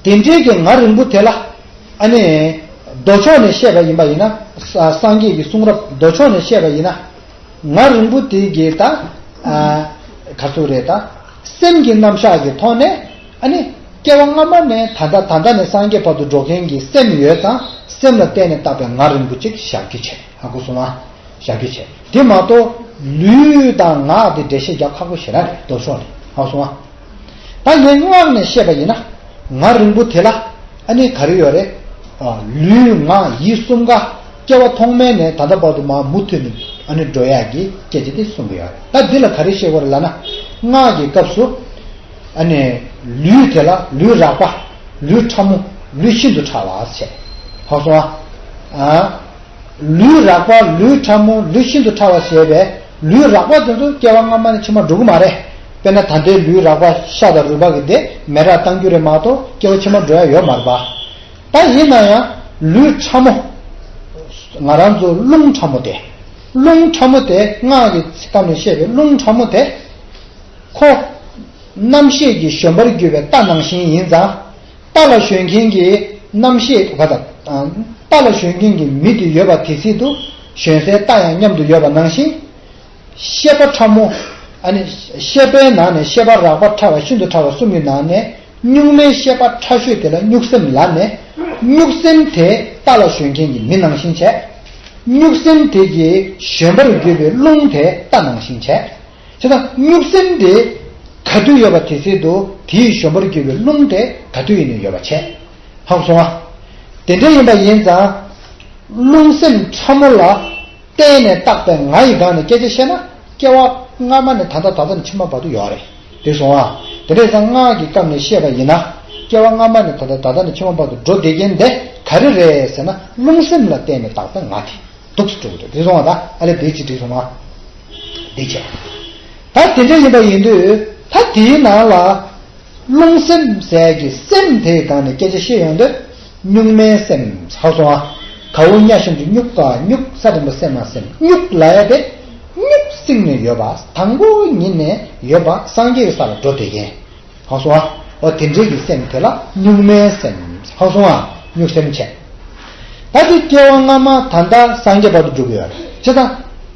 དེ་འདྲའི་གི་ང་རིང་པོ་དེ་ལ། ཨ་ནི། མདོ་ཕྱོགས་ནས་བཤད་པ་ཡིན་པ་ཡིན་ན། ས་སངས་རྒྱས་ཀྱི་གསུང་རབ་མདོ་ཕྱོགས་ནས་བཤད་པ་ཡིན་ན། ང་རིང་པོ་དེ་གི་ད། ཨ། ག་ཚོད་རེད་ད། སེམས་ཀྱི་རྣམ་གཞག་གི་ཐོག་ནས། ཨ་ནི། སྐྱེ་བ་སྔ་མ་ནས་ད་ལྟ་ད་ལྟ་ནས་སངས་རྒྱས་བར་དུ་འགྲོ་མཁན་གྱི་སེམས་ཡོད་ཙང་སེམས་ལ་བརྟེན་ནས་བཏགས་པའི་ང་རིང་པོ་གཅིག་བཞག་རྒྱུ་བྱས། ཧ་གོ་སོང་ང་། བཞག་རྒྱུ་བྱས། དེ་མ་གཏོགས་ལུས་དང་ངག་དེ་འགྲེལ་བཤད་རྒྱག་ཁག་པོ་ཞེ་དྲག་རེད། ལྡོག་ཕྱོགས་རེད། ཧ་གོ་སོང་ང་། ད་ངས་སྔགས་ནས་བཤད་པ་ཡིན་ན། ང་རིང་པོ་དེ་ལ་ཨ་ནི་ག་རེ་ཡོད་རེད། ཨ། ལུས་ངག་ཡིད་གསུམ་ཀ་སྐྱེ་བ་ཐོག་མའི་ནས་ད་ལྟ་བར་དུ་མར་མུ་མཐུད་ནས་ཨ་ནི་འགྲོ་ཡག་གི་སྐད་ཆ་དེ་གསུང་གི་ཡོད་རེད། ད་འདི་ལ་ག་རེ་བཤད་དགོས་རེད་ལབ་ན། སྔགས་ཀྱི་སྐབས་སུ་ཨ་ནི་ལུས་དེ་ལ་ལུས་རགས་པ། ལུས་ཕྲ་མོ། ལུས་ཤིན་ཏུ་ཕྲ་བ་ཟེར། ཧ་གོ་སོང་ང་། ཨ། ལུས་རགས་པ། ལུས་ཕྲ་མོ། ལུས་ཤིན་ཏུ་ཕྲ་བ་ཞེས་པའི་ལུས་རགས་པ་དེ་ཚོ་སྐྱེ་བ་སྔ་མ་ནས་ཕྱི་མ་འགྲོ་གི་མ་རེད། དཔེར་ན་ད་ལྟའི་ལུས་རགས་པ་ཤ་དང་རུས་པ་གི་དེ་མེ་རག་བཏང་རྒྱུ་རེད་མ་གཏོགས་སྐྱེ་བ་ཕྱི་མ་འགྲོ་ཡ་ཡོད་མ་རེད་པ། ད་ཡིན་ན་ཡང་ལུས་ཕྲ་མོ། ང་རང་ཚོ་རླུང་ཕྲ་མོ་དེ། རླུང་ཕྲ་མོ་དེ་སྔགས་ཀྱི་སྐབས་ནས་བཤད་པའི་རླུང་ཕྲ་མོ་དེ། ཁོ། རྣམ་ཤེས་ཀྱི་བཞོན་པར་གྱུར་པའི་རྟ་ནང་བཞིན་ཡིན་ཙང་། རྟ་ལ་ཞོན་མཁན་གྱི་རྣམ་ཤེས་ག་དང་། རྟ་ལ་ཞོན་མཁན་གྱི་མི་དེ་ཡོད་པ་དེ་སྲིད་དུ་ཞོན་སའི་རྟ་ཡང་མཉམ་དུ་ཡོད་པ་ནང་བཞིན། ཤེས་པ་ཕྲ་མོ། ཨ་ནི་ཤེས་པའི་ནང་ནས་ཤེས་པ་རགས་པ་ཕྲ་བ་ཤིན་ཏུ་ཕྲ་བ་གསུམ་གྱི་ནང་ནས་གཉུག་མའི་ཤེས་པ་ཕྲ་ཤོས་དེ་ལ་གཉུག་སེམས་ལབ་ནས། གཉུག་སེམས་དེ་རྟ་ལ་ཞོན་མཁན་གྱི་མི་ནང་བཞིན་བྱས། གཉུག་སེམས་དེ་གྱི་བཞོན་པར་གྱུར་པའི་རླུང་དེ་རྟ་ནང་བཞིན་བྱས། བྱས་ཙང་གཉུག་སེམས་དེ་ག་དུས་ཡོད་པ་དེ་སྲིད་དུ་དེའི་བཞོན་པར་གྱུར་པའི་རླུང་དེ་ག་དུས་ཡིན་ནའི་ཡོད་པ་བྱས། ཧ་གོ་སོང་ང་། དེ་འདྲ་ཡིན་པ་ཡིན་ཙང་། རླུང་སེམས་ཕྲ་མོ་ལ་བརྟེན་ནས་བཏགས་པའི་ང་ཡི་སྒང་ནས་སྐད་ཆ་བཤད་ན་སྐྱེ་བ་སྔ་མ་ནས་ད་ལྟ་ད་ལྟ་ནས་ཕྱི་མ་བར་དུ་ཡོད་རེད། དེ་སོང་ང་། དེ་འདྲ་ཡིན་ཙང་སྔགས་ཀྱི་སྐབས་ནས་བཤད་པ་ཡིན་ན་སྐྱེ་བ་སྔ་མ་ནས་ད་ལྟ་ད་ལྟ་ནས་ཕྱི་མ་བར་དུ་འགྲོ་བསྡད་མཁན་དེ་ག་རེ་རེད་ཟེར་ན་རླུང་སེམས་ལ་བརྟེན་ནས་བཏགས་པའི་ང་དེ། འདུག་སེ་འགྲོ་གི་འདུག་དེ་སོང་བ་ད་ཨ་ལས་དེ་ཅི་འགྲིག་སོང་ང་། དེ་བྱས། ད་དེ་འདྲ་ཡིན་པ་ཡིན་དུས་ད་དེའི་ནང་ལ་རླུང་སེམས་ཟེར་གྱི་སེམས་དེའི་སྒང་ནས་སྐད་ཆ་བཤད་ཡོང་དུས་གཉུག་མའི་སེམས་ཧ་གོ་སོང་ང་། ག་འུ་གཉའ་ཤིན་ཏུ་གཉུག་ག་གཉུག་ས་འགྲེང་བུ་སེ་མ་སེམས། གཉུག་ལབ་ཡ་དེ་གཉུག་བསྲིངས་ནས་ཡོད་པ། དང་པོ་ཉིད་ནས་ཡོད་པ། སངས་རྒྱས་ཀྱི་ས་ལ་འགྲོ་བསྡད་མཁན། ཧ་གོ་སོང་ང་། འོ་དེ་འདྲའི་གི་སེམས་དེ་ལ་གཉུག་མའི་སེམས། ཧ་གོ་སོང་ང་། གཉུག་སེམས་བྱས། ད་དེ་སྐྱེ་བ་སྔ་མ་ད་ལྟ་སངས་རྒྱས་བར་དུ་འགྲོ་གི་ཡོད་རེད། བྱས་ཙང་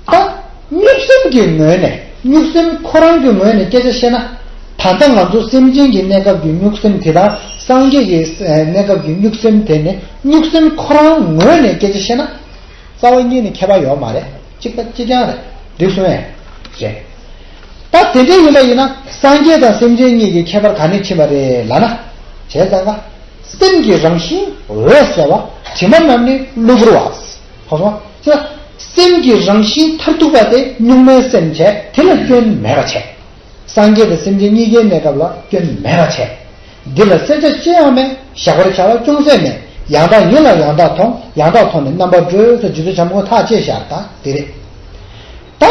ད་གཉུག་སེམས་ཀྱི་ངོས་ནས། གཉུག་སེམས་ཁོ་རང་གི་ངོས་ནས་སྐད་ཆ་བཤད་ན། ད་ལྟ་ང་ཚོ་སེམས་ཅན་གྱི་གནས་སྐབས་ཀྱི་གཉུག་སེམས་དེ་དང་སངས་རྒྱས་ཀྱི་གནས་སྐབས་ཀྱི་གཉུག་སེམས་དེ་ནི་གཉུག་སེམས་ཁོ་རང་ངོས་ནས་སྐད་ཆ་བཤད་ན། རྩ་བ་ཉིད་ནས་ཁྱད་པར་ཡོད་མ་རེད། གཅིག་པ་གཅིག་རྐྱང་རེད། འགྲིག་སོང་ངས། རེད། ད་དེ་འདྲ་ཡིན་པ་ཡིན་ན་སངས་རྒྱས་དང་སེམས་ཅན་གཉིས་ཀྱི་ཁྱད་པར་ག་ནས་ཕྱིན་པ་རེད་ལབ་ན། བྱས་ཙང་ཀ། སེམས་ཀྱི་རང་བཞིན་འོད་གསལ་བ། དྲི་མ་རྣམས་ནི་གློ་བུར་བ། ཧ་གོ་སོང་ང་། སེམས་ཀྱི་རང་བཞིན་མཐར་ཐུག་པ་དེ་གཉུག་མའི་སེམས་བྱས། དེ་ལ་སྐྱོན་མེད་པ་བྱས། སངས་རྒྱས་དང་སེམས་ཅན་གཉིས་ཀའི་གནས་སྐབས་ལ་སྐྱོན་མེད་པ་བྱས། འདི་ལ་གསལ་ཆ་ཅི་ཡང་མེད། བཞག་པར་བྱ་བ་ཅུང་ཟད་མེད། ཡང་དག་ཡིན་ལ་ཡང་དག་མཐོང་། ཡང་དག་མཐོང་ནས་རྣམ་པར་གྲོལ་ཟེར་རྗེ་བཙུན་བྱམས་མགོན་ཐག་བཅད་བཞག་ད་དེ་རེད། ད་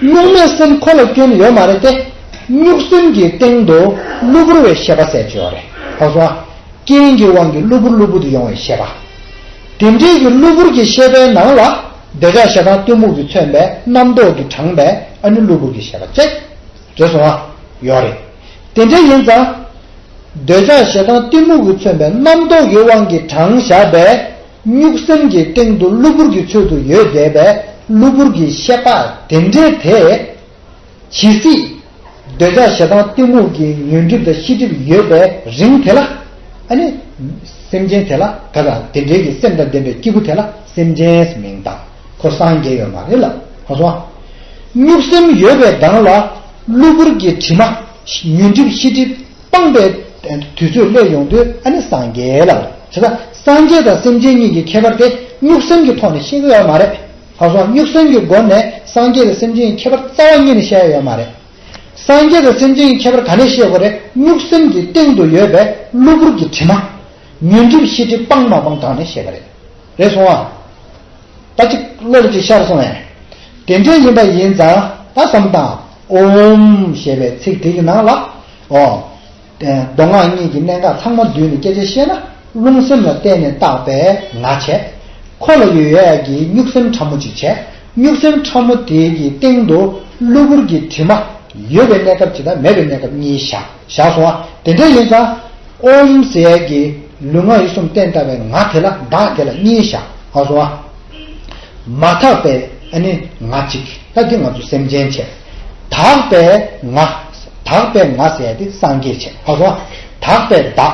གཉུག་མའི་སེམས་ཁོ་ལ་སྐྱོན་ཡོད་མ་རེད་དེ། གཉུག་སེམས་ཀྱི་སྟེང་དུ་གློ་བུར་བའི་ཤེས་པ་ཟེར་གྱི་ཡོད་རེད། ཧ་གོ་སོང་ང་། རྐྱེན་གྱི་དབང་གིས་གློ་བུར་གློ་བུར་དུ་ཡོང་བའི་ཤེས་པ། དེ་འདྲའི་གི་གློ་བུར་གྱི་ཤེས་པའི་ནང་ལ་འདོད་ཆགས་ཞེ་སྡང་གཏི་མུག་གིས་མཚོན་པའི་རྣམ་རྟོག་གིས་དྲངས་པའི་ཨ་ནི་གློ་བུར་གྱི་ཤེས་པ་བཅས། རེད་སོང་ང་། ཡོད་རེད། དེ་འདྲ་ཡིན་ཙང་། འདོད་ཆགས་ཞེ་སྡང་གཏི་མུག་གིས་མཚོན་པའི་རྣམ་རྟོག་གི་དབང་གིས་དྲངས་བཞག་པའི་གཉུག་སེམས་ཀྱི་སྟེང་དུ་གློ་བུར་གྱི་ཚུལ་དུ་ཡོད་བསྡད་པའི་གློ་བུར་གྱི་ཤེས་པ་དེ་འདྲ་དེ། ཇི་སྲིད་འདོད་ཆགས་ཞེ་སྡང་གཏི་མུག་གི་ཉོན་སྒྲིབ་དང་ཤེས་སྒྲིབ་ཡོད་པའི་རིང་དེ་ལ། ཨ་ནི། སེམས་ཅན་དེ་ལ་ག་དང་དེ་འདྲའི་གི་སེམས་དང་ལྡན་པའི་སྐྱེས་བུ་དེ་ལ་སེམས་ཅན་ཟེར་མིང་བཏགས། ཁོ་སངས་རྒྱས་ཡོད་མ་རེད་ལ། ཧ་གོ་སོང་ང་། གཉུག་སེམས་ཡོད་པའི་སྒང་ལ་གློ་བུར་གྱི་དྲི་མ། ཉོན་སྒྲིབ་ཤེས་སྒྲིབ་སྤངས་པའི་དུས་ཚོད་སླེབས་ཡོང་དུས་ཨ་ནི་སངས་རྒྱས་ལ། བྱས་ཙང་སངས་རྒྱས་དང་སེམས་ཅན་གཉིས་ཀྱི་ཁྱད་པར་དེ་གཉུག་སེམས་ཀྱི་ཐོག་ནས་ཤེས་ཀྱི་ཡོད་མ་རེད། ཧ་གོ་སོང་ང་། གཉུག་སེམས་ཀྱི་སྒོ་ནས་སངས་རྒྱས་དང་སེམས་ཅན་གྱི་ཁྱད་པར་རྩ་བ་ཉིད་ནས་བཤད་ཡ་ཡོད་མ་རེད། སངས་རྒྱས་དང་སེམས་ཅན་གྱི་ཁྱད་པར་ག་ནས་ཤེས་དགོས་རེད། གཉུག་སེམས་ཀྱི་སྟེང་དུ་ཡོད་པའི་གློ་བུར་གྱི་དྲི་མ། ཉོན་སྒྲིབ་ཤེས་སྒྲིབ་སྤངས་མ་སྤངས་དྲངས་ནས་ཤེས་པ་རེད། རེད་སོང་ང་། ད་ཅིག་བློ་ལ་ཅིག་ཤར་སོང་ངས། དེ་འདྲ་ཡིན་པ་ཡིན་ཙང་ད་བསམ་དང་། ཨོམ་ཞེས་པའི་ཚིག་དེ་གི་ནང་ལ། ཨོ། མདོ་སྔགས་གཉིས་ཀྱི་གནད་འགག་ཚང་མ་བསྡུས་ནས་སྐད་ཆ་བཤད་ན། རླུང་སེམས་ལ་བརྟེན་ནས་བཏགས་པའི་ང་བྱས། ཁོ་ལ་ཡོད་ཡ་གི་གཉུག་སེམས་ཕྲ་མོ་གཅིག་བྱས། གཉུག་སེམས་ཕྲ་མོ་དེ་གི་སྟེང་དུ་གློ་བུར་གྱི་དྲི་མ་ཡོད་པའི་གནས་སྐབས་གཅིག་དང་མེད་པའི་གནས་སྐབས་གཉིས་བཞག་བཞག་སོང་ང་། དེ་འདྲ་ཡིན་ཙང་། ཨོམ་ཟེར་ཡ་གི་ལུས་ངག་ཡིད་གསུམ་བརྟེན་བཏགས་པའི་ང་དེ་ལ་བདག་དེ་ལ་གཉིས་བཞག་ཧ་སོང་ང་། མ་དག་པའི་ཨ་ནི་ང་གཅིག་ད་འདི་ང་ཚོ་སེམས་ཅན་བྱས། དག་པའི་ང་། དག་པའི་ང་ཟེར་ཏེ་སངས་རྒྱས་བྱས། ཧ་གོ་སོང་ང་། དག་པའི་བདག་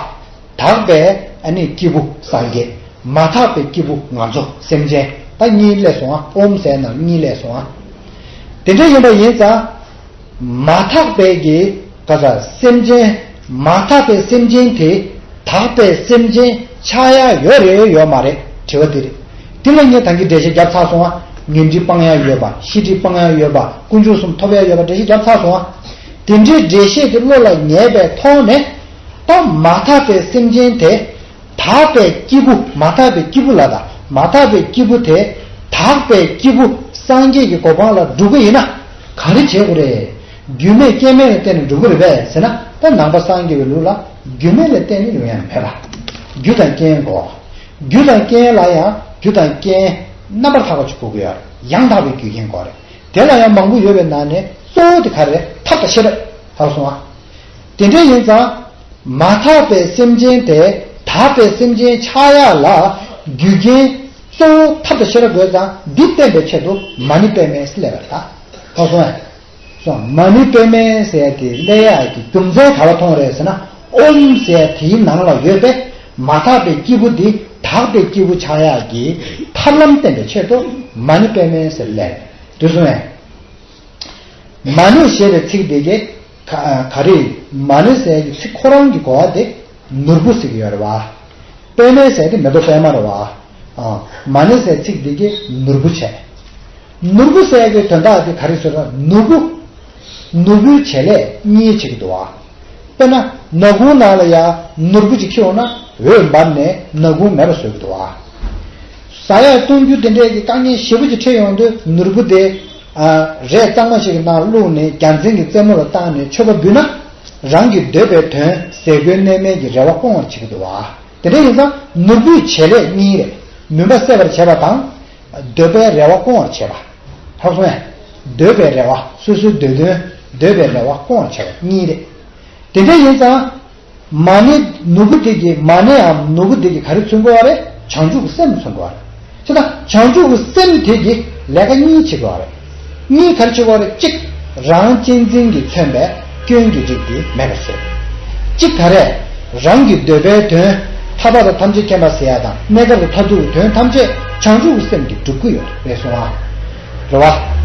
དག་པའི་ཨ་ནི་སྐྱེས་བུ་སངས་རྒྱས། མ་དག་པའི་སྐྱེས་བུ་ང་ཚོ་སེམས་ཅན། ད་གཉིས་སླེབས་སོང་ཨ། ཨོམ་ཟེར་ན་གཉིས་སླེབས་སོང་ཨ། དེ་འདྲ་ཡིན་པ་ཡིན་ཙང་། མ་དག་པའི་གི་ག་ས་སེམས་ཅན། མ་དག་པའི་སེམས་ཅན་དེ་དག་པའི་སེམས་ཅན་ཆགས་ཡ་ཡོད་རེད་ཡོད་མ་རེད། དྲི་བ་འདི་རེད། དེ་ལ་ངས་ད་གིན་འགྲེལ་བཤད་བརྒྱབ་ཚར་སོང་ཨ། ངན་འགྲིག་སྤང་ཡ་ཡོད་པ། ཤེས་འགྲིག་སྤང་ཡ་ཡོད་པ། དཀོན་མཆོག་གསུམ་ཐོབ་ཡ་ཡོད་པ་འགྲེལ་བཤད་བརྒྱབ་ཚར་སོང་ཨ། དེ་འདྲའི་འགྲེལ་བཤད་དེ་བློ་ལ་ངེས་པའི་ཐོག་ནས། ད་མ་དག་པའི་སེམས་ཅན་དེ། དག་པའི་སྐྱེས་བུ། མ་དག་པའི་སྐྱེས་བུ་ལ་ད། མ་དག་པའི་སྐྱེས་བུ་དེ། དག་པའི་སྐྱེས་བུ་སངས་རྒྱས་ཀྱི་གོ་འཕང་ལ་འགྲོ་གི་ཡིན་ན། ག་རེ་བྱེད་དགོས་རེད། རྒྱུ་མེད་རྐྱེན་མེད་ལ་བརྟེན་ནས་འགྲོ་གི་རེད་པས་ཟེར་ན། ད་ནང་པ་སངས་རྒྱས་པའི་ལུགས་ལ་རྒྱུ་མེད་ལ་བརྟེན་ནས་ཡོང་ཡ་མེད་པ། རྒྱུ་དང་རྐྱེན་དགོས། རྒྱུ་དང་རྐྱེན་ལ་ཡང་རྒྱུ་དང་རྐྱེན་རྣམ་པར་དག་པ་ཅིག་དགོས་ཀྱི་ཡོད་རེད། ཡང་དག་པའི་རྒྱུ་རྐྱེན་དགོས་རེད། དེ་ལ་ཡང་མང་པོ་ཡོད་པའི་ནང་ནས་གཙོ་བོ་དེ་ག་རེ་རེད། ཐབས་དང་ཤེས་རབ། ཧ་གོ་སོང་ཨ། དེ་འདྲ་ཡིན་ཙང་། མ་དག་པའི་སེམས་ཅན་དེ་དག་པའི་སེམས་ཅན་ཆགས་ཡ་ལ་རྒྱུ་རྐྱེན་གཙོ་བོ་ཐབས་དང་ཤེས་རབ་དགོས་ཙང་། འདི་བསྟན་པའི་ཆེད་དུ་མ་ཎི་པདྨས་སླེབས་པ་རེད་ད། ཧ་གོ་སོང་ཨ། སོང་། མ་ཎི་པདྨས་ཟེར་ཡ་དེ་སླེབས་ཡ་གི་རྒྱུ་མཚན་ག་པར་མཐོང་རེད་ཟེར་ན། ཨོམ་ཟེར་ཡ་དེའི་ནང་ལ་ཡོད་པའི་མ་དག་པའི་སྐྱེས་བུ་འདི་དག་པའི་སྐྱེས་བུ་ཆགས་ཡ་གི་ཐབས་ལམ་བསྟན་པའི་ཆེད་དུ་མ་ཎི་པདྨས་ཟེར་སླེབས། དེ་སོང་ཨ། མ་ཎི་ཞེས་པའི་ཚིག་འདི་གི་ག་ག་རེ། མ་ཎི་ཟེར་གྱི་ཚིག་ཁོ་རང་གི་གོ་བ་དེ་ནོར་བུ་ཟེར་གྱི་ཡོད་རེད་བ། པདྨའི་ཟེར་དེ་མེ་ཏོག་པདྨ་རེད་བ། ཨ། མ་ཎི་ཟེར་ཚིག་འདི་གི་ནོར་བུ་བྱས། ནོར་བུ་ཟེར་གྱི་དོན་དག་དེ་ག་རེ་ཟེར་ན། ནོར་བུ། ནོར་བུའི་བྱེད་ལས་གཉིས་བྱེད་ཀྱི་འདུག་བ། དཔེར་ན་ནག་ཁུང་ནང་ལ་ཡ་ནོར་བུ་ཅིག་འཁྱེར་འོང་ན། འོད་འབར་ནས་ནག་ཁུང་མེད་པ་བཟོ་གི་འདུག་བ། ཟ་ཡ་བཏུང་རྒྱུ་དེ་འདྲས་ཀྱི་དཀའ་ངལ་ཞེ་པོ་ཅིག་འཕྲད་ཡོང་དུས། ནོར་བུ་དེ་ཨ་རས་གཙང་མ་ཞིག་གི་ནང་བླུགས་ནས་རྒྱལ་མཚན་གྱི་རྩེ་མོ་ལ་བཏགས་ནས་མཆོད་པ་འབུལ་ན། རང་གི་འདོད་པའི་དོན་ཟས་གོས་གནས་མལ་གྱི་རེ་བ་སྐོང་བར་བྱེད་ཀྱི་འདུག་བ། དེ་འདྲ་ཡིན་ཙང་ནོར་བུའི་བྱེད་ལས་གཉིས་རེད། མུན་པ་སེལ་བར་བྱེད་པ་དང་། འདོད་པའི་རེ་བ་སྐོང་བར་བྱེད་པ། ཧ་གོ་སོང་ངས། འདོད་པའི་རེ་བ། སོ་སོའི་འདོད་དོན། འདོད་པའི་རེ་བ་སྐོང་བར་བྱེད་པ་གཉིས་རེད། དེ་འདྲ་ཡིན་ཙང་། མ་ཎི་ནོར་བུ་དེ་གི། མ་ཎིའམ་ནོར་བུ་དེ་གི་ག་རེ་མཚོན་དགོས་པ་རེད། བྱང་ཆུབ་ཀྱི་སེམས་མཚོན་དགོས་པ་རེད། བྱས་ཙང་བྱང་ཆུབ་ཀྱི་སེམས་དེ་གི་ལས་ཀ་གཉིས་བྱེད་དགོས་པ་རེད། གཉིས་ག་རེ་བྱེད་དགོས་པ་རེད། གཅིག་རང་གཅེས་འཛིན་གྱིས་མཚོན་པའི་སྐྱོན་གྱི་རིགས་དེ་མེད་པར་བཟོ། གཅིག་ག་རེ། རང་གི་འདོད་པའི་དོན། ཐར་པ་དང་ཐམས་ཅད་མཁྱེན་པ་ཟེར་ཡ་དང་། གནས་སྐབས་ཀྱི་མཐར་ཐུག་གི་དོན་ཐམས་ཅད་བྱང་ཆུབ་ཀྱི་སེམས་ཀྱིས་སྒྲུབ་ཀྱི་ཡོད་རེད་གསུང་བ་རེད་བ།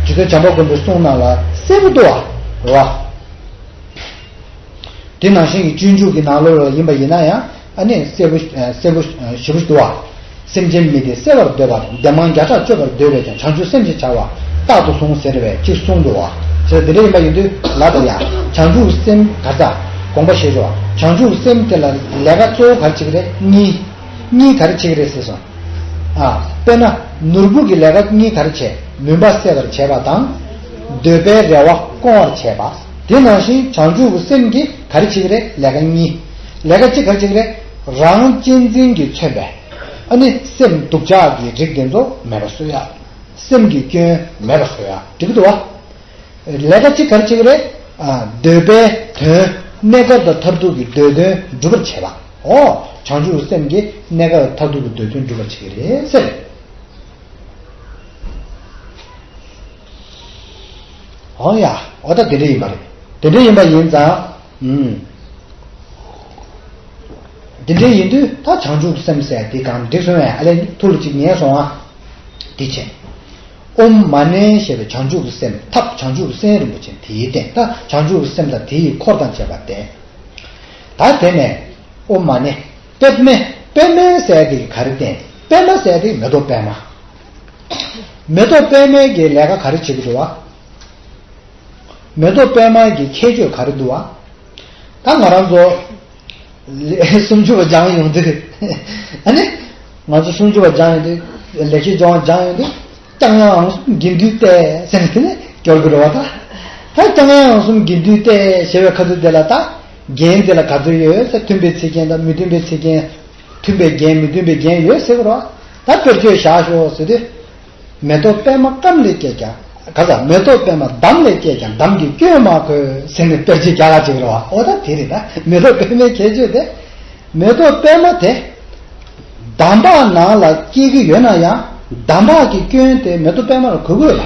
རྗེ་བཙུན་བྱམས་པ་མགོན་པོའི་གསུང་ནང་ལ་གསལ་པོ་འདུག་བ། རེད་བ། དེ་ནང་བཞིན་གྱི་སྤྱོད་འཇུག་གི་ནང་ལོགས་ལ་ཡིན་པ་ཡིན་ན་ཡང་། ཨ་ནི་གསལ་པོ་གསལ་པོ་ཞེ་པོ་ཞིག་འདུག་བ། སེམས་ཅན་མི་སྡེ་བསལ་བར་འདོད་པ་དང་། བདེན་དཔང་བརྒྱ་ཕྲག་གཅོད་པར་འདོད་པས་ཀྱང་། བྱང་ཆུབ་སེམས་ཞེས་བྱ་བ་རྟག་ཏུ་བཟུང་ཟེར་བས་གཅིག་གསུངས་འདུག་བ། ཞེས་དེ་འདྲ་ཡིན་པ་ཡིན་དུས་ལ་དང་ཡང་། བྱང་ཆུབ་སེམས་ག་ས་དགོངས་པ་བཞེས་འགྲོ་བ། བྱང་ཆུབ་སེམས་དེ་ལ་ལས་ཀ་གཙོ་བོ་ག་རེ་བྱེད་ཀྱི་རེད། གཉིས། གཉིས་ག་རེ་བྱེད་ཀྱི་རེད་ཟེར་སོང་། ཨ། དཔེར་ན་ནོར་བུ་གི་ལས་ཀ་གཉིས་ག་རེ་བྱེད། མུན་པ་སེལ་བར་བྱེད་པ་དང་། འདོད་པའི་རེ་བ་སྐོང་བར་བྱེད་པ། དེ་ནང་བཞིན་བྱང་ཆུབ་ཀྱི་སེམས་ཀྱིས་ག་རེ་བྱེད་ཀྱི་རེད། ལས་ཀ་གཉིས། ལས་ཀ་གཅིག་ག་རེ་བྱེད་ཀྱི་རེད། རང་གཅེས་འཛིན་གྱིས་མཚོན་པའི། ཨ་ནི་སེམས་སྡུག་ཅག་གི་རིགས་དེ་ཚོ་མེད་པར་བཟོ་ཡ། སེམས་ཀྱི་སྐྱོན་མེད་པར་བཟོ་ཡ། འགྲིག་གི་འདུག་བ། ལས་ཀ་གཅིག་ག་རེ་བྱེད་ཀྱི་རེད། ཨ། འདོད་པའི་དོན། གནས་སྐབས་དང་མཐར་ཐུག་གི་འདོད་དོན་སྒྲུབ་པར་བྱེད་པ། ཨོ། བྱང་ཆུབ་སེམས་ཀྱིས་གནས་སྐབས་དང་མཐར་ཐུག་གི་འདོད་དོན་སྒྲུབ་པར་བྱེད་ཀྱི་རེད་ཟེར། ཨོ་ཡ། ཨོ་ད་དེ་འདྲ་ཡིན་པ་རེད། དེ་འདྲ་ཡིན་པ་ཡིན་ཙང་། ཨུམ། དེ་འདྲ་ཡིན་དུས་ད་བྱང་ཆུབ་སེམས་ཟེར་དེ་གང་འགྲིག་སོང་བས། ཨ་ལས་ཐུགས་ལ་ཅིག་ངེས་སོང་ཨ། འདི་བྱས། ཨོཾ་མ་ཎི་ཞེས་པའི་བྱང་ཆུབ་ཀྱི་སེམས། ཐབས་བྱང་ཆུབ་ཀྱི་སེམས་རིན་པོ་ཆེ་དེའི་རྟེན། ད་བྱང་ཆུབ་ཀྱི་སེམས་དང་དེའི་འཁོར་དང་བཅས་པ་བསྟན། ད་དེ་ནས་ཨོཾ་མ་ཎི་པདྨེ། པདྨེ་ཟེར་དེ་གི་ག་རེ་བསྟན། པདྨ་ཟེར་དེ་མེ་ཏོག་པདྨ། མེ་ཏོག་པདྨའི་གི་ལས་ཀ་ག་རེ་བྱེད་ཀྱི་འདུག་བ། མེ་ཏོག་པདྨ་གི་ཁྱད་ཆོས་ག་རེ་འདུག་བ། ད་ང་རང་ཚོ་ལེ་སུམ་ཅུ་པ་སྦྱངས་ཡོང་དུས། ཨ་ནི། ང་ཚོ་སུམ་ཅུ་པ་སྦྱངས་ཡོང་དུས། ལེགས་བཤད་ལྗོན་དབང་སྦྱངས་ཡོང་དུས། ཀྱང་ཡང་ཨང་གསུམ་དགེ་འདུན་ཏེ་ཟེར་ནས་དེ་ནས་སྐྱོར་དགོས་རེད་བ་ད། ད་ཀྱང་ཡང་ཨང་གསུམ་དགེ་འདུན་ཏེ་ཞེས་པའི་ཁ་ཐུག་དེ་ལ་ད། རྒྱན་དེ་ལ་ག་ཚོད་ཡོད་ཟེར། མཐུན་པའི་ཚིག་རྒྱན་དང་མི་མཐུན་པའི་ཚིག་རྒྱན། མཐུན་པའི་རྒྱན་མི་མཐུན་པའི་རྒྱན་ཡོད་ཟེར་གི་རེད་བ། ད་དཔེར་བརྗོད་བཞག་ཤོག་ཟེར་དུས། མེ་ཏོག་པདྨ་སྐམ་ལས་སྐྱེས་ཀྱང་། ག་ས། མེ་ཏོག་པདྨ་འདམ་ལས་སྐྱེས་ཀྱང་། འདམ་གྱི་སྐྱོན་མ་གོས་ཟེར་ནས་དཔེར་བརྗོད་རྒྱག་ཡ་ཅིག་རེད་བ། ཨོ་ད་དེ་རེད་ད། མེ་ཏོག་པདྨའི་ཁྱད་ཆོས་དེ། མེ་ཏོག་པདྨ་དེ། འདམ་བག་ནང་ལ་སྐྱེ་གི་ཡོད་ན་ཡང་། འདམ་བག་གི་སྐྱོན་དེ་མེ་ཏོག་པདྨ་ལ་གོ་གི་ཡོད་ལ།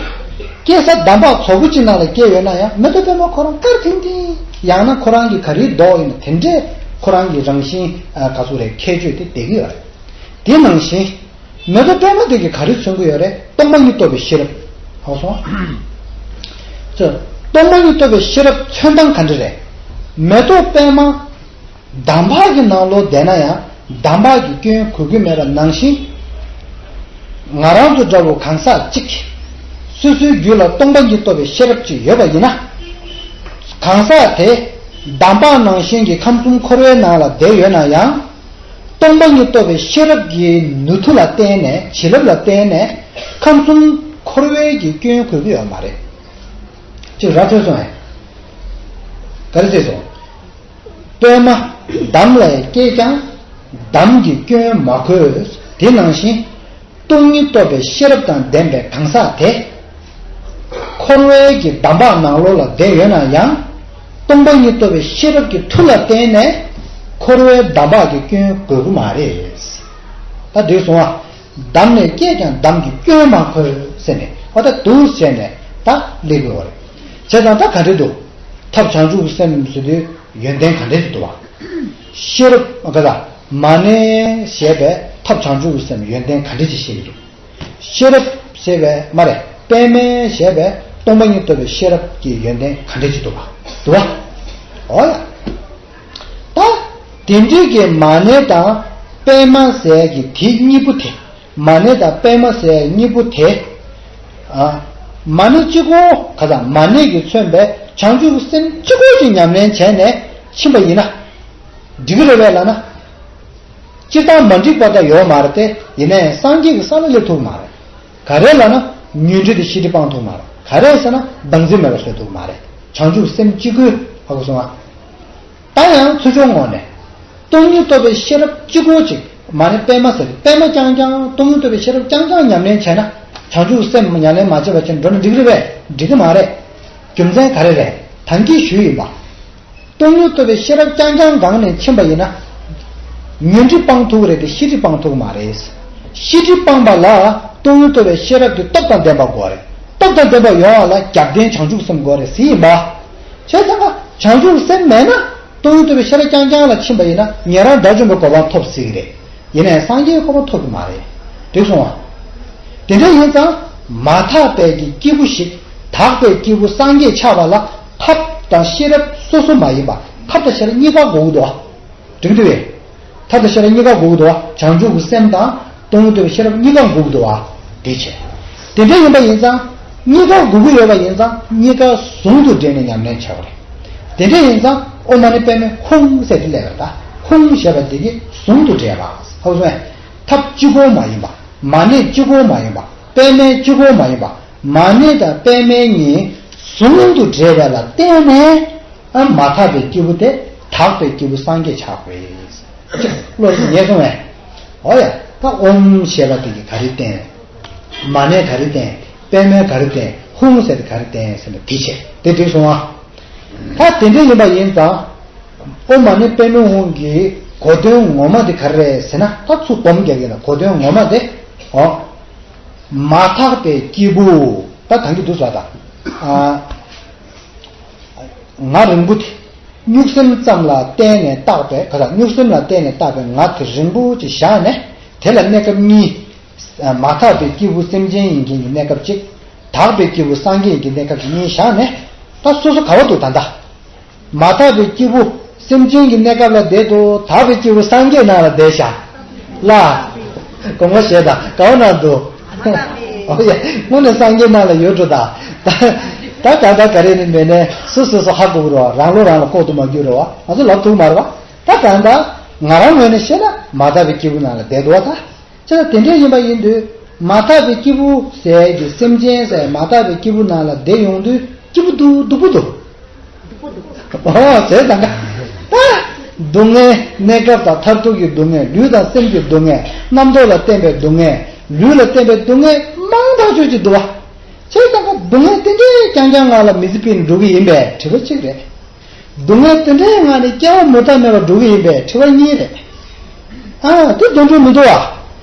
སྐྱེ་ས་འདམ་བག་བཙོག་པོ་ཅིག་ནང་ལ་སྐྱེ་ཡོད་ན་ཡང་། མེ་ཏོག་པདྨ་ཁོ་རང་དཀར་ཐིང་ཐིང་། ཡང་ན་ཁོ་རང་གི་ག་རེའི་མདོག་ཡིན་ན་དེ་འདྲའི་ ཁོ་རང་གི་རང་བཞིན་ག་ཚོད་རེད། ཁྱད་ཆོས་དེ་བསྡད་ཀྱི་ཡོད་རེད། དེ་ནང་བཞིན་མེ་ཏོག་པད་མ་དེ་གིས་ག་རེ་མཚོན་གྱི་ཡོད་རེད། སྟོང་པ་ཉིད་རྟོགས་པའི་ཤེས་རབ། ཧ་གོ་སོང་ཨ། སྟོང་པ་ཉིད་རྟོགས་པའི་ཤེས་རབ་མཚོན་སྟངས་ག་འདྲ་རེད། མེ་ཏོག་པད་མ་འདམ་བག་གི་ནང་ལོགས་བསྡད་ན་ཡང་འདམ་བག་གི་སྐྱོན་གོ་གི་མེད་པ་ནང་བཞིན། ང་རང་ཚོ་འདྲ་བོ་གང་ཟག་གཅིག་སོ་སོའི་རྒྱུད་ལ་སྟོང་པ་ཉིད་རྟོགས་པའི་ཤེས་རབ་ཅིག་ཡོད་པ་ཡིན་ན། གང་ཟག་དེ་འདམ་བག་ནང་བཞིན་གྱི་ཁམས་གསུམ་འཁོར་བའི་ནང་ལ་བསྡད་ཡོད་ན་ཡང་། སྟོང་པ་ཉིད་རྟོགས་པའི་ཤེས་རབ་ཀྱི་ནུས་མཐུ་ལ་བརྟེན་ནས། བྱིན་རླབས་ལ་བརྟེན་ནས་ཁམས་གསུམ་འཁོར་བའི་གི་སྐྱོན་གོ་གི་ཡོད་མ་རེད། ཅིག་ར་འཕྲོད་སོང་ངས། ག་རེ་བྱས་སོང་། པད་མ་འདམ་ལ་སྐྱེས་ཀྱང་འདམ་གྱི་སྐྱོན་མ་གོས། དེ་ནང་བཞིན་སྟོང་ཉིད་རྟོགས་པའི་ཤེས་རབ་དང་ལྡན་པའི་གང་ཟག་དེ། འཁོར་བའི་གི་འདམ་བག་ནང་ལོགས་ལ་བསྡད་ཡོད་ན་ཡང་། སྟོང་པ་ཉིད་རྟོགས་པའི་ཤེས་རབ་ཀྱི་མཐུ་ལ་བརྟེན་ནས་འཁོར་བའི་འདམ་བག་གི་སྐྱོན་གོ་གི་མ་རེད། ད་འདུག་སོང་ཨ། འདམ་ལ་སྐྱེས་ཀྱང་འདམ་གྱི་སྐྱོན་མ་གོས་ཟེར་ནས། འོ་ད་འདུག་བྱས་ནས་ད་སླེབས་ཡོད་རེད། བྱས་ཙང་ད་ག་འདྲ་འདུག་ཐབས་བྱང་ཆུབ་ཀྱི་སེམས་ཟེར་དུས་ཡོན་ཏན་ག་འདྲ་ཞིག་འདུག་བ། ཤེས་རབ་ག་ད་མ་ཎི་ཞེས་པའི་ཐབས་བྱང་ཆུབ་ཀྱི་སེམས་ཡོན་ཏན་ག་འདྲ་ཞིག་ཤེས་ཀྱི་འདུག་ཤེས་རབ་ཞེས་པའི་མ་རེད། པདྨ་ཞེས་པའི་སྟོང་པ་ཉིད་རྟོགས་པའི་ཤེས་རབ་ཀྱི་ཡོན་ཏན་ག་འདྲ་ཞིག་འདུག་བ། འདུག་བ། འོ་ཡ། ད་དེ་འདྲའི་གི་མ་ཎི་དང་པདྨ་ཟེར་གྱི་དེ་གཉིས་པོ་དེ། མ་ཎི་དང་པདྨ་ཟེར་གཉིས་པོ་དེ། ཨ། མ་ཎི་གཅིག་པོ་ག་ད་མ་ཎི་གིས་མཚོན་པའི་བྱང་ཆུབ་ཀྱི་སེམས་གཅིག་པོ་ཞིག་ཉམས་ལེན་བྱས་ནས་ཕྱིན་པ་ཡིན་ན། འགྲིག་གི་རེད་པས་ལབ་ན། སྤྱིར་བཏང་མ་འགྲིག་པ་ད་ཡོད་མ་རེད་དེ། ཡིན་ནའི་སངས་རྒྱས་ཀྱི་ས་ལ་སླེབས་ཐུབ་མ་རེད། ག་རེ་ལབ་ན་ཉོན་སྒྲིབ་དང་ཤེས་སྒྲིབ་སྤང་ཐུབ་མ་རེད། ག་རེ་ཟེར་ན་བདག་འཛིན་མེད་པར་བཟོ་ཐུབ་མ་རེད། བྱང་ཆུབ་སེམས་གཅིག་པུས། ཧ་གོ་སོང་ཨ། ད་ཡང་ཚུལ་འཆོས་ངོས་ནས། སྟོང་ཉིད་རྟོགས་པའི་ཤེས་རབ་གཅིག་པོ་གཅིག་མ་ཎི་པདྨ་ཟེར། པདྨ་རྐྱང་རྐྱང་། སྟོང་ཉིད་རྟོགས་པའི་ཤེས་རབ་རྐྱང་རྐྱང་ཉམས་ལེན་བྱས་ན། བྱང་ཆུབ་སེམས་ཉམས་ལེན་མ་བྱས་པ་བྱས་ན་འགྲོ་ན་འགྲིག་གི་རེད་པས། འགྲིག་གི་མ་རེད། རྒྱུ་མཚན་ག་རེ་རེད། ད་གིན་ཞུས་ཡིན་པ། སྟོང་ཉིད་རྟོགས་པའི་ཤེས་རབ་རྐྱང་རྐྱང་སྒང་ནས་ཕྱིན་པ་ཡིན་ན། ཉོན་སྒྲིབ་སྤང་ཐུབ་ཀྱི་རེད་དེ་ཤེས་སྒྲིབ་སྤང་ཐུབ་ཀྱི་མ་རེད། ཤེས་སྒྲིབ་སྤངས་པ་ལ་སྟོང་ཉིད་རྟོགས་པའི་ཤེས་རབ་ཀྱི་སྟོབས་དང་ལྡན་པ་དགོས་རེད། སྟོབས་དང་ལྡན་པ་ཡོང་བ་ལ་རྒྱབ་རྟེན་བྱང་ཆུབ་སེམས་དགོས་རེད་ཟེར་ཡིན་པ། བྱས་ཙང་ཀ་བྱང་ཆུབ་སེམས་མེད་ན་སྟོང་ཉིད་རྟོགས་པའི་ཤེས་རབ་རྐྱང་རྐྱང་ལ་ཕྱིན་པ་ཡིན་ན་ཉན་རང་དགྲ་བཅོམ་པའི་གོ་འཕང་ཐོབ་སྲིད་ཀྱི་རེད། ཡིན་ནའི་སངས་རྒྱས་གོ་འཕང་ཐོབ་ཀྱི་མ་རེད། འགྲིག་སོང་ཨ། དེ་འདྲ་ཡིན་ཙང་མ་དག་པའི་གི་སྐྱེས་བུ་ཞིག་དག་པའི་སྐྱེས་བུ་སངས་རྒྱས་ཆགས་པ་ལ་ཐབས་དང་ཤེས་རབ་སོ་སོ་མ་ཡིན་པ། ཐབས་དང་ཤེས་རབ་གཉིས་ཀ་དགོས་ཀྱི་འདུག་ཨ། འགྲིག་འདུག་བས། ཐབས་དང་ཤེས་རབ་གཉིས་ཀ་དགོས་ཀྱི་འདུག་བ། བྱང་ཆུབ་ཀྱི་སེམས་དང་སྟོང་ཉིད་རྟོགས་པའི་ཤེས་རབ་གཉིས་ཀ་དགོས་ཀྱི་འདུག་བ། དེ་བྱས། དེ་འདྲ་ཡིན་པ་ཡིན་ཙང་། གཉིས་ཀ་དགོས་ཀྱི་ཡོད་པ་ཡིན་ཙང་གཉིས་ཀ་ཟུང་དུ་འབྲེལ་ནས་ཉམས་ལེན་བྱ་དགོས་རེད། དེ་འདྲ་ཡིན་ཙང་ཨོཾ་མ་ཎི་པདྨེ་ཧཱུྃ་ཟེར་དེ་ལབ་པ་རེད་ད། ཧཱུྃ་ཞེས་པ་དེ་གིས་ཟུང་དུ་འབྲེལ་བ། ཧ་གོ་སོང་ངས། ཐབས་གཅིག་པོ་མ་ཡིན་པ། མ་ཎི་གཅིག་པོ་མ་ཡིན་པ། པདྨེ་གཅིག་པོ་མ་ཡིན་པ། མ་ཎི་དང་པདྨེ་གཉིས་ཟུང་དུ་འབྲེལ་བ་ལ་བརྟེན་ནས། ཨ། མ་དག་པའི་སྐྱེས་བུ་དེ་དག་པའི་སྐྱེས་བུ་སངས་རྒྱས་ཆགས་དགོས། བློ་ངེས་སོང་ངས། འོ་ཡ། ད་ཨོཾ་ཞེས་པ་དེ་གིས་ག་རེ་བསྟན། མ་ཎི་ག་རེ་བསྟན། པདྨེ་ག་རེ་བསྟན། ཧཱུྃ་ཟེར་དེ་ག་རེ་བསྟན་ཟེར་ན་དེ་བྱས། དེ་འགྲིག་སོང་ཨ། ད་དེ་འདྲ་ཡིན་པ་ཡིན་ཙང་། ཨོཾ་མ་ཎི་པདྨེ་ཧཱུྃ་གི་གོ་དོན་ངོ་མ་དེ་ག་རེ་རེད་ཟེར་ན། ད་ཚུར་སྒོམ་རྒྱག་གི་ཡིན་ན་གོ་དོན་ངོ་མ་དེ། འོ། མ་དག་པའི་སྐྱེས་བུ། ད་ད་གིན་འདུག་ཟེར་ད། ཨ། ང་རིང་པོ་དེ། གཉུག་སེམས་ཙམ་ལ་བརྟེན་ནས་བཏགས་པའི། ག་ད། གཉུག་སེམས་ལ་བརྟེན་ནས་བཏགས་པའི་ང་དེ་རིང་པོ་ཅིག་བཞག་ནས། དེ་ལ་གནས་སྐབས་གཉིས། མ་དག་པའི་སྐྱེས་བུ་སེམས་ཅན་ཡིན་མཁན་གྱི་གནས་སྐབས་གཅིག་དག་པའི་སྐྱེས་བུ་སངས་རྒྱས་ཀྱི་གནས་སྐབས་གཉིས་བཞག་ནས། ད་སོ་སོ་ག་བ་འདུག་ད་ལྟ། མ་དག་པའི་སྐྱེས་བུ་སེམས་ཅན་གྱི་གནས་སྐབས་ལ་བསྡད་འདུག་དག་པའི་སྐྱེས་བུ་སངས་རྒྱས་ནང་ལ་བསྡད་བཞག་ལ། དགོངས་པ་བཞེས་དང་། ག་བ་ན་འདུག་འོ་ཡ། དངོས་གནས་སངས་རྒྱས་ནང་ལ་ཡོད་འགྲོ་ད། ད་ད་ད་ག་རེ་ནི་མེད་ནས་སོ་སོ་སོ་ཧ་གོ་གི་རེད་བ། རང་བློ་རང་ལ་ལྐོག་ཏུ་མ་གྱུར་རེད་བ། ང་ཚོ་ལབ་ཐུབ་མ་རེད་བ། ད་ད་ད་ང་རང་ངོས་ནས་བཤད་ན་མ་དག་པའི་སྐྱེས་བུ་ནང་ལ་བསྡད་འདུག་བ་ད། ཅི་ལ་དེ་འདྲ་ཡིན་པ་ཡིན་དུས། མ་དག་པའི་སྐྱེས་བུ་ཟེར་གྱི་སེམས་ཅན་ཟེར་མ་དག་པའི་སྐྱེས་བུ་ནང་ལ་བསྡད་ཡོང་དུས་སྐྱིད་པོ་འདུག་སྡུག་པོ་འདུག་འོ་ཟེར་ཙང་ཀ། ད་སྡུག་བསྔལ། གནས་སྐབས་དང་མཐར་ཐུག་གི་སྡུག་བསྔལ། ལུས་དང་སེམས་ཀྱི་སྡུག་བསྔལ། རྣམ་རྟོག་ལ་བརྟེན་པའི་སྡུག་བསྔལ། ལུས་ལ་བརྟེན་པའི་སྡུག་བསྔལ་མང་ཐག་ཆོད་ཀྱི་འདུག་བ། བྱས་ཙང་ཀ་སྡུག་བསྔལ་དེ་འདྲའི་རྐྱང་རྐྱང་ངང་ལ་མི་ཚེ་སྤེལ་ནས་འགྲོ་གི་ཡིན་པས་དྲི་བ་གཅིག་རེད། སྡུག་བསྔལ་དེ་འདྲའི་ངང་ནས་སྐྱེ་བ་མུ་མཐའ་མེད་པར་འགྲོ་གི་ཡིན་པས་དྲི་བ་གཉིས་རེད། ཨ། དེ་དོན་འགྲུབ་མི་འདུག་བ།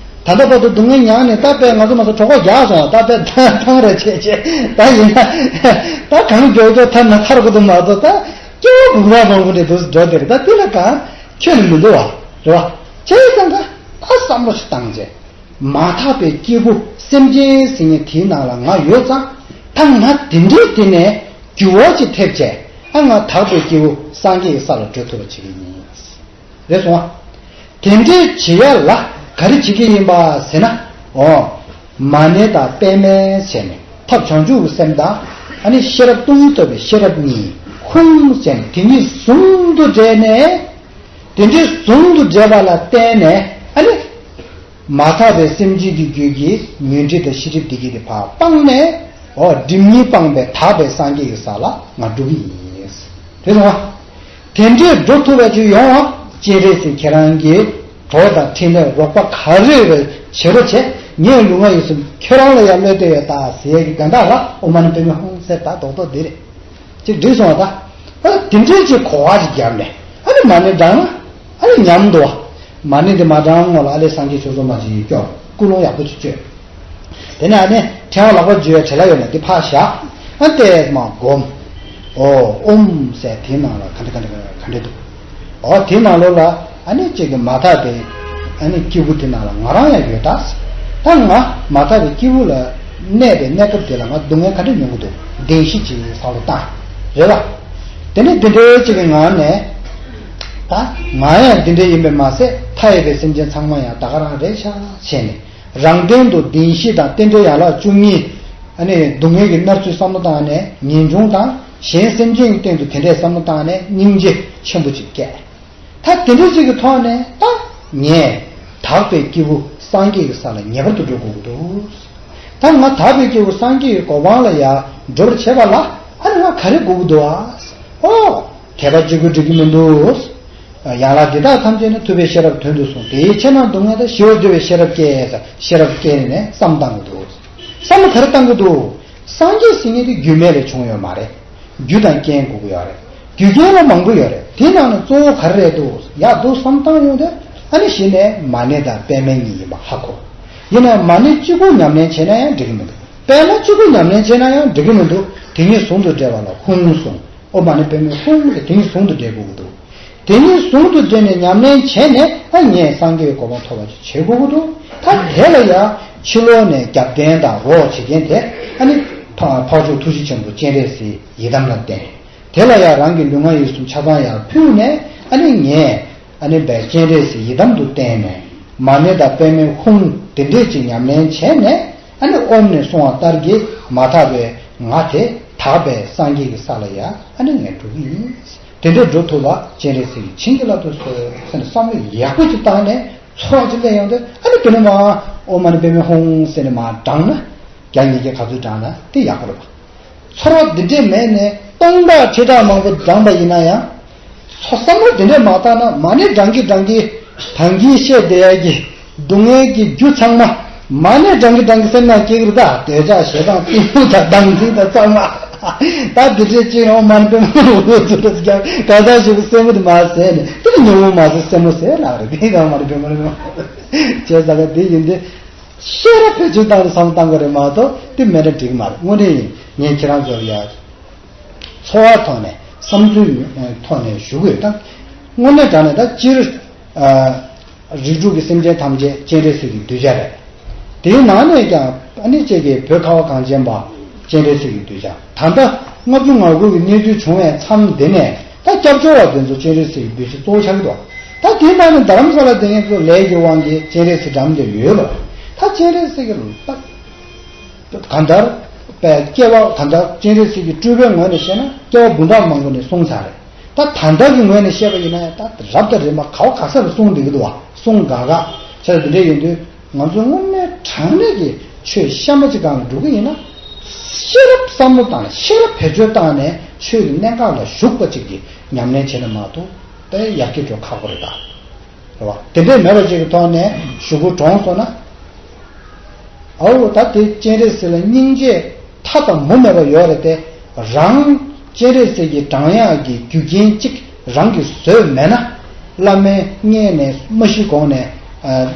ད་ལྟ་བར་དུ་སྡུག་བསྔལ་མྱངས་ནས་ད་དཔེ་ང་ཚོ་མ་ཚོ་གྲོད་ཁོག་རྒྱགས་སོང་། ད་དཔེ་ཐང་ཐང་རེ་བྱས་བྱས་ད་ཡིན་ན་ད་གང་མགྱོགས་མགྱོགས་ཐར་ན་ཐར་དགོས་འདུག་མ་གཏོགས། ད་སྐྱེ་བ་འབུམ་རམས་མང་པོ་འདྲ་འདུག་འགྲོ་དེ་རེད། ད་དེ་ལ་གང་ ཁྱོད་ནི་མི་འདུག་བ། རེད་བ། བྱས་ཙང་ད་ད་བསམ་བློ་ཞིག་བཏང་རྗེས། མ་དག་པའི་སྐྱེས་བུ་སེམས་ཅན་ཟེར་མཁན་དེའི་ནང་ལ་ང་ཡོད་ཙང་། ད་ང་དེ་འདྲའི་དེ་ནས་འགྱུར་བ་ཅིག་ཐེབས་བྱས། ཨ་ང་དག་པའི་སྐྱེས་བུ་སངས་རྒྱས་ཀྱི་ས་ལ་འགྲོ་ཐུབ་པ་བྱེད་ཀྱི་ཡིན། རེད་སོང་ཨ། དེ་འདྲའི་བྱེད་ཡ་ལ་ག་རེ་བྱེད་ཀྱི་ཡིན་པ་ཟེར་ན། འོ། མ་ཎི་དང་པདྨའི་ཟེར་ནས་ཐབས་བྱང་ཆུབ་ཀྱི་སེམས་དང་། ཨ་ནི་ཤེས་རབ་སྟོང་ཉིད་རྟོགས་པའི་ཤེས་རབ་གཉིས། ཧཱུྃ་ཟེར་ནས་དེ་གཉིས་ཟུང་དུ་འབྲེལ་ནས། དེ་འདྲའི་ཟུང་དུ་འབྲེལ་བ་ལ་བརྟེན་ནས། ཨ་ནི། མ་དག་པའི་སེམས་ཅན་གྱི་རྒྱུད་ཀྱི་ཉོན་སྒྲིབ་དང་ཤེས་སྒྲིབ་དེ་གྱད་དེ་ཕར་སྤངས་ནས། འོ་སྒྲིབ་གཉིས་སྤངས་པའི་དག་པའི་སངས་རྒྱས་ཀྱི་ས་ལ་ང་འགྲོ་གི་ཡིན། དེ་སོང་ཨ། དེ་འདྲའི་འགྲོ་ཐུབ་པ་ཅིག་ཡོང་བ་སྤྱན་རས་གཟིགས་ཁྱེད་རང་གིས་གྲོགས་དང་འཕྲིན་ལས་རོགས་པ་ག་རེ་བྱེད་རོགས་བྱེད། ངས་ལུས་ངག་ཡིད་གསུམ་ཁྱོད་རང་ལ་ཡང་བློས་གཏད་ཡོད་ད་ཟེར་ཡས་ཀྱི་དོན་དག་ལ་ཨོཾ་མ་ཎི་པདྨེ་ཧཱུྃ་ཟེར་ད་རྡོག་རྡོག་འདི་རེད། ཅིག་འགྲིག་སོང་བ་ད། ཨ་དེ་འདྲའི་ཅིག་གོ་བ་ཅིག་བརྒྱབ་ནས། ཨ་ནི་མ་ཎི་བགྲང་ན། ཨ་ནི་ཉམས་འདུག་བ། མ་ཎི་འདི་མ་བགྲང་སྔོན་ལ་ཨ་ལས་སངས་རྒྱས་ཆོས་ཚོགས་མ་ཅིག་སྐྱོར། ཀུན་སློང་ཡག་པོ་ཅིག་བཅོས། དེ་ནས་ཨ་ནི་ཕྲེང་བ་ལག་པ་འཇུ་བའི་བྲེལ་བ་ཡོད་ན་འདི་ཕར་བཞག་ཨ་ཏེ་མ་སྒོམ། ཨོ་ཨོཾ་ཟེར་དེའི་ནང་ལ་ག་འདྲ་ག་འདྲ་ག་འདྲ་འདུག་ཨོ་དེའི་ནང་ལོགས་ལ་ཨ་ནི་གཅིག་གི་མ་དག་པའི་ཨ་ནི་སྐྱེས་བུ་དེ་ནང་ལ་ང་རང་ཡང་ཡོད་ད། ད་ང་མ་དག་པའི་སྐྱེས་བུ་ལ་གནས་པའི་གནས་སྐབས་དེ་ལ་ང་སྡུག་བསྔལ་ག་འདྲ་མྱོང་གི་འདུག་བདེན་བཞི་ཅིག་བསམ་བློ་བཏང་། རེད་བ། དེ་ནས་འདི་འདྲའི་གཅིག་གི་ངང་ནས། ད་ང་ཡང་འདི་འདྲ་ཡིན་པས་མ་ཟད་མཐའ་ཡས་པའི་སེམས་ཅན་ཚང་མ་ཡང་ད་ག་རང་རེད་ཤག་བྱས་ནས། རང་སྟེང་དུ་བདེན་བཞི་དང་རྟེན་འབྲེལ་ཡན་ལག་བཅུ་གཉིས། ཨ་ནི་སྡུག་བསྔལ་གྱི་མནར་ཚུལ་བསམ་བློ་བཏང་ནས་ངེས་འབྱུང་དང་གཞན་སེམས་ཅན་གྱི་སྟེང་དུ་དེ་འདྲའི་བསམ་བློ་བཏང་ནས་སྙིང་རྗེ་ཆེན་པོ་ཅིག་སྐྱེས། ད་དེ་འདྲ་ཅིག་གི་ཐོག་ནས་ད་ངས་དག་པའི་སྐྱེས་བུ་སངས་རྒྱས་ཀྱི་ས་ལ་ངེས་པར་དུ་འགྲོ་དགོས་ཀྱི་འདུག་ད་ང་དག་པའི་སྐྱེས་བུ་སངས་རྒྱས་ཀྱི་གོ་འཕང་ལ་ཡར་འགྲོ་བར་བྱེད་པ་ལ་ཨ་ནི་ང་ག་རེ་དགོས་ཀྱི་འདུག་ཨ། ཨོ། དད་པ་གཅིག་པུས་འགྲིག་གི་མི་འདུག་ཡན་ལག་འདི་དག་ཐམས་ཅད་ནི་ཐུབ་པའི་ཤེས་རབ་དོན་དུ་གསུངས། དེའི་ཕྱིར་ན་སྡུག་བསྔལ་དང་ཞི་བར་འགྱུར་བའི་ཤེས་རབ་བསྐྱེད་ཟེར་ཤེས་རབ་བསྐྱེད་ནས་བསམ་བཏང་གི་འདུག་བསམ་བློ་ག་རེ་བཏང་གི་འདུག་སངས་རྒྱས་ཟེར་མཁན་དེ་རྒྱུ་མེད་ལས་བྱུང་ཡོད་མ་རེད། རྒྱུ་དང་རྐྱེན་དགོས་ཀྱི་ཡོད་རེད། རྒྱུ་རྐྱེན་ལ་མང་པོ་ཡོད་རེད། དེའི་ནང་ནས་གཙོ་བོ་ག་རེ་རེད་འདུག་ཡག་འདུག་བསམ་བཏང་ཡོང་དུས་ཨ་ནི་གཞི་ནས་མ་ཎི་དང་པདྨེ་གཉིས་ཡིན་པ་ཧ་གོ། ཡིན་ནའང་མ་ཎི་གཅིག་པུ་ཉམས་ལེན་བྱས་ན་ཡང་འགྲིག་གི་མི་འདུག་པདྨ་གཅིག་པུ་ཉམས་ལེན་བྱས་ན་ཡང་འགྲིག་གི་མི་འདུག་དེ་གཉིས་ཟུང་དུ་འབྲེལ་བ་ལ་ཧཱུྃ་གསུངས། ཨོཾ་མ་ཎི་པདྨེ་ཧཱུྃ་ཟེར་དེ་གཉིས་ཟུང་དུ་འབྲེལ་དགོས་ཀྱི་འདུག་དེ་གཉིས་ཟུང་དུ་འབྲེལ་ནས་ཉམས་ལེན་བྱས་ནས་ཨ་ངས་སངས་རྒྱས་ཀྱི་གོ་འཕང་ཐོབ་པ་ཅིག་བྱེད་དགོས་ཀྱི་འདུག་ད་དེ་ལ་ཡང་ཕྱི་ལོགས་ནས་རྒྱབ་རྟེན་དང་རོགས་བྱེད་མཁན་དེ་ཨ་ནི་འཕགས་མཆོག་ཐུགས་རྗེ་ཆེན་པོ་སྤྱན་རས་གཟིགས་ཡི་དམ་ལ་བརྟེན། དེ་ལ་ཡང་རང་གི་ལུས་ངག་ཡིད་གསུམ་ཆ་ཚང་ཡར་ཕུལ་ནས་ཨ་ནི་ངས། ཨ་ནི་བའི་སྤྱན་རས་གཟིགས་ཡི་དམ་དུ་བསྟེན་ནས་མ་ཎི་དང་པདྨེ་ཧཱུྃ་དེ་འདྲས་ཅིག་ཉམས་ལེན་བྱས་ནས་ཨ་ནི་ཨོཾ་ནས་གསུངས་པ་ལྟར་གྱི་མ་དག་པའི་ང་དེ་དག་པའི་སངས་རྒྱས་ཀྱི་ས་ལ་ཡ་ཨ་ནི་ངས་འགྲོ་གི་ཡིན། དེ་འདྲས་འགྲོ་ཐུབ་པ་སྤྱན་རས་གཟིགས་ཀྱིས་བྱིན་གྱིས་བརླབ་ཏུ་གསོལ་ཟེར་ནས་བསམ་བློ་ཡག་པོ་ཅིག་བཏང་ནས་ཚོར་བ་ཅིག་སླེབས་ཡོང་དུས་ཨ་ནི་དེ་ནས་མར་ཨོཾ་མ་ཎི་པདྨེ་ཧཱུྃ་ཟེར་ནས་མར་བགྲངས་ན་བརྒྱ་ཉིས་བརྒྱ་ག་ཚོད་བགྲངས་ན་དེ་ཡག་པོ་རེད་པ། ཚོར་བ་འདི་འདྲས་མེད་ནས་སྟོང་ཕྲག་ཁྲི་ཕྲག་མང་པོ་བགྲངས་པ་ཡིན་ན་ཡང་། ཚོ་བསམ་བློ་འདི་འདྲས་མ་བཏང་ན་མ་ཎི་བགྲང་གིན་བགྲང་གིན་ད་གིན་བཤད་བསྡད་ཡ་གི་སྡུག་བསྔལ་གྱི་རྒྱུ་ཚང་མ་མ་ཎི་བགྲང་གིན་བགྲང་གིན་སེམས་ནང་སྐྱེ་གི་རེད་ད། འདོད་ཆགས་ཞེ་སྡང་གཏི་མུག་དང་བདག་འཛིན་དང་ཚང་མ་ད་འདི་འདྲས་ཅིག་ཡང་མ་ཎི་པདྨེ་ཧཱུྃ་ཟེར་ཀྱང་གང་ཟག་ཞིག་གི་སེམས་པ་དེ་མ་ཟད་ནས་དེ་ལ་ཉོན་མོངས་མ་ཟད་སེམས་མོ་ཟད་ལགས་རེད། དེ་གང་མ་ཎི་པདྨེ་ཧཱུྃ་བྱས་ཙང་ག་དེ་ཡིན་ཏེ། ཤེས་རབ་བེད་སྤྱོད་བཏང་ནས་བསམ་བློ་བཏང་དགོས་རེད་མ་གཏོགས་དེ་མེད་ན་འགྲིག་གི་མ་རེད། དངོས་གནས་ཡིན། ངས་ཁྱེད་རང་ཚོར་ཡ་ཚོར་བ་ཐོག་ནས་བསམ་ཚུལ་ཐོག་ནས་ཞུ་གི་ཡོད་ད། དངོས་གནས་དྲང་གནས་ད་སྤྱིར་རིགས་དྲུག་གི་སེམས་ཅན་ཐམས་ཅད་སྤྱན་རས་གཟིགས་ཀྱི་གདུལ་བྱ་རེད། དེའི་ནང་ནས་ཀྱང་ཨ་ནི་ཅིག་གི་བོད་ཁ་བ་གངས་ཅན་པ་སྤྱན་རས་གཟིགས་ཀྱི་གདུལ་བྱ། ད་ལྟ་ལྔ་བཅུ་ང་དགུ་གི་གནས་ཚུལ་བྱུང་བའི་མཚམས་འདི་ནས་ད་སྐྱབས་བཅོལ་བ་དེ་ཚོ་སྤྱན་རས་གཟིགས་ཀྱི་གདུལ་བྱ་གཙོ་བོ་ཆགས་ཀྱི་འདུག་ད་དེའི་ནང་ནས་རྡ་རམ་ས་ལ་དེ་ངས་ཚོ་ལས་ཀྱི་དབང་གིས་སྤྱན་རས་གཟིགས་འགྲམ་དེ་ཡོད་ལ། ད་སྤྱན་རས་གཟིགས་ཀྱི་ད་གང་ལྟར་པའི་སྐྱེ་བ་གང་ལྟར་སྤྱན་རས་གཟིགས་ཀྱི་སྤྲུལ་པའི་ངོས་ནས་བཤད་ན་སྐྱེ་བ་འབུམ་ཕྲག་མང་པོ་ནས་གསུངས་ཚར་རེད། ད་ད་ལྟ་གི་ངོས་ནས་བཤད་པ་ཡིན་ན་ད་རབ་དང་རིམ་པ་ག་བ་ག་ས་ལ་གསུངས་བསྡད་ཀྱི་འདུག་བ། གསུང་ག་ག་བྱས་དེ་འདྲ་ཡིན་དུས། ང་ཚོ་དངོས་གནས་དྲང་གནས་ཀྱི་ཆོས་གཤའ་མ་གཅིག་སྒང་ལ་འགྲོ་གི་ཡིན་ན། ཤེས་རབ་བསམ་བློ་བཏང་ནས་ཤེས་རབ་བེད་སྤྱོད་བཏང་ནས་ཆོས་ཀྱི་གནད་འགག་ལ་ཞུགས་པ་གཅིག་གིས་ཉམས་ལེན་བྱས་ན་མ་གཏོགས་དཔེ་ཡར་རྒྱས་འགྲོ་ཁག་པོ་རེད་ད། རེད་བ། དེ་འདྲས་མེད་པ་ཅིག་གི་ཐོག་ནས་ཞུ་སྒོ་གྲོངས་སོང་ན། ཨའོ་ད་དེ་སྤྱན་རས་གཟིགས་ལ་སྙིང་རྗེ་མཐའ་དང་མུ་མེད་པ་ཡོད་རེད་དེ། རང་སྤྱན་རས་གཟིགས་ཀྱི་བགྲང་ཡག་གི་རྒྱུ་རྐྱེན་གཅིག་རང་གིས་བཟོས་མེད་ན། བླ་མའི་སྔས་ནས་མ་ཤི་གོང་ནས་ཨ་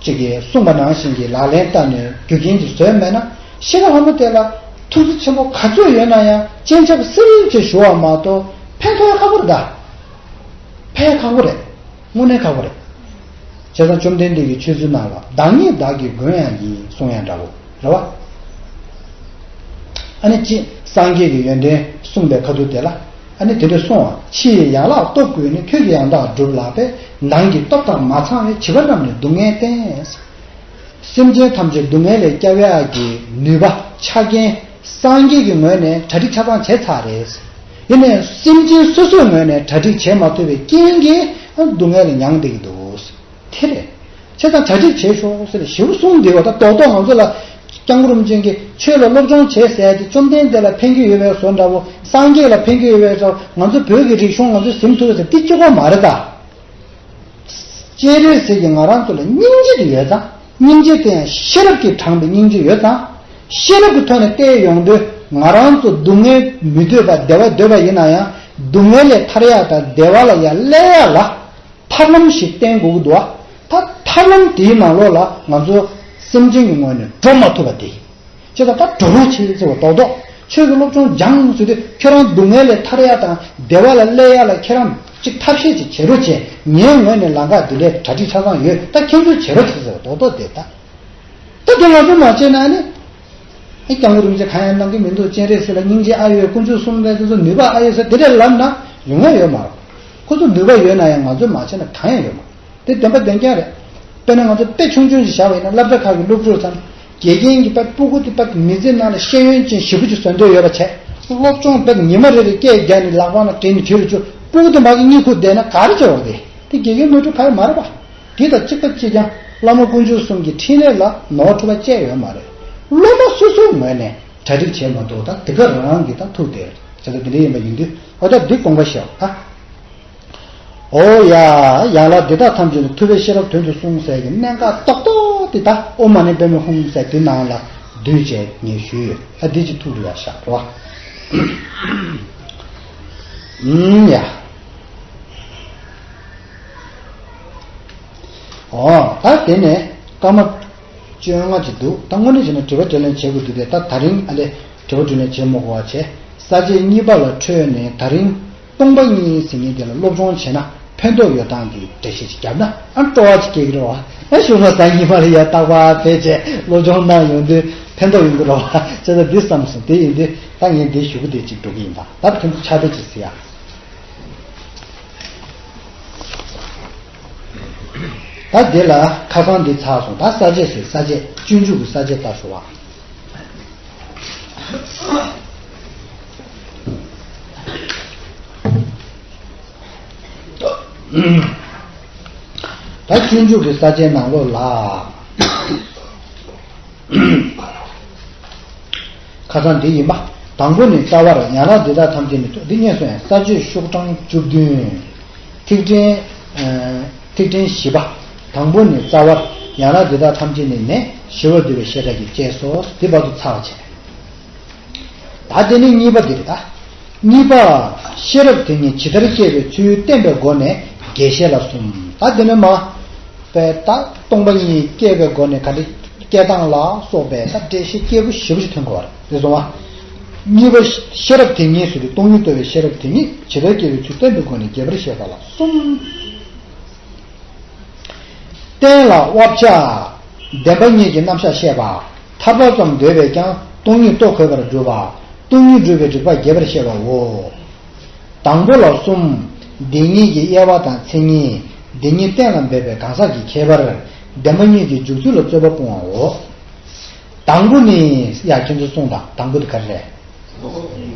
གཅིག་གིས་གསུངས་པ་ནང་བཞིན་གྱི་ལག་ལེན་བསྟར་ནས་རྒྱུ་རྐྱེན་གཅིག་བཟོས་མེད་ན། ཤི་ཁ་ལྷ་མོ་དེ་ལ་ཐུགས་རྗེ་ཆེན་པོ་ག་ཚོད་ཡོད་ན་ཡང་སྤྱན་ཆབ་སིལ་གྱིས་ཞུ་བ་མ་གཏོགས་ཕན་ཐོགས་ཁག་པོ་རེད་ད། ཕན་ཁག་པོ་རེད། དངོས་གནས་ཁག་པོ་རེད། བྱས་ཙང་བཅོམ་ལྡན་འདས་ཀྱི་ཆོས་ཚུལ་ནང་ལ་བདག་ཉིད་བདག་གི་མགོན་ཡང་ཡིན་གསུང་ཡང་འདྲ་བོ་རེད་བ། ཨ་ནི་ཅི་སངས་རྒྱས་ཀྱི་ཡོན་ཏན་གསུངས་པའི་ཁ་ཐུག་དེ་ལ་ཨ་ནི་དེ་འདྲ་གསུང་བ། ཕྱི་ཡི་ཡན་ལག་སྟོབས་ཀུན་ནི། ཁྱོད་ཀྱིས་ཡང་དག་སྒྲུབ་ལགས་པས། ནང་གི་སྟོབས་དང་མ་ཚང་བའི། བྱིས་པ་རྣམས་ནི་སྡུག་བསྔལ་བསྟེན། སེམས་ཅན་ཐམས་ཅད་སྡུག་བསྔལ་ལས་སྐྱོབ་ཡག་གི་ནུས་པ་ཆ་རྐྱེན་སངས་རྒྱས་ཀྱི་ངོས་ནས་གྲ་སྒྲིག་ཆ་ཚང་བྱས་ཚར་རེད། ཡིན་ནའི་སེམས་ཅན་སོ་སོའི་ངོས་ནས་གྲ་སྒྲིག་བྱེད་མ་ཐུབ་པའི་རྐྱེན་གྱིས་སྡུག་བསྔལ་ལ་མྱངས་བསྡད་ཀྱི་འདུག་དེ་རེད། བྱས་ཙང་གྲ་སྒྲིག་བྱེད་ཤོག་ཟེར་ཞེ་པོ་གསུངས་བསྡད་པ་དང་། རྡོག་རྡོག་ང་ཚོ་ལ་སྐྱབས་མགོན་རིན་པོ་ཆེ་གིས་ཆོས་ལ་སློབ་སྦྱོང་བྱེད་ཟེར་ཏེ་བཅོམ་ལྡན་འདས་ལ་ཕན་གྱི་ཡོད་པའི་བཟོ་འདྲ་བོ། སངས་རྒྱས་ལ་ཕན་གྱི་ཡོད་པའི་བཟོ། ང་ཚོ་བོད་ཀྱི་རིག་གཞུང་ང་ཚོས་ཟིན་ཐུབ་ཟེར་དེ་གཅིག་པོ་མ་རེད་ད། སྤྱན་རས་གཟིགས་ཀྱིས་ང་རང་ཚོ་ལ་སྙིང་རྗེ་དེ་ཡོད་ཙང་། སྙིང་རྗེ་དེ་ཡང་ཤེས་རབ་ཀྱིས་དྲངས་པའི་སྙིང་རྗེ་ཡོད་ཙང་། ཤེས་རབ་ཀྱི་ཐོག་ནས་བལྟས་ཡོང་དུས་ང་རང་ཚོ་སྡུག་བསྔལ་མི་འདོད་པ་བདེ་བ་འདོད་པ་ཡིན་ན་ཡང་། སྡུག་བསྔལ་ལས་ཐར་ཡག་དང་བདེ་བ་ལ་ཡར་སླེབས་ཡག་ལ་ཐབས་ལམ་ཞིག་བསྟེན་དགོས་ཀྱི་འདུག་བ། ད་ཐབས་ལམ་དེའི་ནང་ལོགས་ལ་ང་ཚོ་སེམས་ཅན་གྱི་ངོས་ནས་འགྲོ་མ་ཐུབ་པ་དེ། ཅེས་དང་། ད་འགྲོ་རོགས་བྱེད་ཟེར་བ་རྡོག་རྡོག་ཆོས་ཀྱི་སློབ་སྦྱོང་སྦྱངས་ཟེར་དུས་ཁྱོད་རང་སྡུག་བསྔལ་ལས་ཐར་ཡག་དང་བདེ་བ་ལ་སླེབས་ཡག་ལ་ཁྱེད་རང་ཅིག་ཐབས་ཤེས་ཅིག་བྱེད་རོགས་བྱེད། ངའི་ངོས་ནས་ལམ་ཁ་འདི་ལས་གྲ་སྒྲིག་ཆ་ཚང་ཡོད། ད་ཁྱེད་ཚོས་བྱེད་རོགས་བྱེད་ཟེར་བ་རྡོག་རྡོག་དེ་ད། ད་དེ་ང་ཚོས་མ་བྱས་ན་ནི། ཨེ་སྐྱབས་མགོན་རིན་པོ་ཆེ་གང་ཡང་གནང་གི་མི་འདུག་སྤྱན་རས་གཟིགས་ལ་སྙིང་རྗེ་ཨ་ཡོད། དཀོན་མཆོག་གསུམ་ལ་དེ་ཚོ་ནུས་པ་ཨ་ཡོད་ཟེར་དེ་འདྲ་ལབ་ན་ཡོང་ཡ་ཡོད་མ་རེད། ཁོ་ཚོ་ནུས་པ་ཡོད་ན་ཡང་ང་ཚོས་མ་བྱས་ན་གང་ཡང་ཡོད་མ་རེད། དེ་བདེན་པ་བདེན་རྐྱང་རེད། དཔེར་ན་ང་ཚོ་དཔེ་ཆུང་ཆུང་ཞིག་བཞག་པ་ཡིན་ན། སློབ་གྲྭ་ཁག་གི་སློབ་ཕྲུག་ཚོ་དགེ་རྒན་གྱིས་དཔེ་སྤུ་གུ་དེ་དཔེ་མི་ཚེ་ནང་ལ་ཤེས་ཡོན་ཅན་ཞེ་པོ་ཅིག་བཟོ་འདོད་ཡོད་པ་བྱས། སློབ་སྦྱོང་དཔེ་ཉི་མ་རེ་རེ་སྐད་རྒྱག་ནས་ལག་པ་ན་དྲན་ནས་བྲིས་རུ་བཅུག་སྤུ་གུ་དེ་མ་གི་གཉིད་ཁུག་བསྡད་ན་ག་རེ་བྱེད་འོ་དེ། དེ་དགེ་རྒན་ནོར་འཁྲུལ་ག་ཡང་མ་རེད་པ། དེ་དང་གཅིག་པ་གཅིག་རྐྱང་། བླ་མ་དཀོན་མཆོག་གསུམ་གྱི་འཕྲིན་ལས་ལ་ནོར་འཁྲུལ་པ་བཅས་ཡོད་མ་རེད། སློབ་མ་སོ་སོའི་ངོས་ནས་གྲ་སྒྲིག་བྱས་མ་ཐུབ་ད་དེ་ག་རང་གི་ད་ཐུག་དེ་བྱས་ད་དེ་འདྲ་ཡིན་པ་ཡིན་དུས། འོ་ད་འདི་དགོངས་པ་བཞེས་ཨ། འོ་ཡ། ཡན་ལག་འདི་དག་ཐམས་ཅད་ནི་ཐུབ་པའི་ཤེས་རབ་དོན་དུ་གསུངས་ཟེར་གྱི་གནད་འགག་ཏོག་ཏོག་དེ་ད་ཨོཾ་མ་ཎི་པདྨེ་ཧཱུྃ་ཟེར་དེ་ནང་ལ་བསྡུས་བྱས་ངས་ཞུས་ཡོད། ད་འདི་ཅིག་ཐུགས་ལ་ཡ་བཞག་རོགས། ཨུམ་ཡ། འོ་ད་དེ་ནས་སྐར་མ་བཅོ་ལྔ་ཅིག་འདུག་ད་དངོས་གནས་བྱས་ན་དྲི་བ་དྲིས་ལན་བྱེད་དགོས་འདུག་སྟེ། ད་ད་རིང་ཨ་ལས་དྲི་བ་དྲིས་ལན་བྱེད་མི་དགོས་པ་བྱས། ས་བཅད་གཉིས་པ་ལ་འཕྲོས་ནས་ད་རིང་སྟོང་པ་ཉིད་ཟེར་མཁན་དེ་ལ་སློབ་སྦྱོང་བྱས་ན་ཕན་ཐོགས་ཡོད་སྟངས་ཀྱི་འགྲེལ་བཤད་ཅིག་བརྒྱབ་ན་ཨ་སྤྲོ་བ་ཅིག་སྐྱེ་གི་རེད་བ། ཨ་གཞུག་མ་ཟླ་གཉིས་པ་ལ་ཡ་རྟག་པར་ཕེབས་བྱས་སློབ་སྦྱོང་གནང་ཡོང་དུས་ཕན་ཐོགས་ཡོང་གི་རེད་བ། བྱས་ཙང་འདི་བསམ་སོང་། དེ་ཡིན་དུས་ད་ངས་འདི་ཞུ་གི་དེ་ཅིག་འགྲོ་གི་ཡིན། ད་ད་ཐུན་ཕྱག་དཔེ་ཅིག་གཟིགས་ཡ། ད་འདི་ལ་ཁ་སང་འདི་ཚར་སོང་། ད་ས་བཅད་ཟེར། ས་བཅད་སྤྱོད་འཇུག་གི་ས་བཅད་ལྟ་ཞོག་ཨ། ད་སྤྱོད་འཇུག་གི་ས་བཅད་ནང་ལོགས་ལ། ཁ་སང་འདི་ཡིན་པ། དང་པོ་ནི་རྩ་བར་ཡན་ལག་འདི་དག་ཐམས་ཅད་ནི། འདི་སྙན་སོང་ཡང་ས་བཅད་ཤོག་གྲངས་བཅུ་བདུན། ཐིག་ཕྲེང་། ཨ། ཐིག་ཕྲེང་བཞི་པ། དང་པོ་ནི་རྩ་བར་ཡན་ལག་འདི་དག་ཐམས་ཅད་ནི་ནས་ཞི་བར་འདོད་པའི་བཤད་གྲྭ་གིས་བཅད་སོ། འདི་བར་དུ་ཚར་བ་བྱས། ད་དེ་ནི་གཉིས་པ་འདི་རེད་ད། གཉིས་པ། ཤེས་རབ་དེ་ཉིད་ཇི་ལྟར་སྐྱེ་བའི་ཚུལ་བསྟན་པའི་སྒོ་ནས་རྒྱས་བཤད་ལ་གསུམ། ད་དེ་ནི་མ། པའི་ད་སྟོང་པ་ཉིད་སྐྱེ་བའི་སྒོ་ནས་ག་འདྲ་སྐྱེ་སྟངས་ལ་སོགས་པའི་ད་འགྲེལ་བཤད་སྐྱེས་བུ་ཞེ་པོ་ཞིག་ཐོན་གོ་བ་རེད། དེ་སོང་བ། གཉིས་པ་ཤེས་རབ་དེ་ཉིད་ཟེར་དུས་སྟོང་ཉིད་རྟོགས་པའི་ཤེས་རབ་དེ་ཉིད་ཇི་ལྟར་སྐྱེ་བའི་ཚུལ་བསྟན་པའི་སྒོ་ནས་རྒྱས་པར་བཤད་པ་ལ་གསུམ། གཏན་ལ་དབབ་བྱ། བདེན་པ་གཉིས་ཀྱི་རྣམ་གཞག་བཤད་པ། ཐར་པ་ཙམ་འདོད་པས་ཀྱང་སྟོང་ཉིད་རྟོགས་དགོས་པར་སྒྲུབ་པ། སྟོང་ཉིད་སྒྲུབ་པའི་རིགས་པ་རྒྱས་པར་བཤད་པའོ། དང་པོ་ལ་གསུམ། བདེན་གཉིས་ཀྱི་དབྱེ་བ་དང་མཚན་ཉིད། བདེན་གཉིས་གཏན་ལ་འབེབས་པའི་གང་ཟག་གི་ཁྱད་པར། བདེན་པ་གཉིས་ཀྱི་འཇུག་ཚུལ་ལ་རྩོད་པ་སྤོང་བའོ། དང་པོ་ནི། ཡ་ཁྱེད་ཚོ་གསུངས་དང་། དང་པོ་དེ་ག་རེ་རེད།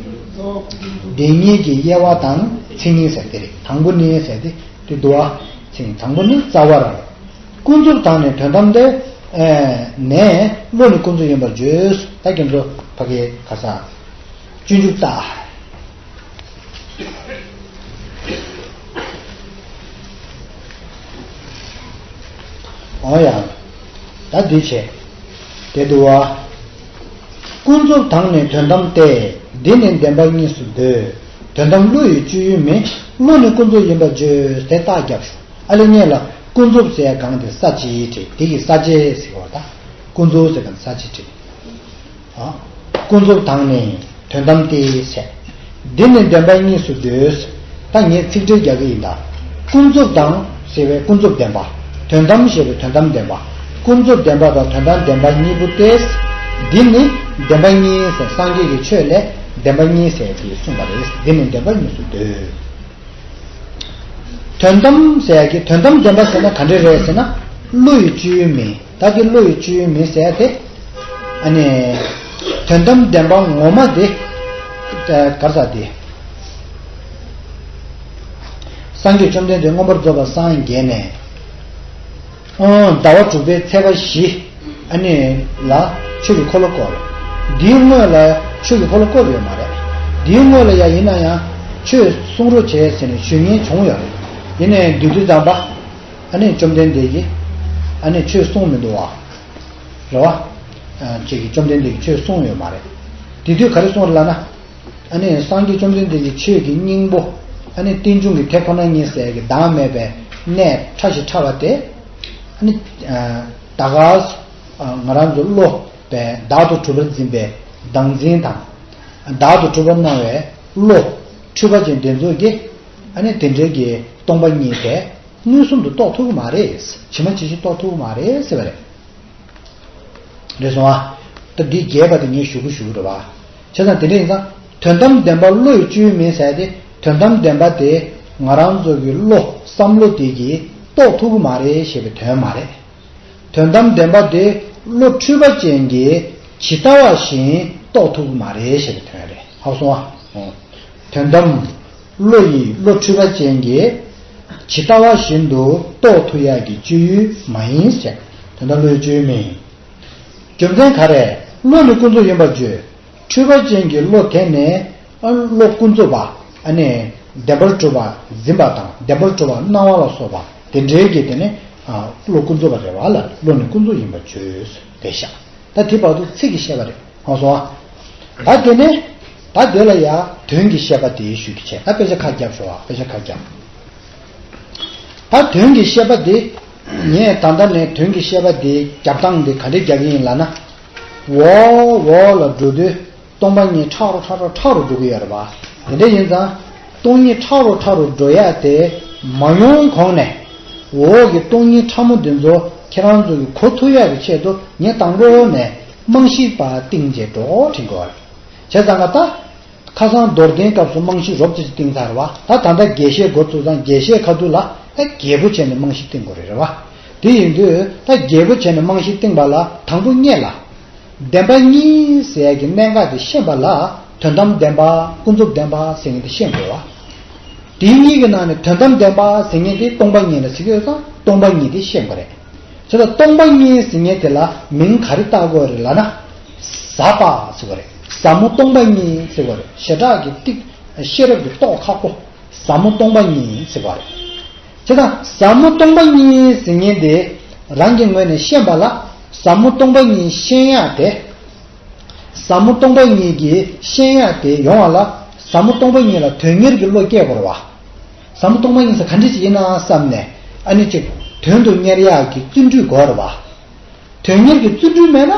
བདེན་གཉིས་ཀྱི་དབྱེ་བ་དང་མཚན་ཉིད་ཟེར་དེ་རེད། དང་པོ་ནི་ཟེར་དེ་དེ་འདུག་བ། མཚན་ཉིད། དང་པོ་ནི་རྩ་བར། ཀུན་རྫོབ་དང་ནི་དོན་དམ་སྟེ། ཨེ། ནས་བློ་ནི་ཀུན་རྫོབ་ཡིན་པར་བརྗོད། ད་ཁྱེད་ཚོ་ཕ་གི་ག་ས། སྤྱོད་འཇུག་ལྟ། འོ་ཡ། ད་འདི་བྱས། དེ་འདུག་བ། ཀུན་རྫོབ་དང་ནི་དོན་དམ་སྟེ། འདི་ནི་བདེན་པ་གཉིས་སུ་འདོད། དོན་དམ་བློ་ཡི་སྤྱོད་ཡུལ་མིན། བློ་ནི་ཀུན་རྫོབ་ཡིན་པར་བརྗོད། དེ་རྟགས་རྒྱབ་ཤོག་ཨ་ལེ་ཉེ་ལ་ཀུན་རྫོབ་ཟེར་ཡ་གང་དེ་ས་བཅད་དེ་དེ་གི་ས་བཅད་ཟེར་བ་ད། ཀུན་རྫོབ་ཟེར་གང་ས་བཅད་དེ། ཨ། ཀུན་རྫོབ་དང་ནི་དོན་དམ་སྟེ་ཟེར། འདི་ནི་བདེན་པ་གཉིས་སུ་འདོད། ད་ངས་ཚིག་འགྲེལ་རྒྱག་གི་ཡིན་ད། ཀུན་རྫོབ་དང་ ཟེར་བའི་ཀུན་རྫོབ་བདེན་པ། དོན་དམ་ཞེས་པའི་དོན་དམ་བདེན་པ། ཀུན་རྫོབ་བདེན་པ་དང་དོན་དམ་བདེན་པ་གཉིས་པོ་སྟེ། འདི་ནི་བདེན་པ་གཉིས་ཟེར། སངས་རྒྱས་ཀྱི་ཆོས་ལས་བདེན་པ་གཉིས་ཟེར་གྱིས་གསུངས་པ་རེད། འདི་ནི་བདེན་པ་གཉིས་སུ་འདོད། དོན་དམ་ཟེར་ཡ་གི་དོན་དམ་བདེན་པ་ཟེར་ན་ག་འདྲ་རེད་ཟེར་ན། བློ་ཡི་སྤྱོད་ཡུལ་མིན། ད་གི་བློ་ཡི་སྤྱོད་ཡུལ་མིན་ཟེར་ཡ་དེ། ཨ་ནི། དོན་དམ་བདེན་པ་ངོ་མ་དེ། ག་རེ་ཟེར་དེ། སངས་རྒྱས་བཅོམ་ལྡན་འདས་མངོན་པར་རྫོགས་པར་སངས་རྒྱས་ནས། ཨང་། ཟླ་བ་དྲུག་པའི་ཚེས་པ་བཞི། ཨ་ནི་ལ་ཆོས་ཀྱི་འཁོར་ལོ་བསྐོར། འདིའི་སྔོན་ལ་ཆོས་ཀྱི་འཁོར་ལོ་བསྐོར་ཡོད་མ་རེད། འདིའི་སྔོན་ལ་ཡང་ཡིན་ན་ཡང་ཆོས་གསུང་རོགས་བྱས་ཟེར་ནས་ཞུ་མཁན་བྱུང་ཡོད་རེད། ཡིན་ནའི་བདུད་འདུལ་ཛམ་པ། ཨ་ནི་བཅོམ་ལྡན་འདས་ཀྱིས་ཨ་ནི་ཆོས་གསུངས་མི་འདུག་བ། རེད་བ། ཨ། ཅིག་གིས་བཅོམ་ལྡན་འདས་ཀྱིས་ཆོས་གསུངས་ཡོད་མ་རེད། དེ་དུས་ག་རེ་གསུངས་རེད་ལབ་ན། ཨ་ནི་སངས་རྒྱས་བཅོམ་ལྡན་འདས་ཀྱི་ཆོས་ཀྱི་སྙིང་པོ། ཨ་ནི་རྟེན་འབྱུང་གི་དེ་ཁོ་ན་ཉིད་ཟེར་གྱི་བདག་མེད་པའི་གནས་ཕྲ་ཞིང་ཕྲ་བ་དེ། ཨ་ནི། ཨ། ད་ག་ང་རང་ཚོ་བློ་པའི་བདག་ཏུ་གྲུབ་པར་འཛིན་པའི་བདག་འཛིན་དང་། བདག་ཏུ་གྲུབ་པར་སྣང་བའི་བློ་འཁྲུལ་པ་ཅན་དེ་ཚོ་གིས། ཨ་ནི་དེ་འདྲའི་གི་སྟོང་པ་ཉིད་དེ་མངོན་སུམ་དུ་རྟོགས་ཐུབ་ཀྱི་མ་རེད། ཇི་མ་ཇི་བཞིན་རྟོགས་ཐུབ་ཀྱི་མ་རེད་ཟེར་བ་རེད། རེད་སོང་ཨ། ད་འདི་རྒྱས་པ་དེ་ངས་ཞུ་གི་ཞུ་གི་རེད་བ། བྱས་ཙང་དེ་འདྲ་ཡིན་ཙང་དོན་དམ་བདེན་པ་བློ་ཡི་སྤྱོད་ཡུལ་མིན་ཟེར་ཏེ། དོན་དམ་བདེན་པ་དེ་ང་རང་ཚོ་གི་བློ་བསམ་བློ་དེ་གིས་རྟོགས་ཐུབ་ཀྱི་མ་རེད་ཞེས་པའི་དོན་མ་རེད། དོན་དམ་བདེན་པ་དེ་བློ་འཁྲུལ་པ་ཅན་གྱིས་ཇི་ལྟ་བ་བཞིན་རྟོགས་ཐུབ་ཀྱི་མ་རེད་ཞེས་པའི་དོན་རེད། ཧ་གོ་སོང་ཨ། དོན་དམ། བློ་ཡིས་བློ་འཁྲུལ་པ་ཅན་གྱིས་ཇི་ལྟ་བ་བཞིན་དུ་རྟོགས་ཐུབ་ཡག་གི་སྤྱོད་ཡུལ་མ་ཡིན་ཟེར། དོན་དམ་བློའི་སྤྱོད་ཡུལ་མིན། རྒྱུ་མཚན་ག་རེ། བློ་ནི་ཀུན་རྫོབ་ཡིན་པར་བརྗོད། འཁྲུལ་པ་ཅན་གྱི་བློ་དེ་ནི། ཨ། བློ་ཀུན་རྫོབ་པ། ཨ་ནི་བདེན་པར་གྲུབ་པ་འཛིན་པ་དང་བདེན་པར་གྲུབ་པ་སྣང་བ་ལ་སོགས་པ་དེ་འདྲའི་གི་དེ་ནི། ཨ། བློ་ཀུན་རྫོབ་པ་རེད་བ་ལ། བློ་ནི་ཀུན་རྫོབ་ཡིན་པར་བརྗོད་དེ་བཞག་ད་དེ་བར་དུ་ཚིག་གིས་བཤད་པ་རེད། ཧ་གོ་སོང་ཨ། ད་དེ་ནས། ད་དེ་ལ་ཡང་དོན་གྱི་བཤད་པ་དེ་ཞུ་གི་བྱས། ད་དཔེ་ཆ་ཁ་བརྒྱབ་ཤོག་ཨ། དཔེ་ཆ་ཁ་བརྒྱབ། ད་དོན་གྱི་བཤད་པ་དེ། ངས་ད་ལྟ་ནས་དོན་གྱི་བཤད་པ་དེ་རྒྱབ་སྟངས་དེ་ག་འདྲས་རྒྱག་གི་ཡིན་ལབ་ན། འོག་འོག་ལ་འགྲོ་དུས་སྟོང་པ་ཉིད་ཕྲ་རུ་ཕྲ་རུ་ཕྲ་རུ་འགྲོ་གི་ཡོད་རེད་བ། དེ་འདྲ་ཡིན་ཙང་སྟོང་ཉིད་ཕྲ་རུ་ཕྲ་རུ་འགྲོ་ཡ་དེ་མ་ཡོང་གོང་ནས། འོག་གི་སྟོང་ཉིད་ཕྲ་མོ་འདི་ཚོ་ཁྱེད་རང་ཚོ་གི་གོ་ཐུབ་ཡ་གི་ཆེད་དུ་ངས་དང་པོ་ནས་རྨང་གཞི་པ་བཏིང་བྱས་འགྲོ་དྲན་གི་ཡོད་རེད། བྱས་ཙང་ང་ད། ཁ་སང་རྡོར་གདན་སྐབས་སུ་རྨང་གཞི་རོབ་ཙམ་ཅིག་བཏིང་ཚར་བ། ད་ད་ལྟ་རྒྱས་བཤད་འགོ་བཙུགས་ཙང་རྒྱས་བཤད་ཁ་ཐུག་ལ་ཨ་རྒྱས་པོ་བྱས་ནས་རྨང་གཞི་བཏིང་དགོས་རེད། རེད་བ། དེ་ཡིན་དུས་ད་རྒྱས་པོ་བྱས་ནས་རྨང་གཞི་བཏིང་བ་ལ་དང་པོ་སྔོན་ལ། བདེན་པ་གཉིས་ཟེར་ཡ་གི་གནད་འགག་དེ་ཤེས་པ་ལ་དོན་དམ་བདེན་པ་ཀུན་རྫོབ་བདེན་པ་ཟེར་མཁན་དེ་ཤེས་དགོས་བ། དེ་གཉིས་ཀྱི་ནང་ནས་དོན་དམ་བདེན་པ་ཟེར་མཁན་དེ་སྟོང་པ་ཉིད་ལ་ཟེར་གྱི་ཡོད་ཙང་སྟོང་པ་ཉིད་དེ་ཤེས་དགོས་རེད། བྱས་ཙང་སྟོང་པ་ཉིད་ཟེར་མཁན་དེ་ལ་མིང་ག་རེ་བཏགས་དགོས་རེད་ལབ་ན། ཟབ་པ་ཟེར་བ་རེད། ཟབ་མོ་སྟོང་པ་ཉིད་ཟེར་བ་རེད། བྱེ་བྲག་གི་ཏིག་ཤེས་རབ་ཀྱི་རྟོགས་ཁག་པོ་ཟབ་མོ་སྟོང་པ་ཉིད་ཟེར་བ་རེད། བྱས་ཙང་ཟབ་མོ་སྟོང་པ་ཉིད་ཟེར་མཁན་དེ་རང་གི་ངོས་ནས་ཤེས་པ་ལ་ཟབ་མོ་སྟོང་པ་ཉིད་ཤེས་ཡག་དེ། ཟབ་མོ་སྟོང་པ་ཉིད་ཀྱི་ཤེས་ཡག་དེ་ཡོང་བ་ལ་ཟབ་མོ་སྟོང་པ་ཉིད་ལ་དོན་གཉེར་གྱི་བློ་སྐྱེ་དགོས་རེད་བ། ཟབ་མོ་སྟོང་པ་ཉིད་ཟེར་ག་འདྲ་ཞིག་ཡིན་ན་བསམ་ནས་ཨ་ནི་ཅིག་དོན་དུ་གཉེར་ཡག་གི་བརྩོན་འགྲུས་དགོས་རེད་བ། དོན་གཉེར་གྱི་བརྩོན་འགྲུས་མེད་ན་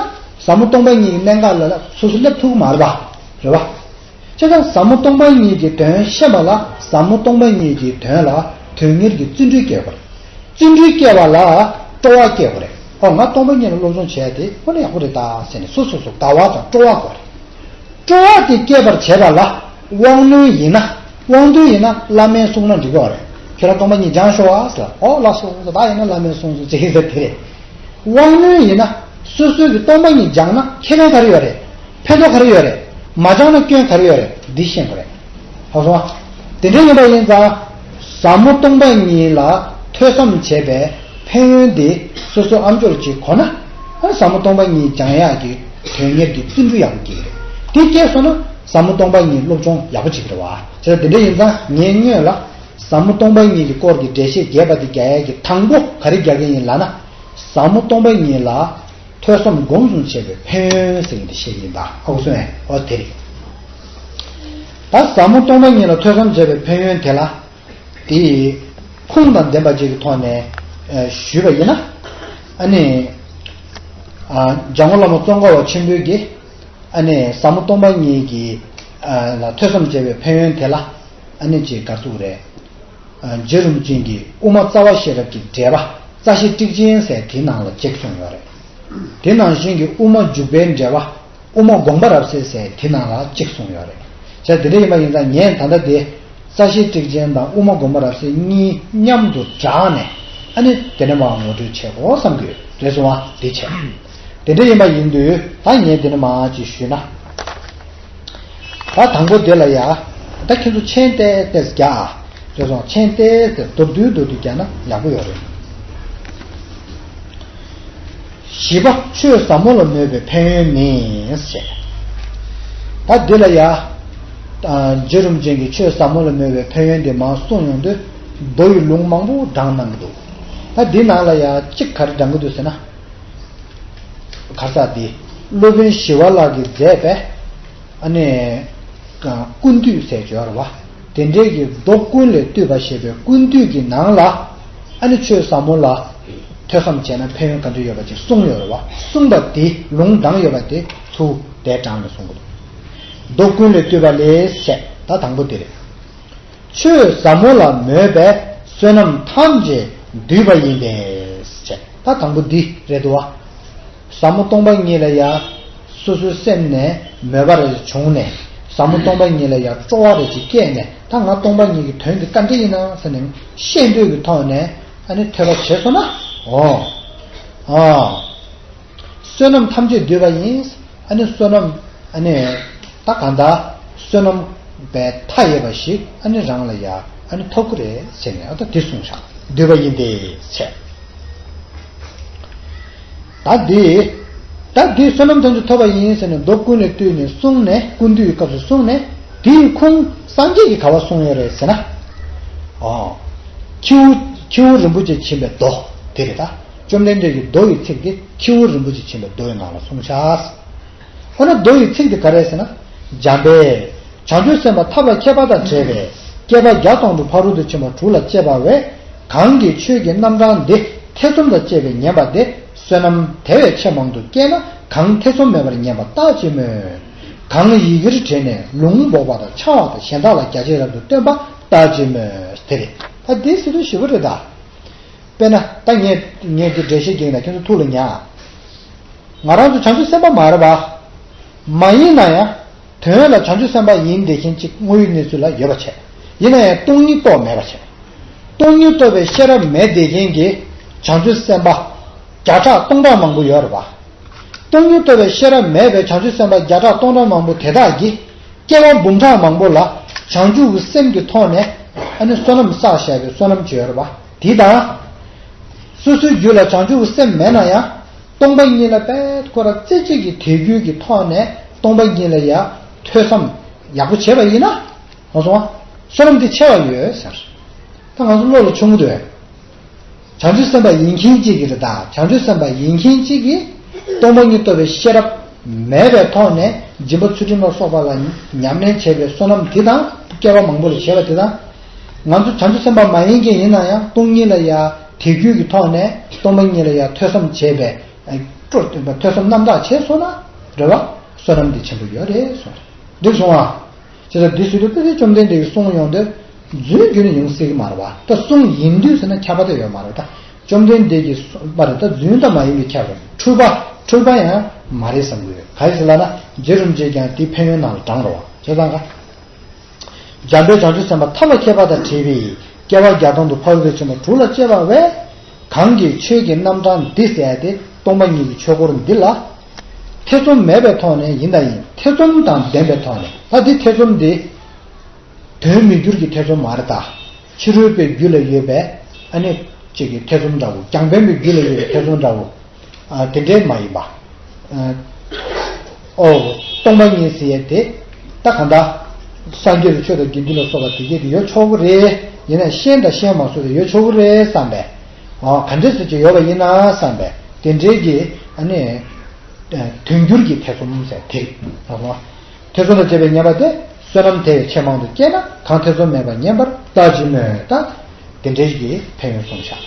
ཟབ་མོ་སྟོང་པ་ཉིད་ཀྱི་གནད་འགག་ལ་སོ་སོ་སླེབས་ཐུབ་ཀྱི་མ་རེད་བ། རེད་བ། བྱས་ཙང་ཟབ་མོ་སྟོང་པ་ཉིད་ཀྱི་དོན་ཤེས་པ་ལ་ཟབ་མོ་སྟོང་པ་ཉིད་ཀྱི་དོན་ལ་དོན་གཉེར་གྱི་བརྩོན་འགྲུས་སྐྱེ་དགོས་རེད། བརྩོན་འགྲུས་སྐྱེ་བ་ལ་སྤྲོ་བ་སྐྱེ་དགོས་རེད། ཨོ་ང་སྟོང་པ་ཉིད་ལ་སློབ་སྦྱོང་བྱས་ཏེ་ཁོ་ན་ཡག་པོ་རེད་ད་ཟེར་ནས་སོ་སོ་སོ་དགའ་བ་དང་སྤྲོ་བ་དགོས་རེད། སྤྲོ་བ་དེ་སྐྱེད་པར་བྱེད་པ་ལ་དབང་རྣོན་ཡིན་ན། དབང་རྣོན་ཡིན་ན་བླ་མའི་གསུང་ན་འགྲིག་གི་རེད། ཁྱེད་རང་སྟོང་པ་ཉིད་སྦྱང་ཤོག་ཨ་ཟེར། ཨོ་ལགས་སོ་ཟེར། ད་ཡིན་ན་བླ་མའི་གསུང་སོ་ཅིག་ཟེར་དེ་རེད། དབང་རྣོན་ཡིན་ན་སོ་སོའི་གི་སྟོང་པ་ཉིད་སྦྱངས་ན་ཁེ་ཕན་ག་རེ་ཡོད་རེད། ཕན་ཐོགས་ག་རེ་ཡོད་རེད། མ་སྦྱངས་ན་སྐྱོན་ག་རེ་ཡོད་རེད། འདི་ཤེས་དགོས་རེད། ཧ་གོ་སོང་ཨ། དེ་འདྲ་ཡིན་པ་ཡིན་ཙང་ཟབ་མོ་སྟོང་པ་ཉིད་ལ་ཐོས་བསམ་བྱས་པའི་ཕན་ཡོན་དེ་སོ་སོ་ཨམ་ཅོག་ཅིག་གོ་ན། ཨ་ཟབ་མོ་སྟོང་པ་ཉིད་སྦྱང་ཡག་གི་དོན་གཉེར་གྱི་བརྩོན་འགྲུས་ཡག་པོ་སྐྱེ་གི་རེད། དེ་སྐྱེས་སོང་ན་ཟབ་མོ་སྟོང་པ་ཉིད་སློབ་སྦྱོང་ཡག་པོ་བྱེད་ཀྱི་རེད་བ། བྱས་ཙང་དེ་འདྲ་ཡིན་ཙང་ངས་སྔོན་ལ་ཟབ་མོ་སྟོང་པ་ཉིད་ཀྱི་སྐོར་གྱི་འགྲེལ་བཤད་རྒྱས་པ་དེ་རྒྱག་ཡག་གི་དང་པོ་ག་རེ་རྒྱག་གི་ཡིན་ལབ་ན། ཟབ་མོ་སྟོང་པ་ཉིད་ལ་ཐོས་བསམ་སྒོམ་གསུམ་བྱས་པའི་ཕན་ཡོན་ཟེར་གྱི་འདི་བཤད་ཀྱི་ཡིན་ད། ཧ་གོ་སོང་ངས། ཨོ་དེ་རེད། ད་ཟབ་མོ་སྟོང་པ་ཉིད་ལ་ཐོས་བསམ་བྱས་པའི་ཕན་ཡོན་དེ་ལ། དེ་ཁུངས་དང་ལྡན་པ་ཅིག་གི་ཐོག་ནས་ཨ་ཞུས་པ་ཡིན་ན། ཨ་ནི། ཨ་འཇམ་མགོན་བླ་མ་ཙོང་ཁ་པ་ཆེན་པོའི་གི་ཨ་ནི་ཟབ་མོ་སྟོང་པ་ཉིད་ཀྱི་ཨ་ལ་ཐོས་བསམ་བྱས་པའི་ཕན་ཡོན་དེ་ལ་ཨ་ནི་ཅིག་ག་ཚོད་རེད། རྗེ་རིན་པོ་ཆེ་གིས་དབུ་མ་རྩ་བ་ཤེས་རབ་ཀྱི་འགྲེལ་པ་རྩ་ཤེ་ཊཱིཀ་ཆེན་ཟེར་དེའི་ནང་ལ་གཅིག་གསུངས་ཡོད་རེད། དེ་ནང་བཞིན་གྱི་དབུ་མ་འཇུག་པའི་འགྲེལ་པ་དབུ་མ་དགོངས་པ་རབ་གསལ་ཟེར་དེའི་ནང་ལ་གཅིག་གསུངས་ཡོད་རེད། བྱས་དེ་འདྲ་ཡིན་པ་ཡིན་ཙང་ངས་ད་ལྟ་དེ་རྩ་ཤེ་ཊཱིཀ་ཆེན་དང་དབུ་མ་དགོངས་པ་རབ་གསལ་གཉིས་མཉམ་དུ་སྦྲགས་ནས་ཨ་ནི་དེ་ནས་མར་ངོ་སྤྲོད་བྱེད་དགོས་བསམ་གྱི་ཡོད་རེད་སོང་བ་དེ་བྱས། དེ་འདྲ་ཡིན་པ་ཡིན་དུས་ད་ངས་དེ་ནས་མར་ཅིག་ཞུས་ན། ད་དང་པོ་དེ་ལ་ཡ། ད་ཁྱེད་ཚོ་མཆན་ཏེ་ཏེ་རྒྱག་ཨ། རེད་སོང་མཆན་ཏེ་ཏེ་མདོར་བསྡུས་མདོར་བསྡུས་རྒྱག་ན་ཡག་པོ་ཡོད་རེད། བཞི་པ་ཆོས་ཟབ་མོ་ལ་མོས་པའི་ཕན་ཡོན་ནི་ཞེས། ད་འདི་ལ་ཡ། རྗེ་རིན་པོ་ཆེ་གིས་ཆོས་ཟབ་མོ་ལ་མོས་པའི་ཕན་ཡོན་དེ་མར་གསུངས་ཡོང་དུས་མདོ་ཡི་ལུང་མང་པོ་དྲངས་གནང་གི་འདུག་ད་འདི་ནང་ལ་ཡ་གཅིག་ག་རེ་དྲངས་ཀྱི་འདུག་ཟེར་ན། གར་ས་འདི་སློབ་དཔོན་ཞི་བ་ལྷ་གིས་མཛད་པའི་ཨ་ནི་ཀུན་བཏུས་ཟེར་ཡོད་རེད་བ། དེ་འདྲའི་གི་མདོ་ཀུན་ལས་བཏུས་པ་ཞེས་པའི་ཀུན་བཏུས་ཀྱི་ནང་ལ་ཨ་ནི་ཆོས་ཟབ་མོ་ལ་ཐོས་བསམ་བྱས་ན་ཕན་ཡོན་ག་འདྲ་ཡོད་པ་ཅིག་གསུངས་ཡོད་རེད་བ། གསུངས་པ་དེ་ལུང་དྲངས་ཡོད་པ་དེ་ཚུར་དེ་དྲངས་ནས་གསུང་གི་འདུག་མདོ་ཀུན་ལས་བཏུས་པ་ལས་ཟེར་ད་དང་པོ་དེ་རེད། ཆོས་ཟབ་མོ་ལ་མོས་པས་བསོད་ནམས་ཐམས་ཅད་བསྡུས་པ་ཡིན་ཏེ། ཞེས་ད་དང་པོ་འདི་རེད་འདུག་བ། ཟབ་མོ་སྟོང་པ་ཉིད་ལ་ཡ། སོ་སོའི་སེམས་ནས་མོས་པ་རེ་བྱུང་ནས་ཟབ་མོ་སྟོང་པ་ཉིད་ལ་ཡ་སྤྲོ་བ་རེ་ཅིག་སྐྱེས་ནས་ད་ང་སྟོང་པ་ཉིད་ཀྱི་དོན་འདི་ག་འདྲ་ཡིན་ན་ཟེར་ནས་ཤེས་འདོད་ཀྱི་ཐོག་ནས་ཨ་ནི་ཐོས་པ་བྱས་སོང་ན། འོ། ཨ། བསོད་ནམས་ཐམས་ཅད་བསྡུས་པ་ཡིན། ཨ་ནི་བསོད་ནམས་ཨ་ནི་ད་གང་ལྟར་བསོད་ནམས་པའི་མཐའ་ཡས་པ་ཞིག་ཨ་ནི་རང་ལ་ཡ་ཨ་ནི་ཐོབ་ཀྱི་རེད་ཟེར་ནས་ཨ་ད་དེ་གསུངས་བཞག་བསྡུས་པ་ཡིན་ཏེ་ཟེར། ད་འདི་ད་འདི་བསོད་ནམས་ཐམས་ཅད་ཐོབ་པ་ཡིན་ཟེར་ནས་མདོ་ཀུན་ལས་བཏུས་ནས་གསུངས་ནས་ཀུན་བཏུས་ཀྱི་སྐབས་སུ་གསུངས་ནས་དེའི་ཁུངས་སངས་རྒྱས་ཀྱིས་ག་བ་གསུངས་ཡོད་རེད་ཟེར་ན། ཨོ། ཁྱེའུ་ཁྱེའུ་རིན་པོ་ཆེས་བྱིན་པའི་མདོ་དེ་རེད་ད། བཅོམ་ལྡན་འདས་ཀྱི་མདོ་ཡི་ཚིག་དེ་ཁྱེའུ་རིན་པོ་ཆེས་བྱིན་པའི་མདོ་ཡི་ནང་ལ་གསུངས་ཤག་འོ་ན་མདོ་ཡི་ཚིག་དེ་ག་རེ་ཟེར་ན། འཇམ་དཔལ། བྱང་ཆུབ་སེམས་དཔའ་ཐབས་ལ་མཁས་པ་དང་བྲལ་བའི་བསྐལ་པ་བརྒྱ་སྟོང་དུ་ཕ་རོལ་ཏུ་ཕྱིན་པ་དྲུག་ལ་སྤྱད་པ་བས་གང་གིས་ཆོས་ཀྱི་རྣམ་གྲངས་འདི་ཐེ་ཚོམ་དང་བཅས་པའི་ཉན་པ་དེ་བསོད་ནམས་དེ་བས་ཆེས་མང་དུ་སྐྱེས་ན་གང་ཐེ་ཚོམ་མེད་པར་ཉན་པ་རྟག་ཅེས་སྨོས། གང་ཡི་གེར་དྲིལ་ནས་ལུང་འབོགས་པ་དང་འཆང་བ་དང་གཞན་དག་ལ་རྒྱ་ཆེར་རབ་ཏུ་སྟོན་པ་རྟག་ཅེས་སྨོས་དེ་རེད། ད་འདི་ཟེར་དུས་ཞིབ་པོ་རེད་ད། དཔེར་ན་ད་ངས་ངས་འདི་འགྲེལ་བཤད་རྒྱག་ན་ཁྱེད་ཚོ་ཐུགས་ལ་ཉར། ང་རང་ཚོ་བྱང་ཆུབ་སེམས་དཔའ་མ་རེད་པ། མ་ཡིན་ན་ཡང་དོན་ལ་བྱང་ཆུབ་སེམས་དཔའ་ཡིན་བསྡད་མཁན་གཅིག་དངོས་ཡོད་གནས་ཚུལ་ལ་ཡོད་པ་བྱས། ཡིན་ན་ཡང་སྟོང་ཉིད་རྟོགས་མེད་པ་བྱས། སྟོང་ཉིད་རྟོགས་པའི་ཤེས་རབ་མེད་བསྡད་མཁན་གྱི་བྱང་ཆུབ་སེམས་དཔའ་བརྒྱ་ཕྲག་སྟོང་ཕྲག་མང་པོ་ཡོད་རེད་པ། སྟོང་ཉིད་རྟོགས་པའི་ཤེས་རབ་མེད་པའི་བྱང་ཆུབ་སེམས་དཔའ་བརྒྱ་ཕྲག་སྟོང་ཕྲག་མང་པོ་དེ་དག་གིས་སྐྱེ་བ་འབུམ་ཕྲག་མང་པོ་ལ་བྱང་ཆུབ་ཀྱི་སེམས་ཀྱི་ཐོག་ནས་ཨ་ནི་བསོད་ནམས་བསགས་བཞག་པའི་བསོད་ནམས་ཅིག་ཡོད་རེད་པ། དེ་དང་། སོ་སོའི་རྒྱུད་ལ་བྱང་ཆུབ་ཀྱི་སེམས་མེད་ན་ཡང་སྟོང་པ་ཉིད་ལ་དཔེ་ཁོ་རང་རྩེ་གཅིག་གི་དད་གུས་ཀྱི་ཐོག་ནས་སྟོང་པ་ཉིད་ལ་ཡང་ཐོས་བསམ་ཡག་པོ་བྱས་པ་ཡིན་ན། ང་ཚོ་བསོད་ནམས་དེ་ཆེ་བ་ཡོད་ཟེར། ད་ང་ཚོ་བློ་ལ་ཆུང་དུས། བྱང་ཆུབ་སེམས་དཔའ་ཡིན་མཁན་གཅིག་གིས་རེད་ད། བྱང་ཆུབ་སེམས་དཔའ་ཡིན་མཁན་གཅིག་གིས་སྟོང་པ་ཉིད་རྟོགས་པའི་ཤེས་རབ་མེད་པའི་ཐོག་ནས་སྦྱིན་པ་ཚུལ་ཁྲིམས་ལ་སོགས་པ་ལ་ཉམས་ལེན་བྱས་པའི་བསོད་ནམས་དེ་དང་སྐྱེ་བ་མང་པོ་ལ་བྱས་པ་དེ་དང་། ང་ཚོ་བྱང་ཆུབ་སེམས་དཔའ་མ་ཡིན་མཁན་ཡིན་ན་ཡང་སྟོང་ཉིད་ལ་ཡང་དད་གུས་ཀྱི་ཐོག་ནས་སྟོང་པ་ཉིད་ལ་ཡང་ཐོས་བསམ་བྱས་པའི་སྤྲོ་ཐོས་བསམ་རྣམ་དག་བྱས་སོང་ན་རེད་བ། བསོད་ནམས་དེ་ཆེན་པོ་ཡོད་རེད་གསུངས་རེད། འགྲིག་སོང་ཨ། བྱས་ཙང་འདི་ཟེར་དུས་ད་ལྟ་བཅོམ་ལྡན་འདས་ཀྱིས་གསུངས་ཡོང་དུས་རྫུན་རྒྱུད་ནས་ཡོང་སྲིད་ཀྱི་མ་རེད་བ། ད་གསུངས་ཡིན་དུས་ཟེར་ན་ཁྱབ་པ་ད་ཡོད་མ་རེད་ད། བཅོམ་ལྡན་འདས་ཀྱིས་གསུངས་པ་རེད་ད་རྫུན་ད་མ་ཡིན་པའི་ཁྱབ་རེད། འཁྲུལ་པ་འཁྲུལ་པ་ཡང་མ་རེད་བསམ་གྱི་ཡོད། ག་རེ་ཟེར་ལབ་ན་རྗེ་རིན་པོ་ཆེས་ཀྱང་དེའི་ཕན་ཡོན་ནང་ལ་དྲངས་རེད་བ། བྱས་ཙང་ག་འཇམ་དཔལ་བྱང་ཆུབ་སེམས་དཔའ་ཐབས་ལ་མཁས་པ་དང་བྲལ་བའི་བསྐལ་པ་བརྒྱ་སྟོང་དུ་ཕ་རོལ་ཏུ་ཕྱིན་པ་དྲུག་ལ་སྤྱད་པ་བས། གང་གིས་ཆོས་ཀྱི་རྣམ་གྲངས་འདི་ཟེར་ཏེ་སྟོང་པ་ཉིད་ཀྱི་ཆོས་འཁོར་འདི་ལ། ཐེ་ཚོམ་མེད་པའི་ཐོག་ནས་ཡིན་དང་ཡིན་ཐེ་ཚོམ་དང་ལྡན་པའི་ཐོག་ནས་ད་འདི་ཐེ་ཚོམ་འདི། དོན་མི་འགྱུར་གྱི་ཐེ་ཚོམ་མ་རེད་ད། ཕྱི་རོལ་པའི་རྒྱུད་ལ་ཡོད་པའི་ཨ་ནི་གཅིག་གི་ཐེ་ཚོམ་འདྲ་བོ་རྒྱང་འཕེན་པའི་རྒྱུད་ལ་ཡོད་པའི་ཐེ་ཚོམ་འདྲ་བོ། ཨ་དེ་འདྲའི་མ་ཡིན་པ། ཨ་ཨོ། སྟོང་པ་ཉིད་ཟེར་ཡས་དེ། ད་གང་ལྟར། སངས་རྒྱས་ཀྱི་ཆོས་དང་དགེ་འདུན་ལ་སོགས་པ་དེ་གས་དེ་ཡོད་ཆོག་གི་རེད། ཡིན་ན་ཤེས་དང་ཤེས་མ་སོགས་དེ་ཡོད་ཆོག་གི་རེད་བསམ་པས། ཨོ་ག་འདྲས་ཟེར་གྱི་ཡོད་པ་ཡིན་ན་བསམ་པས་དེ་འདྲའི་གི་ཨ་ནི། དོན་འགྱུར་གྱི་ཐེ་ཚོམ་ཟེར་དེ་རེད། ཐེ་ཚོམ་དང་བཅས་པའི་ཉེས་པ་དེ་བསོད་ནམས་དེ་བས་ཆེས་མང་དུ་སྐྱེས་ན་གང་ཐེ་ཚོམ་མེད་པར་ཉན་པར་ལྟ་ཅི་སྨོས་ད། དེ་འདྲའི་གི་ཕན་ཡོན་གསུངས་བཞག་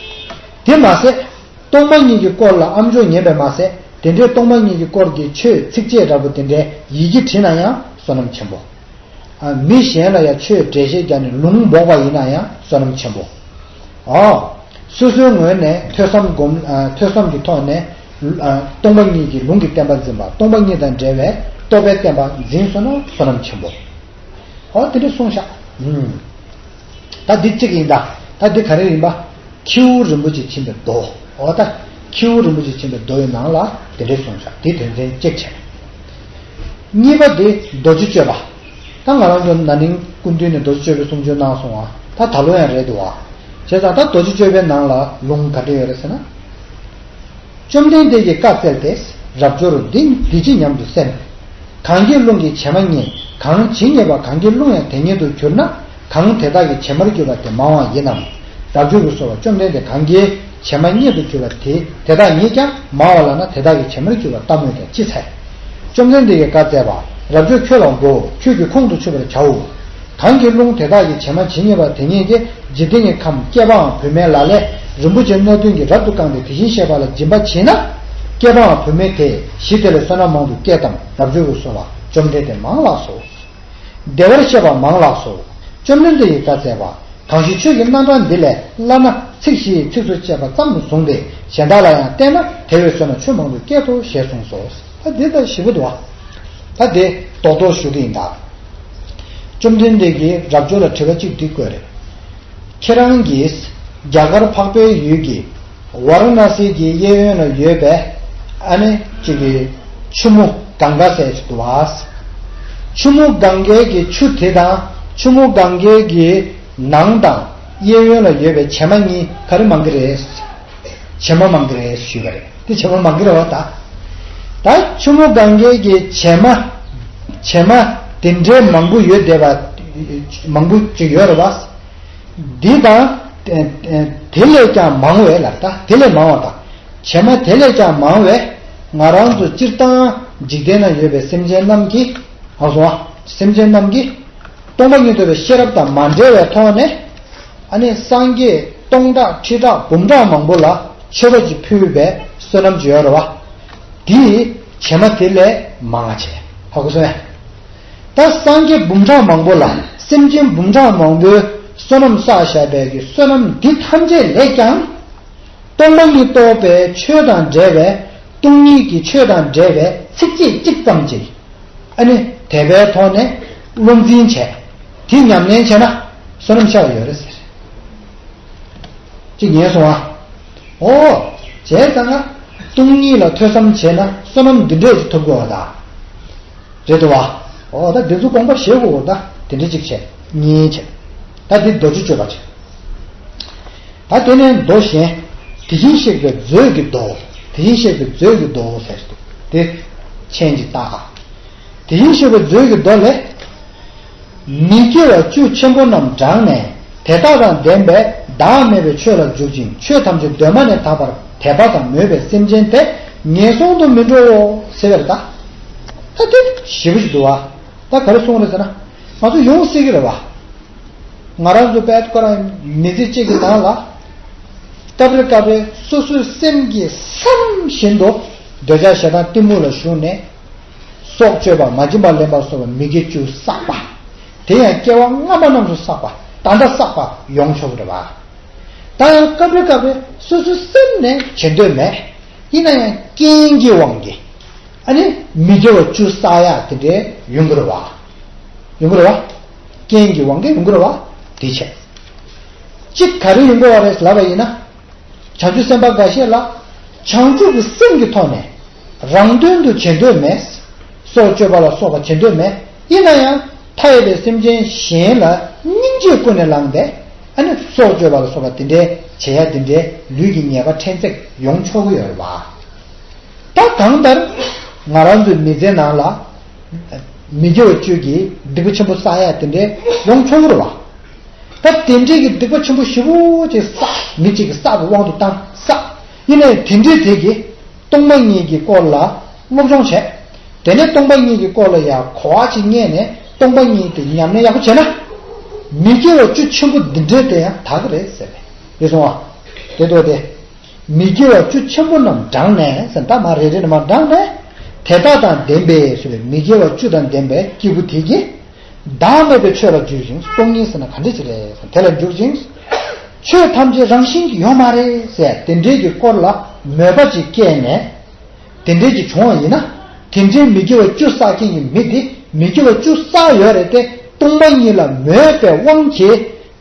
དེ་མ་ཟད། སྟོང་པ་ཉིད་ཀྱི་སྐོར་ལ་ཨ་མཆོག་ཉན་པས་མ་ཟད་དེ་འདྲའི་སྟོང་པ་ཉིད་ཀྱི་སྐོར་གྱི་ཆོས་ཚིགས་བཅད་འདྲ་པོ་དེ་འདྲའི་ཡི་གེ་བྲིས་ན་ཡང་བསོད་ནམས་ཆེན་པོ། མི་གཞན་ལ་ཡང་ཆོས་འགྲེལ་བཤད་རྒྱག་ནས་ལུང་འབོགས་པ་ཡིན་ན་ཡང་བསོད་ནམས་ཆེན་པོ། ཨོ། སོ་སོའི་ངོས་ནས་ཐོས་བསམ་སྒོམ། ཨ། ཐོས་བསམ་གྱི་ཐོག་ནས། ཨ། སྟོང་པ་ཉིད་ཀྱི་ལུང་གི་བསྟན་པ་འཛིན་པ། སྟོང་པ་ཉིད་དང་འབྲེལ་བའི་རྟོགས་པའི་བསྟན་པ་འཛིན་སོང་ན་བསོད་ནམས་ཆེན་པོ། ཨོ། དེ་འདྲ་གསུངས་ཤག་ཨུམ། ད་འདི་གཅིག་ཡིན་ད། ད་འདི་ག་རེ་ཡིན་པ། ཁྱེའུ་རིན་པོ་ཆེ་ཕྱིན་པའི་མདོ། ཨོ་ད། ཁྱེའུ་རིན་པོ་ཆེ་ཕྱིན་པའི་མདོ་ཡི་ནང་ལ་དེ་འདྲ་གསུངས་ཤག་དེའི་དོན་ཚན་གཅིག་བྱས། གཉིས་པ་དེ་རྡོ་རྗེ་གཅོད་པ། ད་ང་རང་ཚོ་ན་ནིང་སྐུ་མདུན་ནས་རྡོ་རྗེ་གཅོད་པའི་གསུང་ཆོས་གནང་སོང་བ། ད་ད་ལོ་ཡང་རེད་འདུག་བ། བྱས་ཙང་ད་རྡོ་རྗེ་གཅོད་པའི་ནང་ལ་ལུང་ག་འདྲ་ཡོད་རེད་ཟེར་ན། བཅོམ་ལྡན་འདས་ཀྱིས་བཀའ་སྩལ་ཏེ། རབ་འབྱོར། འདི་འདི་ཅི་སྙམ་དུ་སེམས། གང་གི་རླུང་གིས་བྱེ་མ་རྙེད། གང་ཇི་སྙེད་པ་གང་གི་རླུང་ཡང་དེ་སྙེད་དུ་གྱུར་ན། གང་དེ་དག་གི་བྱེ་མར་གྱུར་པ་དེ་མང་བ་ཡིན་ནམ། རབ་འབྱོར་པའི་སོ་པ། བཅོམ་ལྡན་འདས་གང་གི་བྱེ་མ་རྙེད་དུ་གྱུར་པ་དེ་དེ་དག་ཉིད་ཀྱང་མང་བ་ལགས་ན། དེ་དག་གི་བྱེ་མར་གྱུར་པ་ལྟ་སྨོས་ཀྱང་ཅི་འཚལ། བཅོམ་ལྡན་འདས་ཀྱིས་བཀའ་སྩལ་པ། རབ་འབྱོར་ཁྱོད་ལ་གོ། ཁྱོད་ཀྱིས་ཁོང་དུ་ཆུད་པར་བྱའོ། གང་གི་རླུང་དེ་དག་གི་བྱེ་མ་ཇི་སྙེད་པ་དེ་སྙེད་ཀྱིས་འཇིག་རྟེན་གྱི་ཁམས་བསྐལ་པའམ་བུད་མེད་ལ་ལས་རིན་པོ་ཆེ་སྣ་བདུན་གྱིས་རབ་ཏུ་བཀང་སྟེ་དེ་བཞིན་གཤེགས་པ་ལ་སྦྱིན་པ་བྱེད་ན། བསྐལ་པའམ་བུད་མེད་དེ་གཞི་དེ་ལས་བསོད་ནམས་མང་དུ་སྐྱེད་དམ། རབ་འབྱོར་པའི་སོ་པ། བཅོམ་ལྡན་འདས་མང་ལགས་སོ། བདེ་བར་གཤེགས་པ་མང་ལགས་སོ། བཅོམ་ལྡན་འདས་ཀྱིས་བཀའ་སྩལ་པ། གང་ཞིག་ཆོས་ཀྱི་རྣམ་གྲངས་འདི་ལས་བླ་ན་ཚིག་བཞིའི་ཚིགས་སུ་བཅད་པ་ཙམ་དུ་བཟུང་སྟེ་གཞན་དག་ལ་ཡང་བསྟན་ན་དེ་བས་བསོད་ནམས་ཆོས་མང་དུ་སྐྱེད་དོ་ཞེས་གསུངས་སོ། ད་འདི་ལྟ་ཞིབ་པོ་འདུག་བ། ད་དེ་རྡོག་རྡོག་ཞུ་གི་ཡིན་ད། བཅོམ་ལྡན་འདས་ཀྱིས་རབ་འབྱོར་ལ་དྲི་བ་གཅིག་འདི་བཀོད་རེད། ཁྱེད་རང་གིས་རྒྱ་གར་འཕགས་པའི་ཡུལ་གྱི་ཝཱ་ར་ཎ་སི་གི་གཡས་གཡོན་ལ་ཡོད་པའི་ཨ་ནི་གཅིག་གི་ཆུ་མོ་གངྒཱ་ཟེར་ཞིག་འདུག་བ། ཆུ་མོ་གངྒཱའི་གི་ཆུ་དེ་དང་ཆུ་མོ་གངྒཱའི་གི་ནང་དང་གཡས་གཡོན་ལ་ཡོད་པའི་བྱེ་མ་གཉིས་ག་རེ་མང་གི་རེད། བྱེ་མ་མང་གི་རེད་ཞུས་པ་རེད། དེ་བྱེ་མ་མང་གི་རེད་བ་ད། ད་ཆུ་མོ་གངྒཱའི་གི་བྱེ་མ། བྱེ་མ་དེ་འདྲའི་མང་པོ་ཡོད་བསྡད་པ། མང་པོ་ཅིག་ཡོད་རེད་བ། འདི་དང་དེ་ལས་ཀྱང་མང་བས་ལ། ད་དེ་ལས་མང་བ་དང་བྱེ་མ་དེ་ལས་ཀྱང་མང་བས་ང་རང་ཚོ་སྤྱིར་བཏང་འཇིག་རྟེན་ན་ཡོད་པའི་སེམས་ཅན་རྣམས་ཀྱིས། ཧ་གོ་སོང་ང་། སེམས་ཅན་རྣམས་ཀྱིས་སྟོང་པ་ཉིད་རྟོགས་པའི་ཤེས་རབ་དང་མ་འབྲེལ་བའི་ཐོག་ནས། ཨ་ནི་སངས་རྒྱས་སྟོང་ཕྲག་ཁྲི་ཕྲག་འབུམ་ཕྲག་མང་པོ་ལ་མཆོད་པ་ཅིག་ཕུལ་བའི་བསོད་ནམས་ཅིག་ཡོད་རེད་བ། དེ་བྱེ་མ་དེ་ལས་མང་བ་བྱས། ཧ་གོ་སོང་ངས། ད་སངས་རྒྱས་འབུམ་ཕྲག་མང་པོ་ལ་སེམས་ཅན་འབུམ་ཕྲག་མང་པོའི་བསོད་ནམས་བསགས་བཞག་པའི་གི་བསོད་ནམས་འདི་ཐམས་ཅད་ལས་ཀྱང་། སྟོང་པ་ཉིད་རྟོགས་པའི་ཆོས་དང་འབྲེལ་བའི་སྟོང་ཉིད་ཀྱི་ཆོས་དང་འབྲེལ་བའི་ཚིགས་བཅད་གཅིག་ཙམ་ཅིག་ཨ་ནི་དད་པའི་ཐོག་ནས་བློ་འཛིན་བྱས། དེ་ཉམས་ལེན་བྱས་ན་བསོད་ནམས་ཆེ་བ་ཡོད་རེད་ཟེར། ཅིག་ཉན་སོང་ཨ། ཨོ། བྱས་ཙང་ང་སྟོང་ཉིད་ལ་ཐོས་བསམ་བྱས་ན་བསོད་ནམས་འདི་འདྲས་ཅིག་ཐོབ་དགོས་བ་ད། རེད་དོ་བ། ཨོ་ད་འདི་ཚོ་དགོངས་པ་བཞེས་དགོས་ད། དེ་འདྲ་ཅིག་བྱས་གཉིས་བྱས། ད་འདི་རྡོ་རྗེ་གཅོད་པ་བྱས། ད་དེ་ནས་མདོ་གཞན། དེ་བཞིན་གཤེགས་པའི་མཛོད་ཀྱི་མདོ། དེ་བཞིན་གཤེགས་པའི་མཛོད་ཀྱི་མདོ་ཟེར་འདུག་དེ་མཆན་ཅིག་བཏགས། དེ་བཞིན་གཤེགས་པའི་མཛོད་ཀྱི་མདོ་ལས། མི་དགེ་བ་བཅུ་ཆེན་པོ་རྣམས་དྲངས་ནས་དེ་དག་དང་ལྡན་པའི་བདག་མེད་པའི་ཆོས་ལ་འཇུག་ཅིང་ཆོས་ཐམས་ཅད་གདོད་མ་ནས་དག་པར་དད་པ་དང་མོས་པའི་སེམས་ཅན་དེ་ངན་སོང་དུ་མི་འགྲོའོ་ཟེར་བས་ད། ད་དེ་ཞེ་པོ་ཞིག་འདུག་བ། ད་ག་རེ་གསུངས་རེད་ཟེར་ན། ང་ཚོ་ཡོང་སྲིད་ཀྱི་རེད་བ། ང་རང་ཚོ་དཔལ་ཁོ་རང་མི་ཚེ་གཅིག་གི་ནང་ལ། སྐབས་རེ་སྐབས་རེ་སོ་སོའི་སེམས་ཀྱི་བསམ་བཞིན་དུ་འདོད་ཆགས་ཞེ་སྡང་གཏི་མུག་ལ་ཞུགས་ནས། སྲོག་གཅོད་པ་མ་བྱིན་པར་ལེན་པ་སོགས་པའི་མི་དགེ་བཅུ་བསགས་པ། དེ་ཡང་སྐྱེ་བ་སྔ་མ་རྣམས་སུ་བསགས་པ་ད་ལྟ་བསགས་པ་ཡོང་ཆོག་གི་རེད་བ། ད་ཡང་སྐབས་རེ་སྐབས་རེ་སོ་སོའི་སེམས་ནས་བྱེད་འདོད་མེད། ཡིན་ན་ཡང་རྐྱེན་གྱི་དབང་གིས། ཨ་ནི་མི་དགེ་བ་བཅུ་བསགས་ཡག་དེ་འདྲའི་ཡོང་གི་རེད་བ། ཡོང་གི་རེད་བ། རྐྱེན་གྱི་དབང་གིས་ཡོང་གི་རེད་བ། དེ་བྱས། གཅིག་ག་རེ་ཡོང་གི་བ་རེད་ལབ་པ་ཡིན་ན། བྱང་ཆུབ་སེམས་དཔའ་འགའ་ཤས་ལ། བྱང་ཆུབ་ཀྱི་སེམས་ཀྱི་ཐོག་ནས། རང་དོན་དུ་བྱེད་འདོད་མེད། སྲོག་གཅོད་པ་ལ་སོགས་པ་བྱེད་འདོད་མེད། ཡིན་ན་ཡང་མཐའ་ཡས་པའི་སེམས་ཅན་གཞན་ལ་སྙིང་རྗེ་ཀུན་ནས་བསླངས་ཏེ། ཨ་ནི་སྲོག་གཅོད་པ་ལ་སོགས་པ་དེ་འདྲའི་བྱེད་ཡ་དེ་འདྲའི་ལུས་ཀྱི་ཉེས་པ་ཕྲན་ཚེགས་ཡོང་ཆོག་གི་ཡོད་རེད་བ། ད་གང་ལྟར་ང་རང་ཚོའི་མི་ཚེའི་ནང་ལ་མི་དགེ་བ་བཅུ་གི་སྡིག་པ་ཆེན་པོ་བསགས་ཡ་དེ་འདྲའི་ཡོང་ཆོག་གི་རེད་བ། ད་དེ་འདྲའི་གི་སྡིག་པ་ཆེན་པོ་ཞེ་པོ་ཅིག་བསགས། མི་གཅིག་གི་བསགས་པའི་དབང་དུ་བཏང་བསགས། ཡིན་ནའི་དེ་འདྲའི་དེ་གི་སྟོང་པ་ཉིད་ཀྱི་སྐོར་ལ་སློབ་སྦྱོང་བྱས། དེ་ནས་སྟོང་པ་ཉིད་ཀྱི་སྐོར་ལ་ཡང་གོ་བ་ཅིག་རྙེད་ནས་སྟོང་པ་ཉིད་དེ་ཉམས་ལེན་ཡག་པོ་བྱས་ན། མི་དགེ་བ་བཅུ་ཆེན་པོ་འདི་འདྲའི་དེ་ཡང་དག་གི་རེད་ཟེར་ནས་ཡོད་སོང་བ། དེ་ལྟོས་ཏེ། མི་དགེ་བ་བཅུ་ཆེན་པོ་རྣམས་དྲངས་ནས་ཟེར། ད་མ་རེ་རེ་ནས་མར་དྲངས་ནས། དེ་དག་དང་ལྡན་པའི་ཟེར་བའི་མི་དགེ་བ་བཅུ་དང་ལྡན་པའི་སྐྱེས་བུ་དེ་གིས། བདག་མེད་པའི་ཆོས་ལ་འཇུག་ཅིང་། སྟོང་ཉིད་ཟེར་ན་ག་འདྲ་ཅིག་རེད་ཟེར་ན། དེ་ལ་འཇུག་ཅིང་། ཆོས་ཐམས་ཅད་རང་བཞིན་གྱིས་ཡོད་མ་རེད་ཟེར་དེ་འདྲའི་གི་སྐོར་ལ་མོས་པ་ཅིག་སྐྱེས་ནས། དེ་འདྲའི་གི་བྱུང་བ་ཡིན་ན། དེ་འདྲའི་མི་དགེ་བ་བཅུ་བསགས་མཁན་གྱི་མི་དེ་མི་དགེ་བ་བཅུ་བསགས་ཡོད་རེད་དེ། སྟོང་པ་ཉིད་ལ་མོས་པའི་དབང་གིས་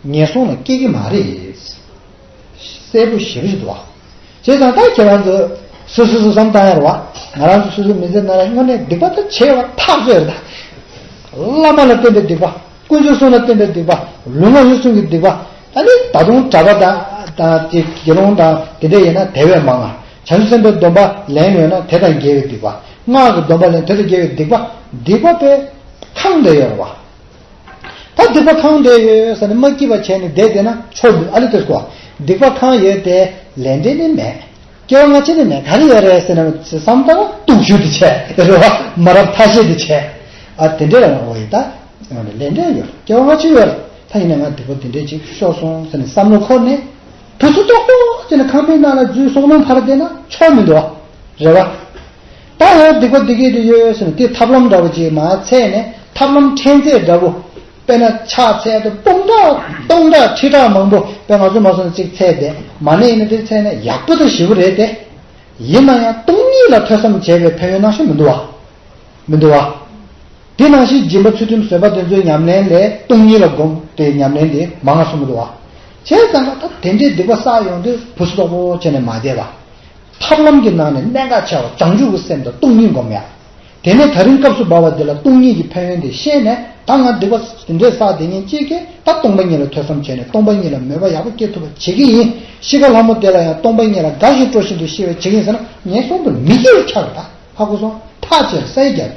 ངན་སོང་ལ་སྐྱེ་གི་མ་རེད། གསལ་པོ་ཞེ་པོ་ཞིག་འདུག་བ། བྱས་ཙང་ད་ཁྱེད་རང་ཚོ་སོ་སོ་སོ་བསམ་བཏང་ཡ་རེད་བ། ང་རང་ཚོ་སོ་སོའི་མི་ཚེ་ནང་ལ་དངོས་གནས་སྡིག་པ་ད་བྱས་པ་ཐག་ཆོད་རེད་ད། བླ་མ་ལ་བརྟེན་པའི་སྡིག་པ། དཀོན་མཆོག་གསུམ་ལ་བརྟེན་པའི་སྡིག་པ། ལུས་ངག་ཡིད་གསུམ་གྱི་སྡིག་པ། ད་ནི་ད་དུང་གྲྭ་པ་དང་དང་དེ་དགེ་སློང་དང་དེ་འདྲ་ཡིན་ན་དེ་བས་མང་ང་། བྱང་ཆུབ་སེམས་དཔའི་སྡོམ་པ་ལེན་ཡོད་ན་དེ་དང་འགལ་བའི་སྡིག་པ། སྔགས་ཀྱི་སྡོམ་པ་ལེན་དེ་དང་འགལ་བའི་སྡིག་པ། སྡིག་པ་པས་ཁེངས་བསྡད་ཡོད་རེད་བ། ད་སྡིག་པ་ཁེངས་བསྡད་ཡོད་ཟེར་ནས་མ་སྐྱིད་པ་བྱས་ནས་བསྡད་བསྡད་ན་ཆོག་མི་ཨ་ལི་ཏེ་སྐོ། སྡིག་པ་ཁེངས་ཡོད་དེ་ལས་འབྲས་ནི་མེད། སྐྱེ་བ་སྔ་ཕྱི་ནི་མེད། ག་རེ་ཡོད་རེད་ཟེར་ན་བསམ་བློ་སྟུག་ཤུགས་དེ་བྱས་རེད་བ། མ་རབས་ཐ་ཤལ་དེ་བྱས། ཨ་དེ་འདྲ་ཡང་འོ་ཡི་ད། ལས་འབྲས་ཡོད་སྐྱེ་བ་སྔ་ཕྱི་ཡོད། ད་ཡིན་ན་ང་སྡིག་པ་དེ་འདྲས་ཅིག་ཤོར་སོང་ཟེར་ནས་བསམ་བློ་འཁོར་ནས། བུ་སུ་ཏོག་ཏོག་ཅེ་ན་ཁང་པའི་ནང་ལ་འཛུལ་སོག་ལོང་ཕར་བསྡད་ན་ཆོག་མི་འདུག་རེད་བ། ད་ཡང་སྡིག་པ་འདི་གས་དེ་ཡོད་ཟེར་ནས་དེ་ཐབས་ལམ་འདྲ་བོ་ཅིག་མ་ཚད་ནས་ཐབས་ལམ་ཕྲན་ཚེགས་འདྲ་བོ། དཔེར་ན་ཕྱག་འཚལ་དུ་དཔུང་གྲགས་སྟོང་ཕྲག་ཁྲི་ཕྲག་མང་པོ་དཔེ་ང་ཚོ་མ་སོང་ན་ཅིག་འཚལ་བསྡད་མ་ནས་ཡིན་ན་དེ་འཚལ་ན་ཡག་པོ་དང་ཞེ་པོ་རེད་དེ། ཡིན་ན་ཡང་སྟོང་ཉིད་ལ་ཐོས་བསམ་བྱས་པའི་ཕན་ཡོན་ནང་བཞིན་མི་འདུག་བ། མི་འདུག་བ། དེ་ནང་བཞིན་སྦྱིན་པ་ཚུལ་ཁྲིམས་བཟོད་པ་དེ་ཚོའི་ཉམས་ལེན་ལས་སྟོང་ཉིད་ལ་སྒོམ་དེ་ཉམས་ལེན་དེ་མང་ང་སོང་གི་འདུག་བ། བྱས་ཙང་ད་དེ་འདྲའི་སྡིག་པ་བསགས་ཡོང་དུས་བུ་སུ་དོག་པོ་བྱས་ནས་མ་བསྡད་པ། ཐབས་ལམ་གྱི་ནང་ནས་གནད་འགག་ཆེ་བ་བྱང་ཆུབ་ཀྱི་སེམས་དང་སྟོང་ཉིད་སྒོམ་ཡ། དེ་ནས་ད་རིང་སྐབས་སུ་བབས་པ་འདི་ལ་སྟོང་ཉིད་ཀྱི་ཕན་ཡོན་དེ་ཤེས་ནས་ད་ང་སྡིག་པ་དེ་འདྲའི་བསགས་བསྡད་མཁན་གཅིག་གིས་ད་སྟོང་པ་ཉིད་ལ་ཐོས་བསམ་བྱས་ནས་སྟོང་པ་ཉིད་ལ་མོས་པ་ཡག་པོ་སྐྱེ་ཐུབ་པ་བྱེད་ཀྱི་ཡིན། ཤི་ཁ་ལྷ་མོ་དེ་ལ་ཡང་སྟོང་པ་ཉིད་ལ་དགའ་བཞིན་སྤྲོ་བཞིན་དུ་ཤི་བའི་བྱེད་ཀྱི་ཡིན་ཟེར་ན་ངན་སོང་དུ་མི་སྐྱེ་བའི་ཆ་རེད་ད། ཧ་གོ་སོང་། ཐག་བཅད་ས་ཡི་རྒྱལ།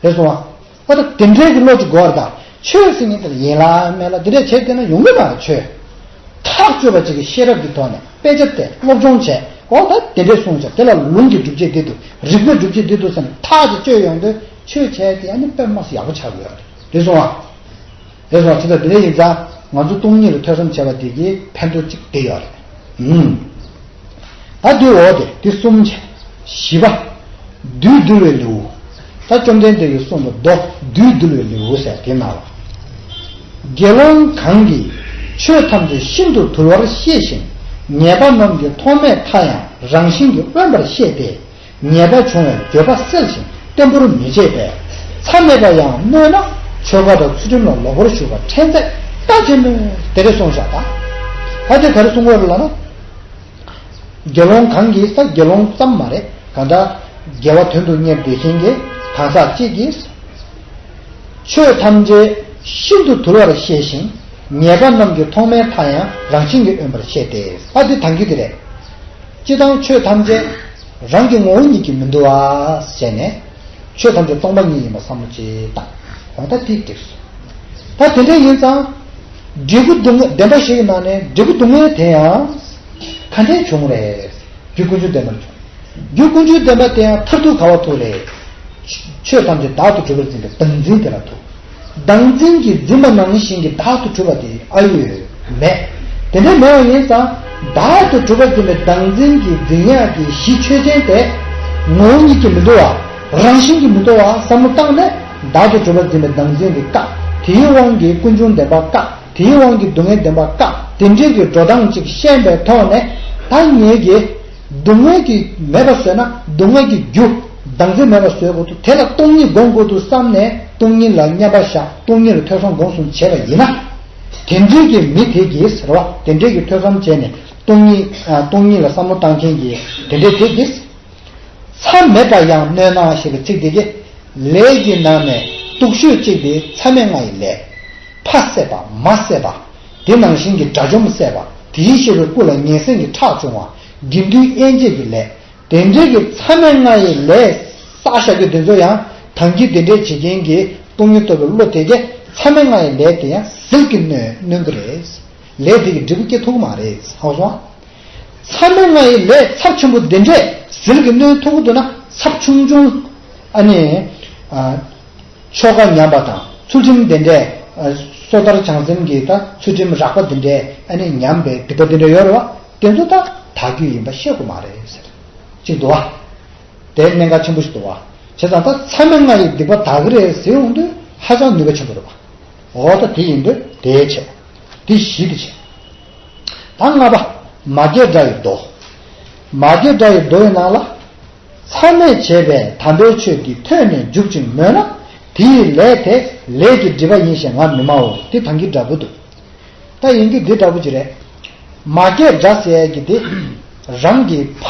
རེད་སོང་ཨ། ཨ་ད་དེ་འདྲའི་གི་བློ་ཅིག་དགོས་རེད་ད། ཆོས་ཟེར་མཁན་དེ་ལ་ཡིན་ལ་མེད་ལ་དེ་འདྲས་བྱས་བསྡད་ན་ཡོང་གི་མ་རེད་ཆོས། ཐག་གཅོད་པ་ཅིག་གི་ཤེས་རབ་ཀྱི་ཐོག་ནས་དཔེ་ཆ་བལྟས་སློབ་སྦྱོང་བྱས་འོ་ད་དེ་འདྲས་གསུངས་བྱས་དེ་ལ་ལུང་གི་སྒྲུབ་བྱེད་འདི་འདུག་རིགས་པའི་སྒྲུབ་བྱེད་འདི་འདུག་ཟེར་ནས་ཐག་ཅིག་གཅོད་ཡོང་དུས་ཆོས་བྱས་དེ་ཨ་ནི་དཔེ་མ་སྲིད་ཡག་པོ་ཆགས་ཀྱི་ཡོད་རེད། རེད་སོང་ཨ། རེད་སོང་ཨ། དེ་ལྟར་དེ་འདྲས་ཡིན་ཙང་ང་ཚོ་སྟོང་ཉིད་ལ་ཐོས་བསམ་བྱས་པ་དེ་གི་ཕན་ཐོགས་ཅིག་དེ་ཡོད་རེད། ཨུམ། ད་འདི་འོ་དེ་འདི་གསུམ་བྱས། བཞི་པ། བདུད་འདུལ་བའི་ལེའུ། ད་བཅོམ་ལྡན་འདས་ཀྱིས་གསུངས་པ་མདོ་བདུད་འདུལ་བའི་ལེའུ་ཟེར་དེ་ནང་ལ། དགེ་སློང་གང་གིས་ཆོས་ཐམས་ཅད་ཤིན་ཏུ་དུལ་བར་ཤེས་ཤིང་ཉེས་པ་རྣམས་ཀྱིས་ཐོགས་མེད་མཐའ་ཡང་རང་བཞིན་གྱིས་དབེན་པར་ཤེས་ཏེ། ཉེས་པ་བྱུང་བའི་འགྱོད་པ་སེལ་ཞིང་བརྟན་པོར་མི་བྱེད་པས་མཚམས་མེད་པ་ཡང་གནོད་ན་ཆོ་ག་དང་ཚུལ་ཁྲིམས་ལ་ལོག་པར་ཞུགས་པ་ཕྲན་ཚེགས་ལྟ་ཅི་སྨོས། དེ་འདྲ་གསུངས་བཞག་ད། ད་དེ་ག་རེ་གསུང་གི་ཡོད་རེད་ལབ་ན། དགེ་སློང་གང་གིས་ད་དགེ་སློང་ཙམ་མ་རེད་གང་ལྟར་དགེ་བ་དོན་དུ་གཉེར་བསྡད་མཁན་གྱི་གང་ཟག་གཅིག་གིས། ཆོས་ཐམས་ཅད་ཤིན་ཏུ་དུལ་བར་ཤེས་ཤིང་ཉེས་པ་རྣམས་ཀྱིས་ཐོགས་མེད་མཐའ་ཡང་རང་བཞིན་གྱིས་དབེན་པར་ཤེས་ཏེ། ཨ་འདི་དང་གི་དེ་རེད། སྤྱིར་བཏང་ཆོས་ཐམས་ཅད་རང་གི་ངོ་བོ་ཉིད་ཀྱིས་མི་འདུལ་བ་ཟེར་ནས་ཆོས་ཐམས་ཅད་སྟོང་པ་ཉིད་ཡིན་པ་བསམ་བློ་ཅིག་བཏང་འོང་ད་དེ་འགྲིགས་སོང་། ད་དེ་འདྲ་ཡིན་ཙང་འབྲས་བུ་སྡུག་བསྔལ་བདེན་པ་བཞི་ཡི་ནང་ནས་འབྲས་བུ་སྡུག་བསྔལ་དེ་ཡང་ག་འདྲས་བྱུང་རེད། རྒྱུ་ཀུན་འབྱུང་བདེན་པར་བྱུང་། རྒྱུ་ཀུན་འབྱུང་བདེན་པ་དེ་ཡང་མཐར་ཐུག་ག་བ་ཐུག་རེད། ཆོས་ཐམས་ཅད་བདག་ཏུ་གྲུབ་པར་འཛིན་པའི་བདག་འཛིན་དེ་ལ་ཐུག་བདག་འཛིན་གྱིས་འཛིན་པ་ནང་བཞིན་གྱི་བདག་ཏུ་གྲུབ་པ་དེ་ཨ་ཡོད་མེད། དེ་འདྲ་མེད་པ་ཡིན་ཙང་བདག་ཏུ་གྲུབ་པར་འཛིན་པའི་བདག་འཛིན་གྱིས་འཛིན་ཡག་གི་གཞི་ཆོས་ཅན་དེ་ངོ་བོ་ཉིད་ཀྱིས་མི་འདུལ་བ། རང་བཞིན་གྱིས་མི་འདུལ་བ་བསམ་བློ་བཏང་ནས་བདག་ཏུ་གྲུབ་པར་འཛིན་པའི་བདག་འཛིན་དེ་བཀག་དེའི་དབང་གིས་ཀུན་འབྱུང་བདེན་པ་བཀག་དེའི་དབང་གིས་སྡུག་བསྔལ་བདེན་པ་བཀག་དེ་འདྲའི་གི་འགྲོ་སྟངས་ཅིག་ཤེས་པའི་ཐོག་ནས་ད་ངེད་ཀྱིས་སྡུག་བསྔལ་གྱིས་མེད་པ་བཟོས་ན་སྡུག་བསྔལ་གྱི་རྒྱུ་བདག་འཛིན་མེད་པ་བཟོ་དགོས་འདུག་དེ་ལ་སྟོང་ཉིད་སྒོམ་དགོས་འདུག་བསམ་ནས་སྟོང་ཉིད་ལ་མཉམ་པར་བཞག་སྟོང་ཉིད་ལ་ཐོས་བསམ་སྒོམ་གསུམ་བྱས་པ་ཡིན་ན། དེ་འདྲའི་གི་མི་དེ་གིས་ཟེར་བ་དེ་འདྲའི་གི་ཐོས་བསམ་བྱས་ནས་སྟོང་ཉིད་སྟོང་ཉིད་ལ་བསམ་བློ་བཏང་མཁན་གྱི་དེ་འདྲའི་དེ་གིས། མཚམས་མེད་པ་ཡང་གནོད་ན་ཞེས་པའི་ཚིག་འདི་གིས། ལས་ཀྱི་ནང་ནས་སྡུག་ཤོས་གཅིག་དེ་མཚམས་མེད་ལྔ་ཡི་ལས། ཕ་བསད་པ་མ་བསད་པ། དེ་ནང་བཞིན་གྱི་དགྲ་བཅོམ་བསད་པ། དེའི་ཤེས་པའི་སྐུ་ལ་ངན་སེམས་ཀྱི་ཁྲག་སྦྱོང་བ། དགེ་འདུན་དབྱེ་འབྱེད་ཀྱི་ལས། དེ་འདྲའི་གི་མཚམས་མེད་ལྔ་ཡི་ལས་བསགས་བཞག་རྒྱུ་དེ་ཚོ་ཡང་ཐང་གི་དེ་འདྲའི་བྱེད་མཁན་གྱི་སྟོང་ཉིད་རྟོགས་པའི་བློ་དེ་གས་མཚམས་མེད་ལྔ་ཡི་ལས་དེ་ཡང་ཟིལ་གྱིས་གནོན་གནོན་གི་རེད། ལས་དེ་གི་འབྲས་བུ་སྐྱེ་ཐུབ་ཀྱི་མ་རེད། ཧ་གོ་སོང་ཨ། མཚམས་མེད་ལྔ་ཡི་ལས་ཚབས་ཆེན་པོ་འདི་འདྲས་ཟིལ་གྱིས་གནོན་ཐུབ་ཀྱི་འདུག་ན་ཚབས་ཆུང་ཆུང་ཨ་ནི་ཨ་ཆོ་ག་ཉམས་པ་དང་ཚུལ་ཁྲིམས་འདི་འདྲས་ཨ་སོ་ཐར་བྱང་སེམས་ཀྱི་ད་ཚུལ་ཁྲིམས་རགས་པ་འདི་འདྲས་ཨ་ནི་ཉམས་པའི་སྡིག་པ་འདི་འདྲས་ཡོད་རེད་བ། དེ་ཚོ་ད་དག་རྒྱུ་ཡིན་པ་ཤེས་དགོས་མ་རེད་ཟེར། གཅིག་འདུག་བ། དེ་གནད་འགག་ཆེན་པོ་ཞིག་འདུག་བ། བྱས་ཙང་ད་མཚམས་མེད་ལྔ་ཡི་སྡིག་པ་དག་གི་རེད་ཟེར་ཡོང་དུས་ ཧ་ཅང་ནུས་པ་ཆེན་པོ་རེད་པ། འོ་ད་དེ་ཡིན་དུས་དེའི་ཆེད། དེ་བཞི་དེ་ཆེད། ད་ལྔ་པ། མ་སྐྱེས་དགྲ་ཡི་མདོ། མ་སྐྱེས་དགྲ་ཡི་མདོ་ཡི་ནང་ལ། མཚམས་མེད་བྱས་པའི་དམ་པའི་ཆོས་འདི་ཐོས་ནས་འཇུག་ཅིང་མོས་ན། དེ་ཡི་ལས་དེ་ལས་ཀྱི་སྒྲིབ་པ་ཡིན་ཞེས་ང་མི་སྨྲའོ། དེ་ཐང་གི་འདྲ་པོ་འདུག་ད་ཡིན་གྱི་འདི་འདྲ་པོ་ཅིག་རེད། མ་སྐྱེས་དགྲ་ཟེར་ཡ་གི་དེ་རང་གི་ཕ་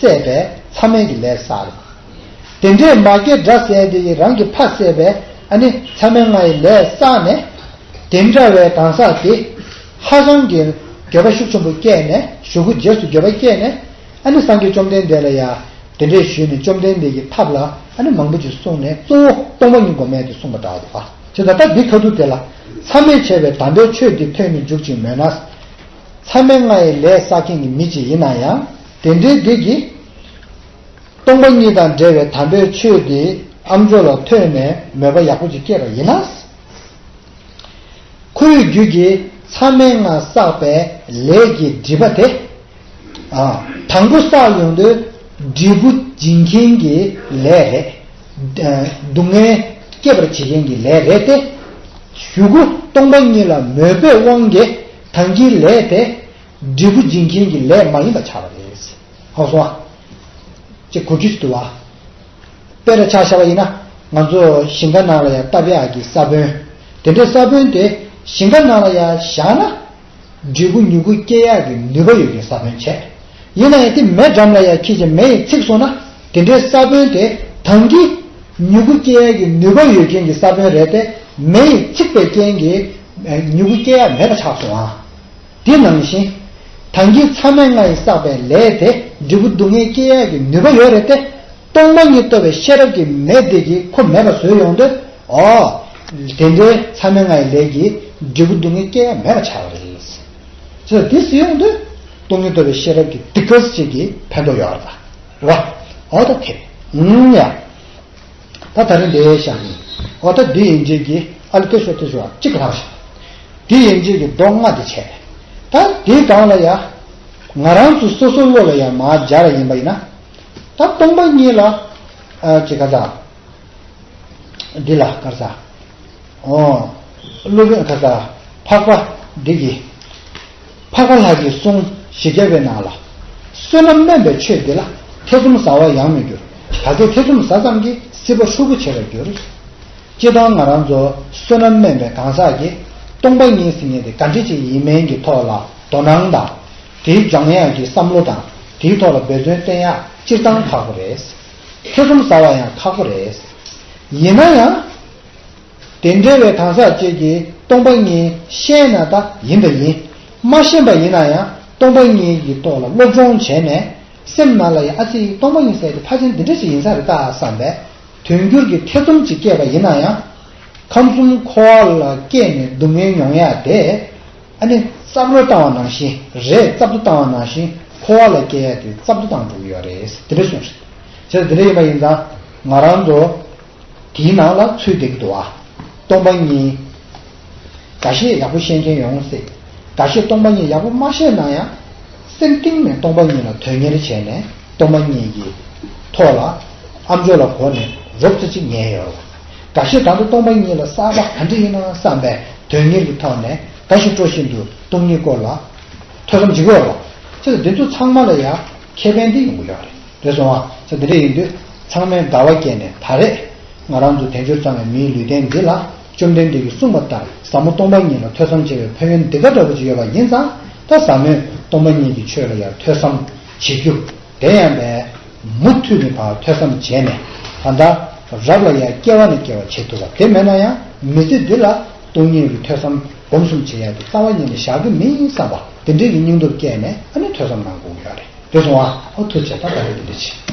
བསད་པའི་མཚམས་མེད་ཀྱི་ལས་བསགས་རེད། དེ་འདྲའི་མ་སྐྱེས་དགྲ་ཟེར་ཡ་དེ་ཡི་རང་གི་ཕ་བསད་པའི་ཨ་ནི་མཚམས་མེད་ལྔ་ཡི་ལས་བསགས་ནས། དེ་འདྲ་བའི་གང་ཟག་དེ་ཧ་ཅང་གི་འགྱོད་པ་ཤུགས་ཆེན་པོ་སྐྱེས་ནས་གཞུག་གུ་རྗེས་སུ་འགྱོད་པ་སྐྱེས་ནས། ཨ་ནི་སངས་རྒྱས་བཅོམ་ལྡན་འདས་ལ་ཡང་དེ་འདྲས་ཞུས་ནས་བཅོམ་ལྡན་འདས་ཀྱི་ཐབས་ལ་ཨ་ནི་མང་པོ་ཅིག་གསུངས་ནས། གཙོ་བོ་སྟོང་པ་ཉིད་སྒོམ་ཡས་དེ་གསུངས་པ་འདྲ་བ་འདུག་ཨ། བྱས་ཙང་ད་འདི་ཁ་ཐུག་དེ་ལ། མཚམས་མེད་བྱས་པའི་དམ་པའི་ཆོས་འདི་ཐོས་ནས་འཇུག་ཅིང་མོས་ན། མཚམས་མེད་ལྔ་ཡི་ལས་བསགས་མཁན་གྱི་མི་ཅིག་ཡིན་ན་ཡང་དེ་འདྲའི་འདི་གིས། སྟོང་པ་ཉིད་དང་འབྲེལ་བའི་དམ་པའི་ཆོས་འདི་ཨ་མཆོག་ལ་ཐོས་ནས་མོས་པ་ཡག་པོ་ཅིག་སྐྱེས་པ་ཡིན་ན། ཁོའི་རྒྱུད་ཀྱི་མཚམས་མེད་ལྔ་བསགས་པའི་ལས་ཀྱི་སྒྲིབ་པ་དེ། ཨ། དང་པོ་བསགས་ཡོང་དུས་འབྲས་བུ་འབྱིན་མཁན་གྱི་ལས་རེད། ཨ། སྡུག་བསྔལ་སྐྱེད་པར་བྱེད་མཁན་གྱི་ལས་རེད་དེ། གཞུག་གུ་སྟོང་པ་ཉིད་ལ་མོས་པའི་དབང་གིས་ད་གིན་ལས་དེ་འབྲས་བུ་འབྱིན་མཁན་གྱི་ལས་མ་ཡིན་པ་ཆགས་པ་རེད། ཧ་གོ་སོང་ཨ། ཅེས་གོ་རྒྱུ་ཞིག་འདུག་བ། དཔེར་ཆ་བཞག་པ་ཡིན་ན། ང་ཚོ་ཞིང་ཁ་ནང་ལ་ཡང་བཏབ་ཡག་གི་ས་བོན། དེ་འདྲའི་ས་བོན་དེ་ཞིང་ཁ་ནང་ལ་ཡང་བཞག་ན། འབྲས་བུ་མྱུ་གུ་སྐྱེ་ཡག་གི་ནུས་པ་ཡོད་ཀྱི་ས་བོན་བྱས། ཡིན་ན་ཡང་དེ་མེ་འགྲམ་ལ་ཡང་འཁྱེར་བྱས་མེ་ཡིས་ཚིག་སོང་ན། དེ་འདྲའི་ས་བོན་དེ་ད་གིན་མྱུ་གུ་སྐྱེ་ཡག་གི་ནུས་པ་ཡོད་མཁན་གྱི་ས་བོན་རེད་དེ། མེ་ཡིས་ཚིག་པའི་རྐྱེན་གྱིས་མྱུ་གུ་སྐྱེ་ཡག་མེད་པ་ཆགས་སོང་ཨ། དེ་ནང་བཞིན། ད་གིན་མཚམས་མེད་ལྔ་ཡིས་བསགས་པའི་ལས་དེ་འབྲས་བུ་སྡུག་བསྔལ་སྐྱེ་ཡག་གི་ནུས་པ་ཡོད་རེད་དེ། སྟོང་པ་ཉིད་རྟོགས་པའི་ཤེས་རབ་ཀྱི་མེ་དེ་གིས་ཁོ་མེད་པ་བཟོས་ཡོང་དུས། ཨོ། དེ་འདྲའི་མཚམས་མེད་ལྔ་ཡི་ལས་ཀྱིས་འབྲས་བུ་སྡུག་བསྔལ་སྐྱེ་ཡག་མེད་པ་ཆགས་པ་རེད། ཅེས་དེ་ཟེར་ཡོང་དུས། སྟོང་ཉིད་རྟོགས་པའི་ཤེས་རབ་ཀྱི་དེ་ག་ཙམ་ཅིག་གི་ཕན་ཐོགས་ཡོད་རེད་པ། རེད་པ། ཨོ་ད་དེ་རེད། ཨུམ་ཡ། ད་ད་རིང་འདི་བཞག་ནས། འོ་ད་འདི་ཡན་ཆད་ཀྱི་ཨ་ལི་ཏེ་ཤོ་ཏེ་ཤོ་གཅིག་ལྷག་བཞག་འདི་ཡན་ཆད་ཀྱི་མདོ་ལྔ་འདི་བྱས། ད་འདིའི་སྒང་ལ་ཡ། ང་རང་ཚོ་སོ་སོའི་བློ་ལ་ཡ་མར་སྦྱར་ཡིན་པ་ཡིན་ན། ད་སྟོང་པ་ཉིད་ལ། ཨ་ཅི་ག་ད། འདི་ལ་ག་ས། ཨོ། སློབ་དཔོན་ག་ས། འཕགས་པ་འདི་གི། འཕགས་པ་ལྷ་གི་གསུང་བཞི་བརྒྱ་པའི་ནང་ལ། བསོད་ནམས་དམན་པའི་ཆོས་འདི་ལ་ཐེ་ཚོམ་ཟ་བར་ཡང་མི་འགྱུར། གལ་ཏེ་ཐེ་ཚོམ་ཟ་ཙམ་གྱིས་སྲིད་པ་འཁྲུལ་པོ་བྱེད་པར་འགྱུར། སྤྱིར་བཏང་ང་རང་ཚོ་བསོད་ནམས་དམན་པའི་གང་ཟག་གིས་སྟོང་པ་ཉིད་ཟེར་མཁན་དེ་ག་འདྲ་ཅིག་ཡིན་མིན་གྱི་ཐོག་ལ་དོ་སྣང་དང་། དེའི་སྦྱང་ཡག་གི་བསམ་བློ་དང་། དེའི་ཐོག་ལ་འབད་བརྩོན་བསྟེན་ཡག་སྤྱིར་བཏང་ཁག་པོ་རེད། ཐེ་ཚོམ་ཟ་བ་ཡང་ཁག་པོ་རེད། ཡིན་ན་ཡང་། དེ་འདྲ་བའི་གང་ཟག་ཅིག་གིས་སྟོང་པ་ཉིད་ཤེས་ན་ད་ཡིན་ད་ཡིན། མ་ཤེས་པ་ཡིན་ན་ཡང་སྟོང་པ་ཉིད་ཀྱི་ཐོག་ལ་སློབ་སྦྱོང་བྱས་ནས། སེམས་ནང་ལ་ཡང་ཨ་ཙི་སྟོང་པ་ཉིད་ཟེར་དེ་ཕལ་ཆེར་འདི་འདྲ་ཞིག་ཡིན་ས་རེད་ད་བསམ་པའི་དོན་འགྱུར་གྱི་ཐེ་ཚོམ་ཅིག་སྐྱེས་པ་ཡིན་ན་ཡང་། ཁམས་གསུམ་འཁོར་བ་ལ་སྐྱེས་ནས་སྡུག་བསྔལ་མྱོང་ཡ་དེ། ཨ་ནི་རྩབ་རོ་བཏང་བ་ནང་བཞིན་རེད། རྩབ་ཏུ་བཏང་བ་ནང་བཞིན་འཁོར་བ་ལ་སྐྱེ་ཡ་དེ་རྩབ་ཏུ་བཏང་འགྲོ་གི་ཡོད་རེད། དེ་འདྲ་གསུངས་རེད། བྱས་ཙང་དེ་འདྲ་ཡིན་པ་ཡིན་ཙང་ང་རང་ཚོ། དེའི་ནང་ལ་ཚུད་བསྡད་ཀྱི་འདུག་ཨ། སྟོང་པ་ཉིད། འགའ་ཤས་ཡག་པོ་ཤེས་མཁན་ཡོང་སྲིད། འགའ་ཤས་སྟོང་པ་ཉིད་ཡག་པོ་མ་ཤེས་ན་ཡང་། སེམས་གཏིང་ནས་སྟོང་པ་ཉིད་ལ་དོན་གཉེར་བྱས་ནས་སྟོང་པ་ཉིད་ཀྱི་ཐོག་ལ་ཨ་མཆོག་ལ་གོ་ནས་རོབ་ཙམ་ཅིག་ཉན་ཡོད་རེད། འགའ་ཤས་ད་ལྟ་སྟོང་པ་ཉིད་ལ་གསར་པ་ག་འདྲ་ཡིན་ན་བསམ་པའི་དོན་གཉེར་གྱི་ཐོག་ནས་འགའ་ཞིག་སྤྲོ་བཞིན་དུ་སྟོང་ཉིད་སྐོར་ལ་ཐོས་བསམ་བྱེད་ཀྱི་ཡོད་རེད། བྱས་ཙང་འདི་ཚོ་ཚང་མ་ལ་ཡང་ཁེ་ཕན་འདི་ཡོང་གི་ཡོད་རེད། རེད་སོང་ཨ། ས་འདི་འདྲ་ཡིན་དུས་ཚང་མས་དགའ་བ་སྐྱེས་ནས་ད་རེས་ང་རང་ཚོ་དལ་འབྱོར་གཙང་བའི་མིའི་ལུས་རྟེན་འདི་ལ་བཅོམ་ལྡན་འདས་ཀྱིས་གསུངས་པ་ལྟར་ཟབ་མོ་སྟོང་པ་ཉིད་ལ་ཐོས་བསམ་བྱས་པའི་ཕན་ཡོན་འདི་ག་འདྲ་པོ་ཅིག་ཡོད་པ་ཡིན་ཙང་། ད་ཟབ་མོའི་སྟོང་པ་ཉིད་ཀྱི་ཆོས་ལ་ཡང་ཐོས་བསམ་བྱེད་རྒྱུ་དེ་ཡང་པས་མུ་མཐུད་ནས་ཕར་ཐོས་བསམ་བྱས་ནས་ད་ལྟ་རབ་ལ་ཡང་སྐྱེ་བ་ནས་སྐྱེ་བ་བྱེད་ཐུབ་པ་དེ་མེད་ན་ཡང་མི་ཚེ་འདི་ལ་སྟོང་ཉིད་ཀྱི་ཐོས་བསམ་སྒོམ་གསུམ་བྱེད་ཡ་དེ་རྩ་བ་ཉིད་ནས་བཞག་གི་མིན་བསམ་པ་དེ་འདྲའི་གི་སྙིང་སྟོབས་བསྐྱེད་ནས་ཨ་ནི་ཐོས་བསམ་གནང་དགོས་ཀྱི་ཡོད་རེད། དེ་སོང་བ་ཨོ་ཐུགས་རྗེ་ཆེ། ད་ད་རེས་འདི་འདྲ་བྱེད།